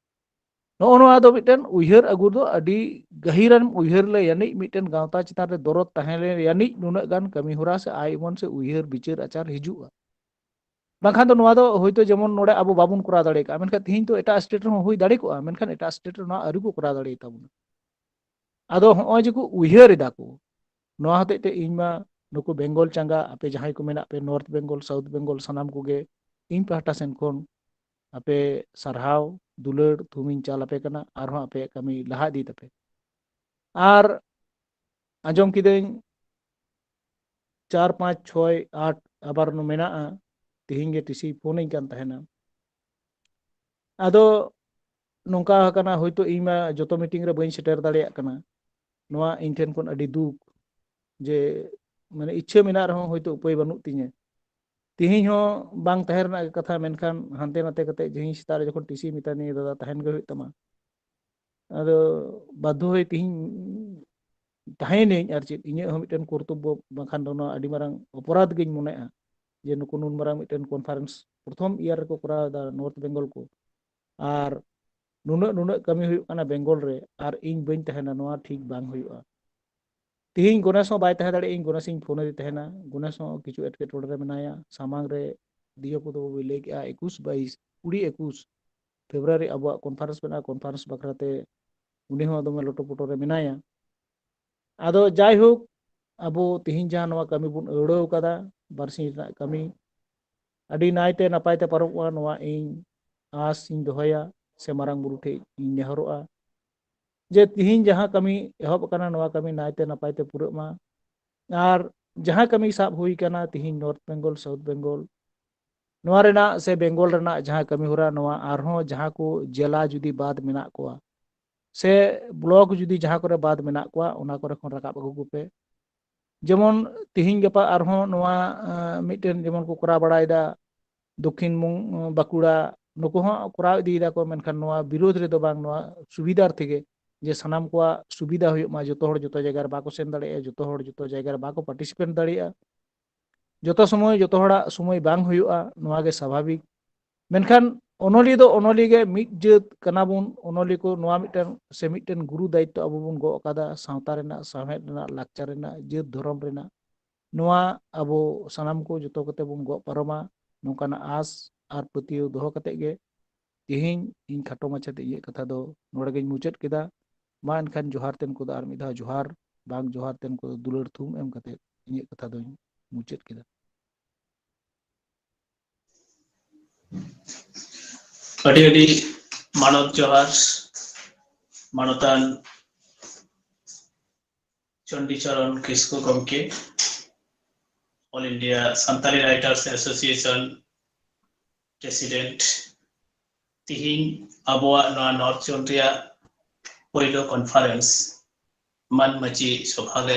ᱱᱚᱜᱼᱚ ᱱᱚᱣᱟ ᱫᱚ ᱢᱤᱫᱴᱮᱱ ᱩᱭᱦᱟᱹᱨ ᱟᱹᱜᱩ ᱫᱚ ᱟᱹᱰᱤ ᱜᱟᱹᱦᱤᱨᱮᱢ ᱩᱭᱦᱟᱹᱨ ᱞᱮ ᱭᱟᱹᱱᱤᱡ ᱢᱤᱫᱴᱮᱱ ᱜᱟᱶᱛᱟ ᱪᱮᱛᱟᱱ ᱨᱮ ᱫᱚᱨᱚᱫ ᱛᱟᱦᱮᱸ ᱞᱮ ᱭᱟᱹᱱᱤᱡ ᱱᱩᱱᱟᱹᱜ ᱜᱟᱱ ᱠᱟᱹᱢᱤ ᱦᱚᱨᱟ ᱥᱮ ᱟᱭ ᱩᱢᱟᱹᱱ ᱥᱮ ᱩᱭᱦᱟᱹᱨ ᱵᱤᱪᱟᱹᱨ ᱟᱪᱟᱨ ᱦᱤᱡᱩᱜᱼᱟ᱾ ᱵᱟᱝᱠᱷᱟᱱ ᱫᱚ ᱱᱚᱣᱟ ᱫᱚ ᱦᱳᱭᱛᱳ ᱡᱮᱢᱚᱱ ᱱᱚᱰᱮ ᱟᱵᱚ ᱵᱟᱵᱚᱱ ᱠᱚᱨᱟᱣ ᱫᱟᱲᱮ ᱠᱟᱜᱼᱟ, ᱢᱮᱱᱠᱷᱟᱱ ᱛᱤᱦᱤᱧ ᱛᱚ ᱮᱴᱟᱜ ᱥᱴᱮᱴ ᱨᱮᱦᱚᱸ ᱦᱩᱭ ᱫᱟᱲᱮ ᱠᱚᱜᱼᱟ, ᱢᱮᱱᱠᱷᱟᱱ ᱮᱴᱟᱜ ᱥᱴᱮᱴ ᱨᱮ ᱱᱚᱣᱟ ᱟᱹᱣᱨᱤ ᱠᱚ ᱠᱚᱨᱟᱣ ᱫᱟᱲᱮ ᱛᱟᱵᱚᱱᱟ᱾ ᱟᱫᱚ ᱦᱚᱸᱜᱼᱚᱭ ᱡᱮ ᱠᱚ ᱩᱭᱦᱟᱹᱨ ᱮᱫᱟ ᱠᱚ, ᱱᱚᱣᱟ ᱦᱚᱛᱮᱡ ᱛᱮ ᱤᱧ ᱢᱟ ᱱᱩᱠᱩ ᱵᱮᱝᱜᱚᱞ ᱪᱟᱸᱜᱟ, ᱟᱯᱮ ᱡᱟᱦᱟᱸᱭ ᱠᱚ ᱢᱮᱱᱟᱜ ᱯᱮ ᱱᱚᱨᱛᱷ ᱵᱮᱝᱜᱚᱞ, ᱥᱟᱣᱩᱛᱷ ᱵᱮᱝᱜᱚᱞ, ᱥᱟᱱᱟᱢ ᱠᱚᱜᱮ ᱤᱧ ᱯᱟᱦᱴᱟ ᱥᱮᱱ ᱠᱷᱚᱱ ᱟᱯᱮ ᱥᱟᱨᱦᱟᱣ ᱫᱩᱞᱟᱹᱲ ᱛᱷᱩᱢᱤᱧ ᱪᱟᱞ ᱟᱯᱮ ᱠᱟᱱᱟ, ᱟᱨᱦᱚᱸ ᱟᱯᱮᱭᱟᱜ ᱠᱟᱹᱢᱤ ᱞᱟᱦᱟ ᱤᱫᱤ ᱛᱟᱯᱮ᱾ ᱟᱨ ᱟᱸᱡᱚᱢ ᱠᱤᱫᱟᱹᱧ ᱪᱟᱨ ᱯᱟᱸᱪ ᱪᱷᱚᱭ ᱟᱴ ᱟᱵᱟᱨ ᱢᱮᱱᱟᱜᱼᱟ, ᱛᱤᱦᱤᱧ ᱜᱮ ᱴᱤᱥᱤ ᱯᱷᱳᱱᱟᱹᱧ ᱠᱟᱱ ᱛᱟᱦᱮᱱᱟ᱾ ᱟᱫᱚ ᱱᱚᱝᱠᱟ ᱟᱠᱟᱱᱟ, ᱦᱳᱭᱛᱳ ᱤᱧ ᱢᱟ ᱡᱚᱛᱚ ᱢᱤᱴᱤᱝ ᱨᱮ ᱵᱟᱹᱧ ᱥᱮᱴᱮᱨ ᱫᱟᱲᱮᱭᱟᱜ ᱠᱟᱱᱟ᱾ ᱱᱚᱣᱟ ᱤᱧ ᱴᱷᱮᱱ ᱠᱷᱚᱱ ᱟᱹᱰᱤ ᱫᱩᱠ ᱡᱮ, ᱢᱟᱱᱮ, ᱤᱪᱪᱷᱟᱹ ᱢᱮᱱᱟᱜ ᱨᱮᱦᱚᱸ ᱦᱳᱭᱛᱳ ᱩᱯᱟᱹᱭ ᱵᱟᱹᱱᱩᱜ ᱛᱤᱧᱟᱹ᱾ ᱛᱤᱦᱤᱧ ᱦᱚᱸ ᱵᱟᱝ ᱛᱟᱦᱮᱸ ᱨᱮᱱᱟᱜ ᱜᱮ ᱠᱟᱛᱷᱟ, ᱢᱮᱱᱠᱷᱟᱱ ᱦᱟᱱᱛᱮ ᱱᱟᱛᱮ ᱠᱟᱛᱮ ᱛᱤᱦᱤᱧ ᱥᱮᱛᱟᱜ ᱨᱮ ᱡᱚᱠᱷᱚᱱ ᱴᱤᱥᱤ ᱢᱮᱛᱟᱫᱤᱧᱟ, "ᱫᱟᱫᱟ, ᱛᱟᱦᱮᱱ ᱜᱮ ᱦᱩᱭᱩᱜ ᱛᱟᱢᱟ", ᱟᱫᱚ ᱵᱟᱫᱽᱫᱷᱚ ᱦᱚᱭ ᱛᱤᱦᱤᱧ ᱛᱟᱦᱮᱸᱭᱮᱱᱟᱹᱧ᱾ ᱟᱨ ᱪᱮᱫ, ᱤᱧᱟᱹᱜ ᱦᱚᱸ ᱢᱤᱫᱴᱮᱱ ᱠᱚᱨᱛᱚᱵᱵᱚ, ᱵᱟᱝᱠᱷᱟᱱ ᱫᱚ ᱱᱚᱣᱟ ᱟᱹᱰᱤ ᱢᱟᱨᱟᱝ ᱚᱯᱚᱨᱟᱫᱷ ᱜᱤᱧ ᱢᱚᱱᱮᱜᱼᱟ ᱡᱮ ᱱᱩᱠᱩ ᱱᱩᱱ ᱢᱟᱨᱟᱝ ᱢᱤᱫᱴᱮᱱ ᱠᱚᱱᱯᱷᱟᱨᱮᱱᱥ ᱯᱨᱚᱛᱷᱚᱢ ᱤᱭᱟᱨ ᱨᱮᱠᱚ ᱠᱚᱨᱟᱣ ᱮᱫᱟ ᱱᱚᱨᱛᱷ ᱵᱮᱝᱜᱚᱞ ᱠᱚ, ᱟᱨ ᱱᱩᱱᱟᱹᱜ ᱱᱩᱱᱟᱹᱜ ᱠᱟᱹᱢᱤ ᱦᱩᱭᱩᱜ ᱠᱟᱱᱟ ᱵᱮᱝᱜᱚᱞ ᱨᱮ, ᱟᱨ ᱤᱧ ᱵᱟᱹᱧ ᱛᱟᱦᱮᱱᱟ, ᱱᱚᱣᱟ ᱴᱷᱤᱠ ᱵᱟᱝ ᱦᱩᱭᱩᱜᱼᱟ᱾ ᱛᱤᱦᱤᱧ ᱜᱚᱱᱮᱥ ᱦᱚᱸ ᱵᱟᱭ ᱛᱟᱦᱮᱸ ᱫᱟᱲᱮᱭᱟᱜᱼᱟ, ᱤᱧ ᱜᱚᱱᱮᱥ ᱤᱧ ᱯᱷᱳᱱ ᱟᱫᱮ ᱛᱟᱦᱮᱱᱟ, ᱜᱚᱱᱮᱥ ᱦᱚᱸ ᱠᱤᱪᱷᱩ ᱮᱴᱠᱮᱴᱚᱬᱮ ᱨᱮ ᱢᱮᱱᱟᱭᱟ᱾ ᱥᱟᱢᱟᱝ ᱨᱮ ᱫᱤᱭᱚ ᱯᱚᱫᱚ ᱵᱟᱵᱩᱭ ᱞᱟᱹᱭ ᱠᱮᱜᱼᱟ ᱮᱠᱩᱥ ᱵᱟᱭᱤᱥ, ᱠᱩᱲᱤ ᱮᱠᱩᱥ ᱯᱷᱮᱵᱽᱨᱩᱣᱟᱨᱤ ᱟᱵᱚᱣᱟᱜ ᱠᱚᱱᱯᱷᱟᱨᱮᱱᱥ ᱢᱮᱱᱟᱜᱼᱟ, ᱠᱚᱱᱯᱷᱟᱨᱮᱱᱥ ᱵᱟᱠᱷᱨᱟ ᱛᱮ ᱩᱱᱤ ᱦᱚᱸ ᱫᱚᱢᱮ ᱞᱚᱴᱚᱯᱚᱴᱚ ᱨᱮ ᱢᱮᱱᱟᱭᱟ᱾ ᱟᱫᱚ ᱡᱟᱭᱦᱳᱠ, ᱟᱵᱚ ᱛᱤᱦᱤᱧ ᱡᱟᱦᱟᱸ ᱱᱚᱣᱟ ᱠᱟᱹᱢᱤ ᱵᱚᱱ ᱟᱹᱲᱟᱹᱣ ᱠᱟᱫᱟ, ᱵᱟᱨᱥᱤᱧ ᱨᱮᱱᱟᱜ ᱠᱟᱹᱢᱤ, ᱟᱹᱰᱤ ᱱᱟᱭᱛᱮ ᱱᱟᱯᱟᱭ ᱛᱮ ᱯᱟᱨᱚᱢᱚᱜᱼᱟ, ᱱᱚᱣᱟ ᱤᱧ ᱟᱸᱥ ᱤᱧ ᱫᱚᱦᱚᱭᱟ ᱥᱮ ᱢᱟᱨᱟᱝ ᱵᱩᱨᱩ ᱴᱷᱮᱡ ᱤᱧ ᱱᱮᱦᱚᱨᱚᱜᱼᱟ ᱡᱮ ᱛᱤᱦᱤᱧ ᱡᱟᱦᱟᱸ ᱠᱟᱹᱢᱤ ᱮᱦᱚᱵ ᱟᱠᱟᱱᱟ, ᱱᱚᱣᱟ ᱠᱟᱹᱢᱤ ᱱᱟᱭᱛᱮ ᱱᱟᱯᱟᱭ ᱛᱮ ᱯᱩᱨᱟᱹᱜ ᱢᱟ᱾ ᱟᱨ ᱡᱟᱦᱟᱸ ᱠᱟᱹᱢᱤ ᱥᱟᱵ ᱦᱩᱭ ᱠᱟᱱᱟ ᱛᱤᱦᱤᱧ ᱱᱚᱨᱛᱷ ᱵᱮᱝᱜᱚᱞ, ᱥᱟᱣᱩᱛᱷ ᱵᱮᱝᱜᱚᱞ, ᱱᱚᱣᱟ ᱨᱮᱱᱟᱜ ᱥᱮ ᱵᱮᱝᱜᱚᱞ ᱨᱮᱱᱟᱜ ᱡᱟᱦᱟᱸ ᱠᱟᱹᱢᱤ ᱦᱚᱨᱟ, ᱱᱚᱣᱟ ᱟᱨᱦᱚᱸ ᱡᱟᱦᱟᱸ ᱠᱚ ᱡᱮᱞᱟ ᱡᱩᱫᱤ ᱵᱟᱫ ᱢᱮᱱᱟᱜ ᱠᱚᱣᱟ, ᱥᱮ ᱵᱞᱚᱠ ᱡᱩᱫᱤ ᱡᱟᱦᱟᱸ ᱠᱚᱨᱮ ᱵᱟᱫ ᱢᱮᱱᱟᱜ ᱠᱚᱣᱟ, ᱚᱱᱟ ᱠᱚᱨᱮ ᱠᱷᱚᱱ ᱨᱟᱠᱟᱵ ᱟᱹᱜᱩ ᱠᱚᱯᱮ᱾ ᱡᱮᱢᱚᱱ ᱛᱤᱦᱤᱧ ᱜᱟᱯᱟ ᱟᱨᱦᱚᱸ ᱱᱚᱣᱟ, ᱟᱸ, ᱢᱤᱫᱴᱮᱱ ᱡᱮᱢᱚᱱ ᱠᱚ ᱠᱚᱨᱟᱣ ᱵᱟᱲᱟᱭᱮᱫᱟ, ᱫᱚᱠᱠᱷᱤᱱ ᱢᱩᱝ-, ᱵᱟᱸᱠᱩᱲᱟ, ᱱᱩᱠᱩ ᱦᱚᱸ ᱠᱚᱨᱟᱣ ᱤᱫᱤᱭᱮᱫᱟ ᱠᱚ, ᱢᱮᱱᱠᱷᱟᱱ ᱱᱚᱣᱟ ᱵᱤᱨᱳᱫᱷ ᱨᱮᱫᱚ ᱵᱟᱝ, ᱱᱚᱣᱟ ᱥᱩᱵᱤᱫᱷᱟᱨ ᱛᱮᱜᱮ, ᱡᱮ ᱥᱟᱱᱟᱢ ᱠᱚᱣᱟᱜ ᱥᱩᱵᱤᱫᱷᱟ ᱦᱩᱭᱩᱜ ᱢᱟ, ᱡᱚᱛᱚ ᱦᱚᱲ ᱡᱚᱛᱚ ᱡᱟᱭᱜᱟ ᱨᱮ ᱵᱟᱠᱚ ᱥᱮᱱ ᱫᱟᱲᱮᱭᱟᱜᱼᱟ, ᱡᱚᱛᱚ ᱦᱚᱲ ᱡᱚᱛᱚ ᱡᱟᱭᱜᱟ ᱨᱮ ᱵᱟᱠᱚ ᱯᱟᱨᱴᱤᱥᱤᱯᱮᱴ ᱫᱟᱲᱮᱭᱟᱜᱼᱟ᱾ ᱡᱚᱛᱚ ᱥᱚᱢᱚᱭ ᱡᱚᱛᱚ ᱦᱚᱲᱟᱜ ᱥᱚᱢᱚᱭ ᱵᱟᱝ ᱦᱩᱭᱩᱜᱼᱟ, ᱱᱚᱣᱟ ᱜᱮ ᱥᱟᱵᱷᱟᱵᱤᱠ᱾ ᱢᱮᱱᱠᱷᱟᱱ ᱚᱱᱚᱞᱤᱭᱟᱹ ᱫᱚ ᱚᱱᱚᱞᱤᱭᱟᱹ ᱜᱮ, ᱢᱤᱫ ᱡᱟᱹᱛ ᱠᱟᱱᱟ ᱵᱚᱱ᱾ ᱚᱱᱚᱞᱤᱭᱟᱹ ᱠᱚ ᱱᱚᱣᱟ ᱢᱤᱫᱴᱮᱱ ᱥᱮ ᱢᱤᱫᱴᱮᱱ ᱜᱩᱨᱩ ᱫᱟᱭᱤᱛᱛᱚ ᱟᱵᱚ ᱵᱚᱱ ᱜᱚᱜ ᱟᱠᱟᱫᱟ, ᱥᱟᱶᱛᱟ ᱨᱮᱱᱟᱜ, ᱥᱟᱶᱦᱮᱫ ᱨᱮᱱᱟᱜ, ᱞᱟᱠᱪᱟᱨ ᱨᱮᱱᱟᱜ, ᱡᱟᱹᱛ ᱫᱷᱚᱨᱚᱢ ᱨᱮᱱᱟᱜ᱾ ᱱᱚᱣᱟ ᱟᱵᱚ ᱥᱟᱱᱟᱢ ᱠᱚ ᱡᱚᱛᱚ ᱠᱚᱛᱮ ᱵᱚᱱ ᱜᱚᱜ ᱯᱟᱨᱚᱢᱟ, ᱱᱚᱝᱠᱟᱱᱟᱜ ᱟᱸᱥ ᱟᱨ ᱯᱟᱹᱛᱭᱟᱹᱣ ᱫᱚᱦᱚ ᱠᱟᱛᱮ ᱜᱮ ᱛᱮᱦᱮᱧ ᱤᱧ ᱠᱷᱟᱴᱚ ᱢᱟᱪᱷᱟᱛᱮ ᱤᱧᱟᱹᱜ ᱠᱟᱛᱷᱟ ᱫᱚ ᱱᱚᱰᱮ ᱜᱤᱧ ᱢᱩᱪᱟᱹᱫ ᱠᱮᱫᱟ᱾ ᱢᱟ ᱮᱱᱠᱷᱟᱱ ᱡᱚᱦᱟᱨ ᱛᱮᱱ ᱠᱚᱫᱚ ᱟᱨ ᱢᱤᱫ ᱫᱷᱟᱣ ᱡᱚᱦᱟᱨ, ᱵᱟᱝ ᱡᱚᱦᱟᱨ ᱛᱮᱱ ᱠᱚᱫᱚ ᱫᱩᱞᱟᱹᱲ ᱛᱷᱩᱢ ᱮᱢ ᱠᱟᱛᱮ ᱤᱧᱟᱹᱜ ᱠᱟᱛᱷᱟ ᱫᱚᱧ ᱢᱩᱪᱟᱹᱫ ᱠᱮᱫᱟ᱾ ᱟᱹᱰᱤ ᱟᱹᱰᱤ ᱢᱟᱱᱚᱛ ᱡᱚᱦᱟᱨ ᱢᱟᱱᱚᱛᱟᱱ ᱪᱚᱱᱰᱤᱪᱚᱨᱚᱱ ᱠᱤᱥᱠᱩ ᱜᱚᱢᱠᱮ, All India Santali Writers Association President᱾ ᱛᱤᱦᱤᱧ ᱟᱵᱚᱣᱟᱜ ᱱᱚᱣᱟ ᱱᱚᱨᱛᱷ ᱡᱳᱱ ᱨᱮᱭᱟᱜ ᱯᱳᱭᱞᱳ ᱠᱚᱱᱯᱷᱟᱨᱮᱱᱥ ᱢᱟᱹᱱ ᱢᱟᱹᱪᱤ ᱥᱚᱵᱷᱟ ᱞᱮ,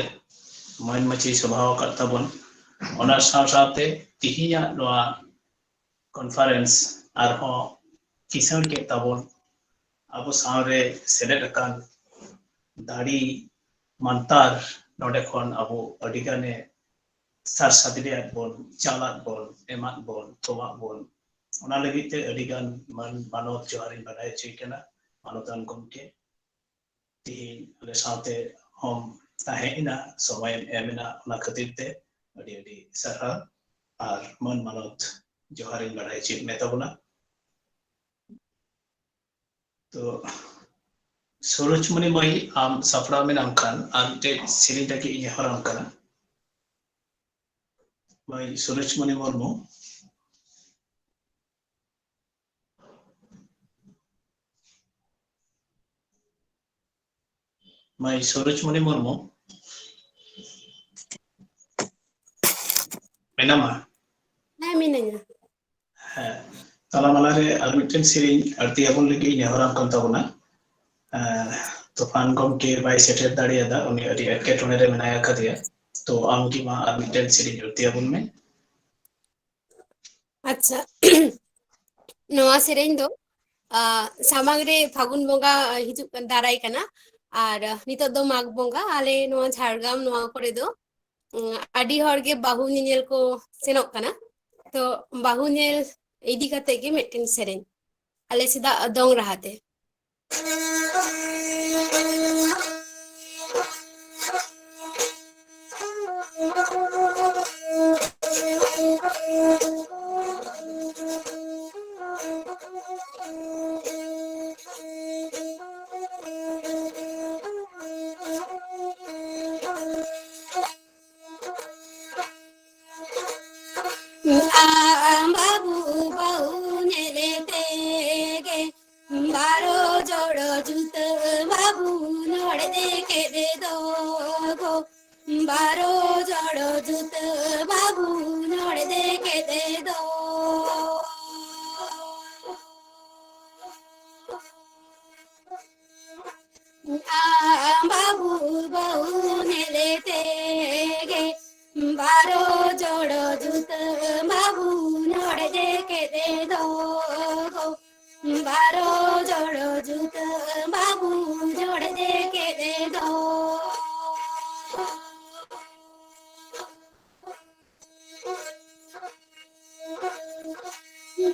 ᱢᱟᱹᱱ ᱢᱟᱹᱪᱤ ᱥᱚᱵᱷᱟ ᱟᱠᱟᱫ ᱛᱟᱵᱚᱱ᱾ ᱚᱱᱟ ᱥᱟᱶ ᱥᱟᱶᱛᱮ ᱛᱤᱦᱤᱧᱟᱜ ᱱᱚᱣᱟ ᱠᱚᱱᱯᱷᱟᱨᱮᱱᱥ ᱟᱨᱦᱚᱸ ᱠᱤᱥᱟᱹᱬ ᱠᱮᱫ ᱛᱟᱵᱚᱱ᱾ ᱟᱵᱚ ᱥᱟᱶᱨᱮ ᱥᱮᱞᱮᱫ ᱟᱠᱟᱱ ᱫᱟᱲᱮ ᱢᱟᱱᱛᱟᱨ ᱱᱚᱰᱮ ᱠᱷᱚᱱ ᱟᱵᱚ ᱟᱹᱰᱤ ᱜᱟᱱᱮ ᱥᱟᱨ ᱥᱟᱫᱽᱞᱮᱭᱟᱫ ᱵᱚᱱ, ᱪᱟᱞᱟᱫ ᱵᱚᱱ, ᱮᱢᱟᱫ ᱵᱚᱱ, ᱛᱚᱣᱟᱜ ᱵᱚᱱ᱾ ᱚᱱᱟ ᱞᱟᱹᱜᱤᱫ ᱛᱮ ᱟᱹᱰᱤ ᱜᱟᱱ ᱢᱟᱹᱱ ᱢᱟᱱᱚᱛ ᱡᱚᱦᱟᱨᱤᱧ ᱵᱟᱰᱟᱭ ᱦᱚᱪᱚᱭ ᱠᱟᱱᱟ, ᱢᱟᱱᱚᱛᱟᱱ ᱜᱚᱢᱠᱮ᱾ ᱛᱤᱦᱤᱧ ᱟᱞᱮ ᱥᱟᱶᱛᱮ ᱦᱚᱸᱢ ᱛᱟᱦᱮᱸ ᱮᱱᱟ, ᱥᱚᱢᱚᱭᱮᱢ ᱮᱢ ᱮᱱᱟ, ᱚᱱᱟ ᱠᱷᱟᱹᱛᱤᱨ ᱛᱮ ᱟᱹᱰᱤ ᱟᱹᱰᱤ ᱥᱟᱨᱦᱟᱣ ᱟᱨ ᱢᱟᱹᱱ ᱢᱟᱱᱚᱛ ᱡᱚᱦᱟᱨᱤᱧ ᱵᱟᱰᱟᱭ ᱦᱚᱪᱚᱭᱮᱫ ᱢᱮ ᱛᱟᱵᱚᱱᱟ᱾ ᱛᱚ ᱥᱩᱨᱚᱡᱽᱢᱚᱱᱤ ᱢᱟᱹᱭ, ᱟᱢ ᱥᱟᱯᱲᱟᱣ ᱢᱮᱱᱟᱢ ᱠᱷᱟᱱ ᱟᱨ ᱢᱤᱫᱴᱮᱡ ᱥᱮᱨᱮᱧ ᱞᱟᱹᱜᱤᱫ ᱤᱧ ᱱᱮᱦᱚᱨᱟᱢ ᱠᱟᱱᱟ᱾ ᱢᱟᱹᱭ ᱥᱩᱨᱚᱡᱽᱢᱚᱱᱤ ᱢᱩᱨᱢᱩ᱾ ᱢᱟᱹᱭ ᱥᱩᱨᱚᱡᱽᱢᱚᱱᱤ ᱢᱩᱨᱢᱩ ᱢᱮᱱᱟᱢᱟ? ᱦᱮᱸ, ᱢᱤᱱᱟᱹᱧᱟ᱾ ᱦᱮᱸ, ᱛᱟᱞᱟ ᱢᱟᱞᱟ ᱨᱮ ᱟᱨ ᱢᱤᱫᱴᱮᱱ ᱥᱮᱨᱮᱧ ᱟᱹᱲᱛᱤ ᱟᱵᱚᱱ ᱞᱟᱹᱜᱤᱫ ᱤᱧ ᱱᱮᱦᱚᱨᱟᱢ ᱠᱟᱱ ᱛᱟᱵᱚᱱᱟ᱾ ᱛᱩᱯᱷᱟᱱ ᱜᱚᱢᱠᱮ ᱵᱟᱭ ᱥᱮᱴᱮᱨ ᱫᱟᱲᱮᱭᱟᱫᱟ, ᱩᱱᱤ ᱟᱹᱰᱤ ᱮᱴᱠᱮᱴᱚᱬᱮ ᱨᱮ ᱢᱮᱱᱟᱭ ᱟᱠᱟᱫᱮᱭᱟ᱾ ᱛᱚ ᱟᱢ ᱜᱮ ᱢᱟ ᱟᱨ ᱢᱤᱫᱴᱮᱱ ᱥᱮᱨᱮᱧ ᱡᱩᱛᱤ ᱟᱵᱚᱱ ᱢᱮ᱾ ᱟᱪᱪᱷᱟ, ᱱᱚᱣᱟ ᱥᱮᱨᱮᱧ ᱫᱚ ᱟᱸ, ᱥᱟᱢᱟᱝ ᱨᱮ ᱯᱷᱟᱹᱜᱩᱱ ᱵᱚᱸᱜᱟ ᱦᱤᱡᱩᱜ ᱠᱟᱱ, ᱫᱟᱨᱟᱭ ᱠᱟᱱᱟ᱾ ᱟᱨ ᱱᱤᱛᱚᱜ ᱫᱚ ᱢᱟᱜᱽ ᱵᱚᱸᱜᱟ, ᱟᱞᱮ ᱱᱚᱣᱟ ᱡᱷᱟᱲᱜᱨᱟᱢ ᱱᱚᱣᱟ ᱠᱚᱨᱮ ᱫᱚ ᱩᱸ, ᱟᱹᱰᱤ ᱦᱚᱲ ᱜᱮ ᱵᱟᱹᱦᱩ ᱧᱮᱧᱮᱞ ᱠᱚ ᱥᱮᱱᱚᱜ ᱠᱟᱱᱟ᱾ ᱛᱚ ᱵᱟᱹᱦᱩ ᱧᱮᱞ ᱤᱫᱤ ᱠᱟᱛᱮ ᱜᱮ ᱢᱤᱫᱴᱮᱱ ᱥᱮᱨᱮᱧ, ᱟᱞᱮ ᱥᱮᱫᱟᱜ ᱫᱚᱝ ᱨᱟᱦᱟ ᱛᱮ᱾ ᱟᱢ ᱵᱟᱹᱵᱩ ᱵᱟᱹᱦᱩ ᱧᱮᱞᱮ ᱛᱮᱜᱮ ᱵᱟᱨᱚ ᱡᱚᱲ ᱡᱩᱛᱟᱹ ᱵᱟᱹᱵᱩ ᱱᱚᱲᱫᱮ ᱠᱮᱫᱮ ᱫᱚ ᱜᱚ᱾ ᱵᱟᱨᱚ ᱡᱚᱲ ᱡᱩᱛᱟᱹ ᱵᱟᱹᱵᱩ ᱱᱚᱲᱫᱮ ᱠᱮᱫᱮ ᱫᱚ᱾ ᱟᱢ ᱵᱟᱹᱵᱩ ᱵᱟᱹᱦᱩ ᱧᱮᱞᱮ ᱛᱮᱜᱮ ᱵᱟᱨᱚ ᱡᱚᱲ ᱡᱩᱛᱟᱹ ᱵᱟᱹᱵᱩ ᱱᱚᱲᱫᱮ ᱠᱮᱫᱮ ᱫᱚ᱾ ᱵᱟᱨᱚ ᱡᱚᱲ ᱡᱩᱛᱟᱹ ᱵᱟᱹᱵᱩ ᱱᱚᱲᱫᱮ ᱠᱮᱫᱮ ᱫᱚ᱾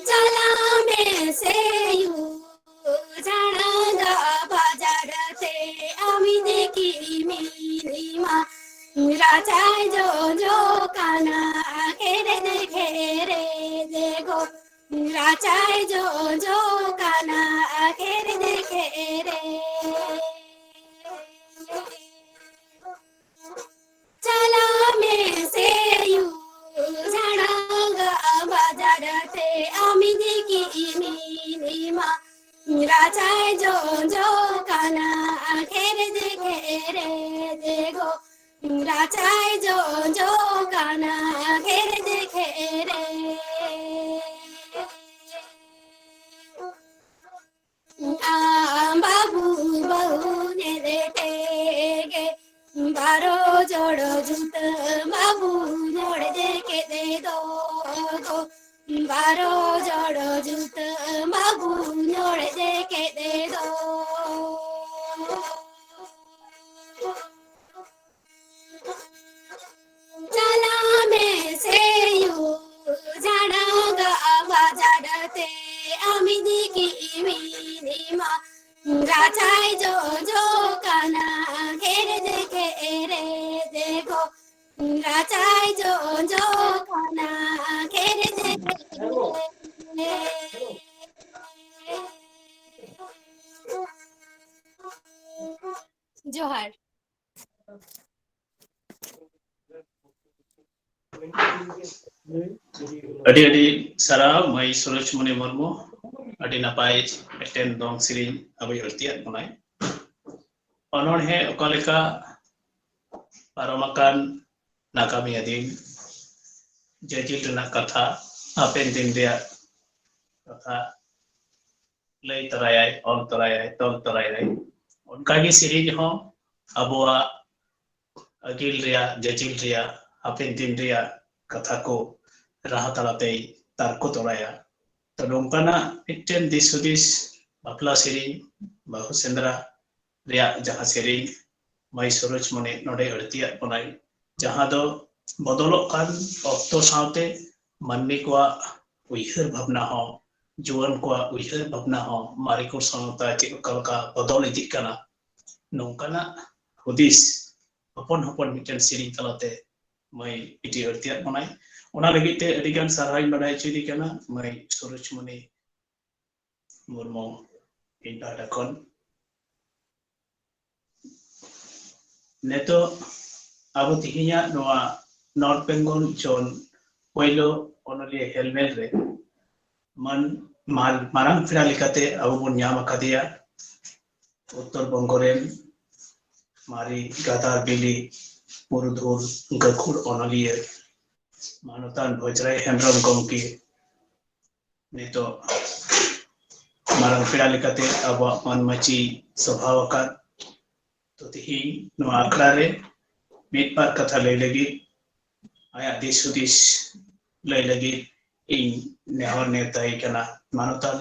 ᱪᱟᱞᱟᱣ ᱢᱮᱥᱮ ᱭᱩ ᱡᱷᱟᱲᱟᱝᱜᱟ ᱵᱟᱡᱟᱨ ᱛᱮ, ᱟᱢᱤᱡ ᱠᱤᱢᱤᱱᱤᱢᱟ ᱨᱟᱪᱟᱭ ᱡᱚᱡᱚ ᱠᱟᱱᱟ ᱠᱷᱮᱨᱮᱫ ᱠᱷᱮᱨᱮᱫ ᱜᱚ᱾ ᱨᱟᱪᱟᱭ ᱡᱚᱡᱚ ᱠᱟᱱᱟ ᱠᱷᱮᱨᱮᱫ ᱠᱷᱮᱨᱮᱫ᱾ ᱪᱟᱞᱟᱣ ᱢᱮᱥᱮ ᱭᱩ ᱡᱷᱟᱲᱟᱝᱜᱟ ᱵᱟᱡᱟᱨ ᱛᱮ, ᱟᱢᱤᱡ ᱠᱤᱢᱤᱱᱤᱢᱟ ᱨᱟᱪᱟᱭ ᱡᱚᱡᱚ ᱠᱟᱱᱟ ᱠᱷᱮᱨᱮᱫ ᱠᱷᱮᱨᱮᱫ ᱜᱚ᱾ ᱨᱟᱪᱟᱭ ᱡᱚᱡᱚ ᱠᱟᱱᱟ ᱠᱷᱮᱨᱮᱫ ᱠᱷᱮᱨᱮᱫ᱾ ᱟᱨᱚ ᱡᱚᱲᱚ ᱡᱩᱛᱟᱹ ᱢᱟᱵᱩ ᱧᱚᱲ ᱡᱮᱠᱮᱫ ᱫᱚ᱾ ᱪᱟᱞᱟᱜ ᱢᱮ ᱥᱮᱭᱩ ᱡᱷᱟᱲᱜᱟ ᱵᱟᱡᱟᱨ ᱛᱮ, ᱟᱢ ᱤᱫᱤ ᱠᱤ ᱢᱤᱱᱤᱢᱟ ᱨᱟᱪᱟᱭ ᱡᱚᱡᱚ ᱠᱟᱱᱟ, ᱠᱷᱮᱨ ᱫᱮᱠᱷᱮ ᱨᱮ ᱫᱮᱠᱷᱚ᱾ ᱨᱟᱪᱟᱭ ᱡᱚᱡᱚ ᱠᱟᱱᱟ, ᱠᱷᱮᱨ ᱫᱮᱠᱷᱮ ᱨᱮ᱾ ᱡᱚᱦᱟᱨ᱾ ᱟᱹᱰᱤ ᱟᱹᱰᱤ ᱥᱟᱨᱦᱟᱣ ᱢᱟᱹᱭ ᱥᱩᱨᱚᱡᱽᱢᱩᱱᱤ ᱢᱩᱨᱢᱩ, ᱟᱹᱰᱤ ᱱᱟᱯᱟᱭ ᱢᱤᱫᱴᱮᱱ ᱫᱚᱝ ᱥᱮᱨᱮᱧ ᱟᱵᱚᱭ ᱟᱹᱲᱛᱤᱭᱟᱫ ᱵᱚᱱᱟᱭ᱾ ᱚᱱᱚᱬᱦᱮ ᱚᱠᱟ ᱞᱮᱠᱟ ᱯᱟᱨᱚᱢ ᱟᱠᱟᱱ ᱱᱟᱜᱟᱢᱤᱭᱟᱹ ᱫᱤᱱ, ᱡᱟᱹᱡᱤᱞ ᱨᱮᱱᱟᱜ ᱠᱟᱛᱷᱟ, ᱦᱟᱯᱮᱱ ᱫᱤᱱ ᱨᱮᱭᱟᱜ ᱠᱟᱛᱷᱟ ᱞᱟᱹᱭ ᱛᱚᱨᱟᱭᱟᱭ, ᱚᱞ ᱛᱚᱨᱟᱭᱟᱭ, ᱛᱚᱞ ᱛᱚᱨᱟᱭᱟᱭ᱾ ᱚᱱᱠᱟᱜᱮ ᱥᱮᱨᱮᱧ ᱦᱚᱸ ᱟᱵᱚᱣᱟᱜ ᱟᱹᱜᱤᱞ ᱨᱮᱭᱟᱜ, ᱡᱟᱹᱡᱤᱞ ᱨᱮᱭᱟᱜ, ᱦᱟᱯᱮᱱ ᱫᱤᱱ ᱨᱮᱭᱟᱜ ᱠᱟᱛᱷᱟ ᱠᱚ ᱨᱟᱦᱟ ᱛᱟᱞᱟᱛᱮᱭ ᱛᱟᱨᱠᱚ ᱛᱚᱨᱟᱭᱟ᱾ ᱛᱚ, ᱱᱚᱝᱠᱟᱱᱟᱜ ᱢᱤᱫᱴᱮᱱ ᱫᱤᱥ ᱦᱩᱫᱤᱥ ᱵᱟᱯᱞᱟ ᱥᱮᱨᱮᱧ, ᱵᱟᱹᱦᱩ ᱥᱮᱸᱫᱽᱨᱟ ᱨᱮᱭᱟᱜ ᱡᱟᱦᱟᱸ ᱥᱮᱨᱮᱧ ᱢᱟᱹᱭ ᱥᱩᱨᱚᱡᱽᱢᱩᱱᱤ ᱱᱚᱰᱮ ᱟᱹᱲᱛᱤᱭᱟᱫ ᱵᱚᱱᱟᱭ, ᱡᱟᱦᱟᱸ ᱫᱚ ᱵᱚᱫᱚᱞᱚᱜ ᱠᱟᱱ ᱚᱠᱛᱚ ᱥᱟᱶᱛᱮ ᱢᱟᱹᱱᱢᱤ ᱠᱚᱣᱟᱜ ᱩᱭᱦᱟᱹᱨ ᱵᱷᱟᱵᱽᱱᱟ ᱦᱚᱸ, ᱡᱩᱣᱟᱹᱱ ᱠᱚᱣᱟᱜ ᱩᱭᱦᱟᱹᱨ ᱵᱷᱟᱵᱽᱱᱟ ᱦᱚᱸ, ᱢᱟᱨᱮ ᱠᱚ ᱥᱟᱶᱛᱟ ᱪᱮᱫ ᱚᱠᱟ ᱞᱮᱠᱟ ᱵᱚᱫᱚᱞ ᱤᱫᱤᱜ ᱠᱟᱱᱟ, ᱱᱚᱝᱠᱟᱱᱟᱜ ᱦᱩᱫᱤᱥ ᱦᱚᱯᱚᱱ ᱦᱚᱯᱚᱱ ᱢᱤᱫᱴᱮᱱ ᱥᱮᱨᱮᱧ ᱛᱟᱞᱟᱛᱮ ᱢᱟᱹᱭ ᱤᱴᱤ ᱟᱹᱲᱛᱤᱭᱟᱫ ᱵᱚᱱᱟᱭ᱾ ᱚᱱᱟ ᱞᱟᱹᱜᱤᱫ ᱛᱮ ᱟᱹᱰᱤ ᱜᱟᱱ ᱥᱟᱨᱦᱟᱣ ᱤᱧ ᱵᱟᱰᱟᱭ ᱦᱚᱪᱚᱭᱮᱫᱮ ᱠᱟᱱᱟ ᱢᱟᱹᱭ ᱥᱩᱨᱚᱡᱽᱢᱩᱱᱤ ᱢᱩᱨᱢᱩ, ᱤᱧ ᱯᱟᱦᱴᱟ ᱠᱷᱚᱱ᱾ ᱱᱤᱛᱚᱜ ᱟᱵᱚ ᱛᱮᱦᱮᱧᱟᱜ ᱱᱚᱣᱟ North Bengal Zone ᱯᱳᱭᱞᱳ ᱚᱱᱚᱞᱤᱭᱟᱹ ᱦᱮᱞᱢᱮᱞ ᱨᱮ ᱢᱟᱹᱱ ᱢᱟᱨ-, ᱢᱟᱨᱟᱝ ᱯᱮᱲᱟ ᱞᱮᱠᱟᱛᱮ ᱟᱵᱚ ᱵᱚᱱ ᱧᱟᱢ ᱟᱠᱟᱫᱮᱭᱟ ᱩᱛᱛᱚᱨ ᱵᱚᱝᱜᱚ ᱨᱮᱱ ᱢᱟᱨᱮ ᱜᱟᱫᱟᱨ ᱵᱤᱞᱤ ᱯᱩᱨᱩᱫᱷᱩᱞ ᱜᱟᱹᱠᱷᱩᱲ ᱚᱱᱚᱞᱤᱭᱟᱹ ᱢᱟᱱᱚᱛᱟᱱ ᱵᱷᱚᱡᱽᱨᱟᱭ ᱦᱮᱢᱵᱨᱚᱢ ᱜᱚᱢᱠᱮ ᱱᱤᱛᱚᱜ ᱢᱟᱨᱟᱝ ᱯᱮᱲᱟ ᱞᱮᱠᱟᱛᱮ ᱟᱵᱚᱣᱟᱜ ᱢᱟᱹᱱ ᱢᱟᱹᱪᱤ ᱥᱚᱵᱷᱟᱣ ᱟᱠᱟᱫ᱾ ᱛᱚ, ᱛᱮᱦᱮᱧ ᱱᱚᱣᱟ ᱟᱠᱷᱲᱟ ᱨᱮ ᱢᱤᱫ ᱵᱟᱨ ᱠᱟᱛᱷᱟ ᱞᱟᱹᱭ ᱞᱟᱹᱜᱤᱫ, ᱟᱭᱟᱜ ᱫᱤᱥ ᱦᱩᱫᱤᱥ ᱞᱟᱹᱭ ᱞᱟᱹᱜᱤᱫ ᱤᱧ ᱱᱮᱦᱚᱨ ᱱᱮᱣᱛᱟᱭ ᱠᱟᱱᱟ ᱢᱟᱱᱚᱛᱟᱱ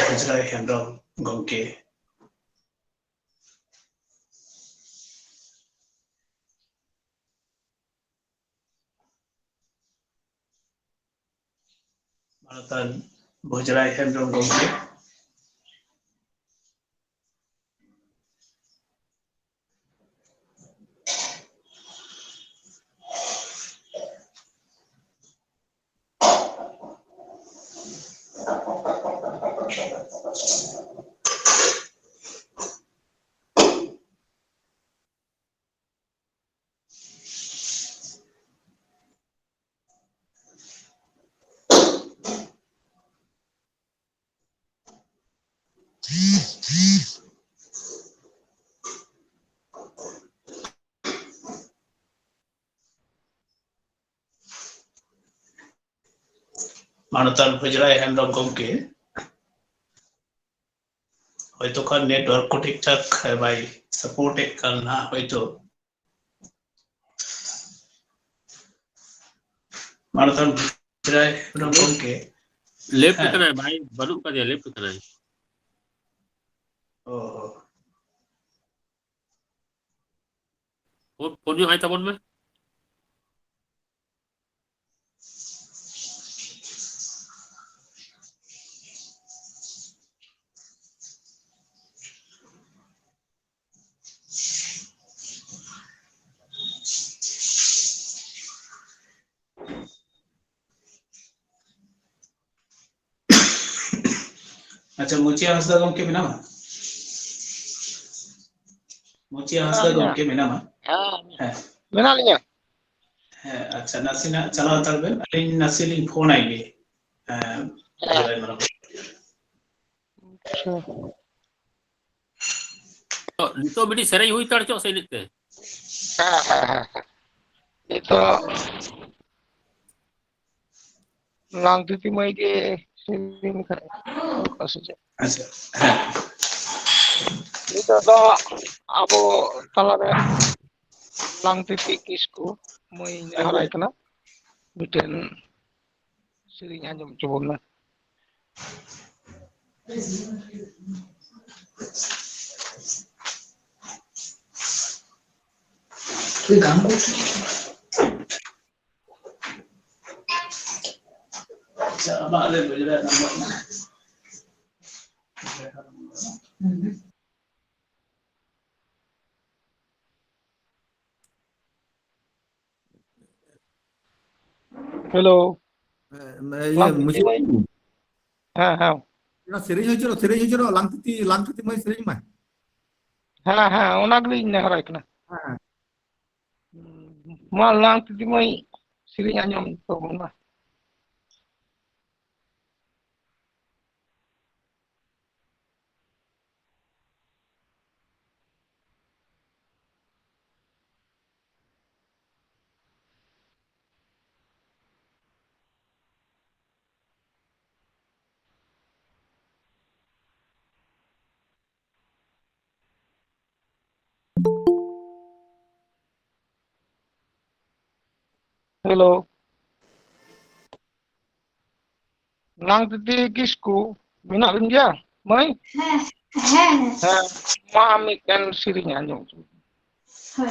ᱵᱷᱚᱡᱽᱨᱟᱭ ᱦᱮᱢᱵᱨᱚᱢ ᱜᱚᱢᱠᱮ᱾ ᱢᱟᱱᱚᱛᱟᱱ ᱵᱷᱚᱡᱽᱨᱟᱭ ᱦᱮᱢᱵᱨᱚᱢ ᱜᱚᱢᱠᱮ᱾ ᱢᱟᱱᱚᱛᱟᱱ ᱵᱷᱚᱡᱽᱨᱟᱭ ᱦᱮᱢᱵᱨᱚᱢ ᱜᱚᱢᱠᱮ, ᱦᱚᱭᱛᱚ ᱠᱷᱟᱱ network ᱠᱚ ᱴᱷᱤᱠ ᱴᱷᱟᱠ ᱵᱟᱭ support ᱮᱫ ᱠᱟᱱ ᱱᱟᱦᱟᱜ ᱦᱚᱭᱛᱚ᱾ ᱢᱟᱱᱚᱛᱟᱱ ᱵᱷᱚᱡᱽᱨᱟᱭ ᱦᱮᱢᱵᱨᱚᱢ ᱜᱚᱢᱠᱮ᱾ Left ᱦᱮᱸ᱾ ᱠᱟᱱᱟᱭ ᱵᱷᱟᱭ, ᱵᱟᱹᱱᱩᱜ ᱠᱟᱫᱮᱭᱟ, left ᱠᱟᱱᱟᱭ᱾ ᱚ ᱦᱚ᱾ ᱯᱷᱳᱱ, ᱯᱷᱳᱱ ᱧᱚᱜ ᱟᱭ ᱛᱟᱵᱚᱱ ᱢᱮ᱾ ᱟᱪᱪᱷᱟ, ᱢᱩᱪᱤᱭᱟ ᱦᱟᱸᱥᱫᱟ ᱜᱚᱢᱠᱮ ᱢᱮᱱᱟᱢᱟ? ᱢᱩᱪᱤᱭᱟ ᱦᱟᱸᱥᱫᱟ ᱢᱮᱱᱟᱜ ᱞᱤᱧᱟ᱾ ᱜᱚᱢᱠᱮ ᱢᱮᱱᱟᱢᱟ? ᱦᱮᱸ, ᱦᱮᱸ᱾ ᱢᱮᱱᱟᱜ ᱞᱤᱧᱟ᱾ ᱦᱮᱸ, ᱟᱪᱪᱷᱟ, ᱱᱟᱥᱮᱱᱟᱜ ᱪᱟᱞᱟᱣ ᱦᱟᱛᱟᱲ ᱵᱮᱱ, ᱟᱹᱞᱤᱧ ᱱᱟᱥᱮ ᱞᱤᱧ ᱯᱷᱳᱱ ᱟᱭ ᱜᱮ᱾ ᱦᱮᱸ, ᱦᱮᱸ᱾ ᱡᱚᱭ ᱢᱟᱨᱟᱝ᱾ ᱟᱪᱪᱷᱟ᱾ ᱱᱤᱛᱚᱜ ᱢᱤᱫᱴᱤᱡ ᱥᱮᱨᱮᱧ ᱦᱩᱭ ᱦᱟᱛᱟᱲ ᱦᱚᱪᱚᱜ ᱥᱮ ᱤᱱᱟᱹᱜ ᱛᱮ? ᱦᱮᱸ, ᱦᱮᱸ, ᱦᱮᱸ, ᱦᱮᱸ᱾ ᱱᱤᱛᱚᱜ ᱞᱟᱝᱛᱤᱛᱤ ᱢᱟᱹᱭ ᱜᱮ ᱥᱮᱨᱮᱧ ᱠᱷᱟᱡ ᱚᱠᱟ ᱥᱮ ᱪᱮᱫ? ᱟᱪᱪᱷᱟ, ᱦᱮᱸ᱾ ᱱᱤᱛᱚᱜ ᱫᱚ ᱟᱵᱚ ᱛᱟᱞᱟᱨᱮ ᱞᱟᱝᱛᱤᱛᱤ ᱠᱤᱥᱠᱩ ᱢᱟᱹᱭ ᱱᱮᱦᱚᱨᱟᱭ ᱠᱟᱱᱟ᱾ ᱢᱤᱫᱴᱮᱱ ᱥᱮᱨᱮᱧ ᱟᱸᱡᱚᱢ ᱦᱚᱪᱚ ᱵᱚᱱ ᱢᱮ᱾ ᱦᱮᱞᱳ᱾ ᱦᱮᱸ, ᱤᱭᱟᱹ, ᱞᱟᱝᱛᱤᱛᱤ ᱢᱩᱪᱟᱹᱫ ᱢᱟᱹᱭ᱾ ᱦᱮᱸ, ᱦᱮᱸ᱾ ᱚᱱᱟ ᱥᱮᱨᱮᱧ ᱦᱚᱪᱚ, ᱥᱮᱨᱮᱧ ᱦᱚᱪᱚ, ᱞᱟᱝᱛᱤᱛᱤ, ᱞᱟᱝᱛᱤᱛᱤ ᱢᱟᱹᱭ ᱥᱮᱨᱮᱧ ᱢᱟᱭ᱾ ᱦᱮᱸ, ᱦᱮᱸ, ᱚᱱᱟ ᱜᱮᱞᱤᱧ ᱱᱮᱦᱚᱨᱟᱭ ᱠᱟᱱᱟ᱾ ᱦᱮᱸ, ᱦᱮᱸ᱾ ᱢᱟ ᱞᱟᱝᱛᱤᱛᱤ ᱢᱟᱹᱭ ᱥᱮᱨᱮᱧ ᱟᱸᱡᱚᱢ ᱛᱟᱵᱚᱱ ᱢᱟ᱾ ᱦᱮᱞᱳ᱾ ᱞᱟᱝᱛᱤᱛᱤ ᱠᱤᱥᱠᱩ, ᱢᱮᱱᱟᱜ ᱵᱤᱱ ᱜᱮᱭᱟ, ᱢᱟᱹᱭ? ᱦᱮᱸ, ᱦᱮᱸ, ᱦᱮᱸ᱾ ᱦᱮᱸ, ᱢᱟ ᱢᱤᱫᱴᱮᱱ ᱥᱮᱨᱮᱧ ᱟᱸᱡᱚᱢ ᱦᱚᱪᱚ᱾ ᱦᱳᱭ᱾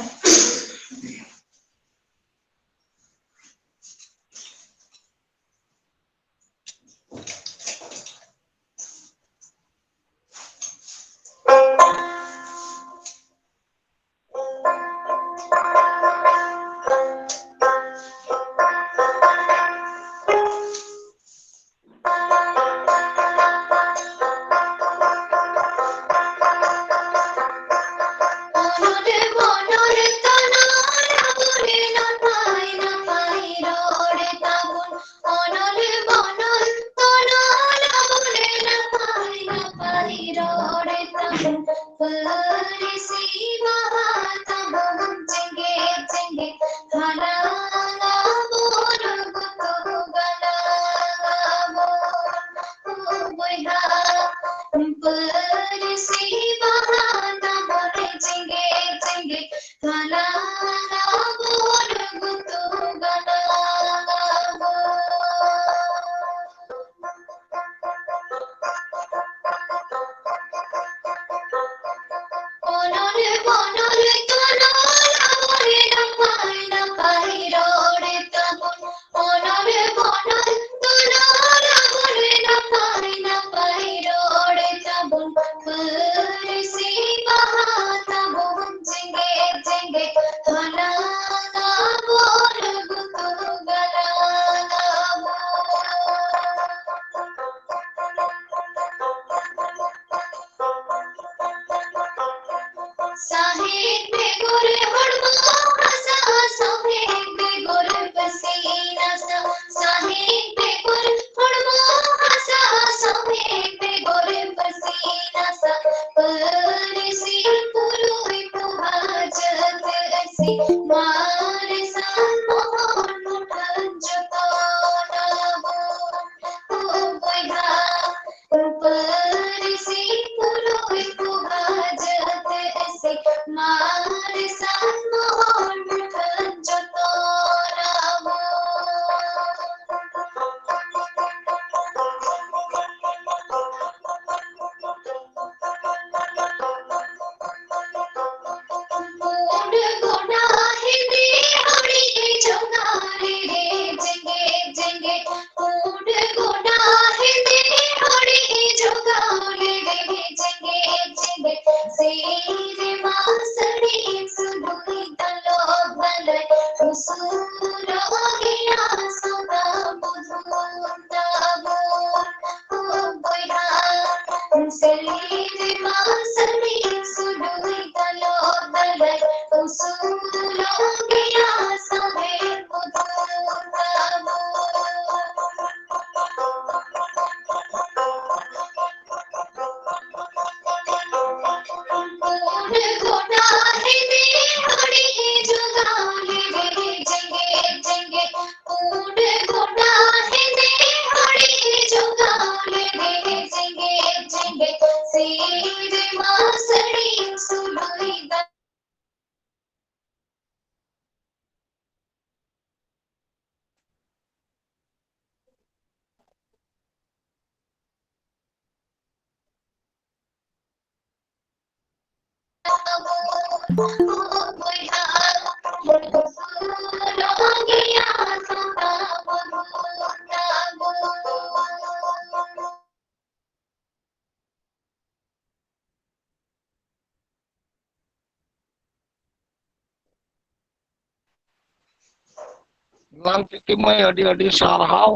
ᱞᱟᱞ ᱯᱤᱛᱤ ᱢᱟᱹᱭ, ᱟᱹᱰᱤ ᱟᱹᱰᱤ ᱥᱟᱨᱦᱟᱣ,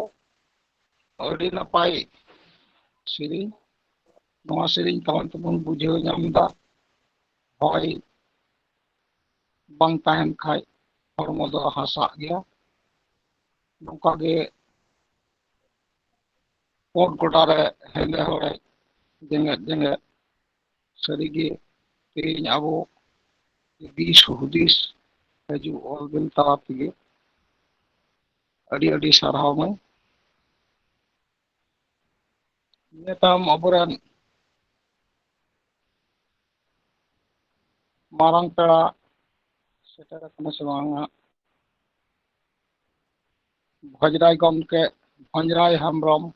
ᱟᱹᱰᱤ ᱱᱟᱯᱟᱭ ᱥᱮᱨᱮᱧ᱾ ᱱᱚᱣᱟ ᱥᱮᱨᱮᱧ ᱛᱟᱞᱟ ᱛᱮᱵᱚᱱ ᱵᱩᱡᱷᱟᱹᱣ ᱧᱟᱢ ᱮᱫᱟ, ᱦᱚᱭ ᱵᱟᱝ ᱛᱟᱦᱮᱱ ᱠᱷᱟᱡ ᱦᱚᱲᱢᱚ ᱫᱚ ᱦᱟᱥᱟᱜ ᱜᱮᱭᱟ᱾ ᱱᱚᱝᱠᱟ ᱜᱮ ᱯᱚᱫ ᱜᱚᱰᱟ ᱨᱮ ᱦᱮᱸᱫᱮ ᱦᱚᱲᱮ ᱡᱮᱜᱮᱫ ᱡᱮᱜᱮᱫ᱾ ᱥᱟᱹᱨᱤᱜᱮ ᱛᱮᱦᱮᱧ ᱟᱵᱚ ᱫᱤᱥ ᱦᱩᱫᱤᱥ ᱦᱤᱡᱩᱜ ᱚᱞ ᱵᱤᱞ ᱛᱟᱞᱟ ᱛᱮᱜᱮ᱾ ᱟᱹᱰᱤ ᱟᱹᱰᱤ ᱥᱟᱨᱦᱟᱣ ᱢᱟᱹᱭ᱾ ᱤᱱᱟᱹ ᱛᱟᱭᱚᱢ ᱟᱵᱚᱨᱮᱱ ᱢᱟᱨᱟᱝ ᱯᱮᱲᱟ ᱥᱮᱴᱮᱨ ᱟᱠᱟᱱᱟ ᱥᱮ ᱵᱟᱝᱟ? ᱵᱷᱚᱡᱽᱨᱟᱭ ᱜᱚᱢᱠᱮ, ᱵᱷᱚᱡᱽᱨᱟᱭ ᱦᱮᱢᱵᱨᱚᱢ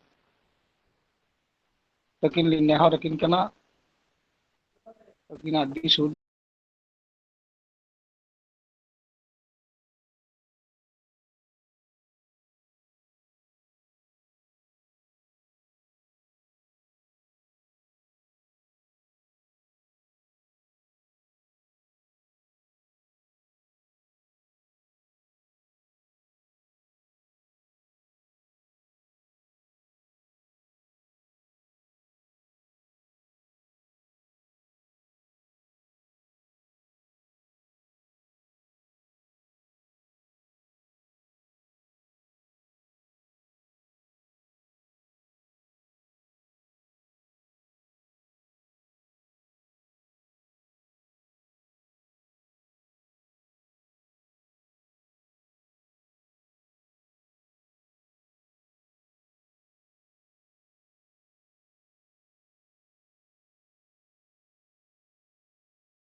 ᱛᱟᱹᱠᱤᱱ ᱞᱤᱧ ᱱᱮᱦᱚᱨ ᱟᱹᱠᱤᱱ ᱠᱟᱱᱟ᱾ ᱟᱹᱠᱤᱱᱟᱜ ᱫᱤᱥ ᱦᱩᱫᱤᱥ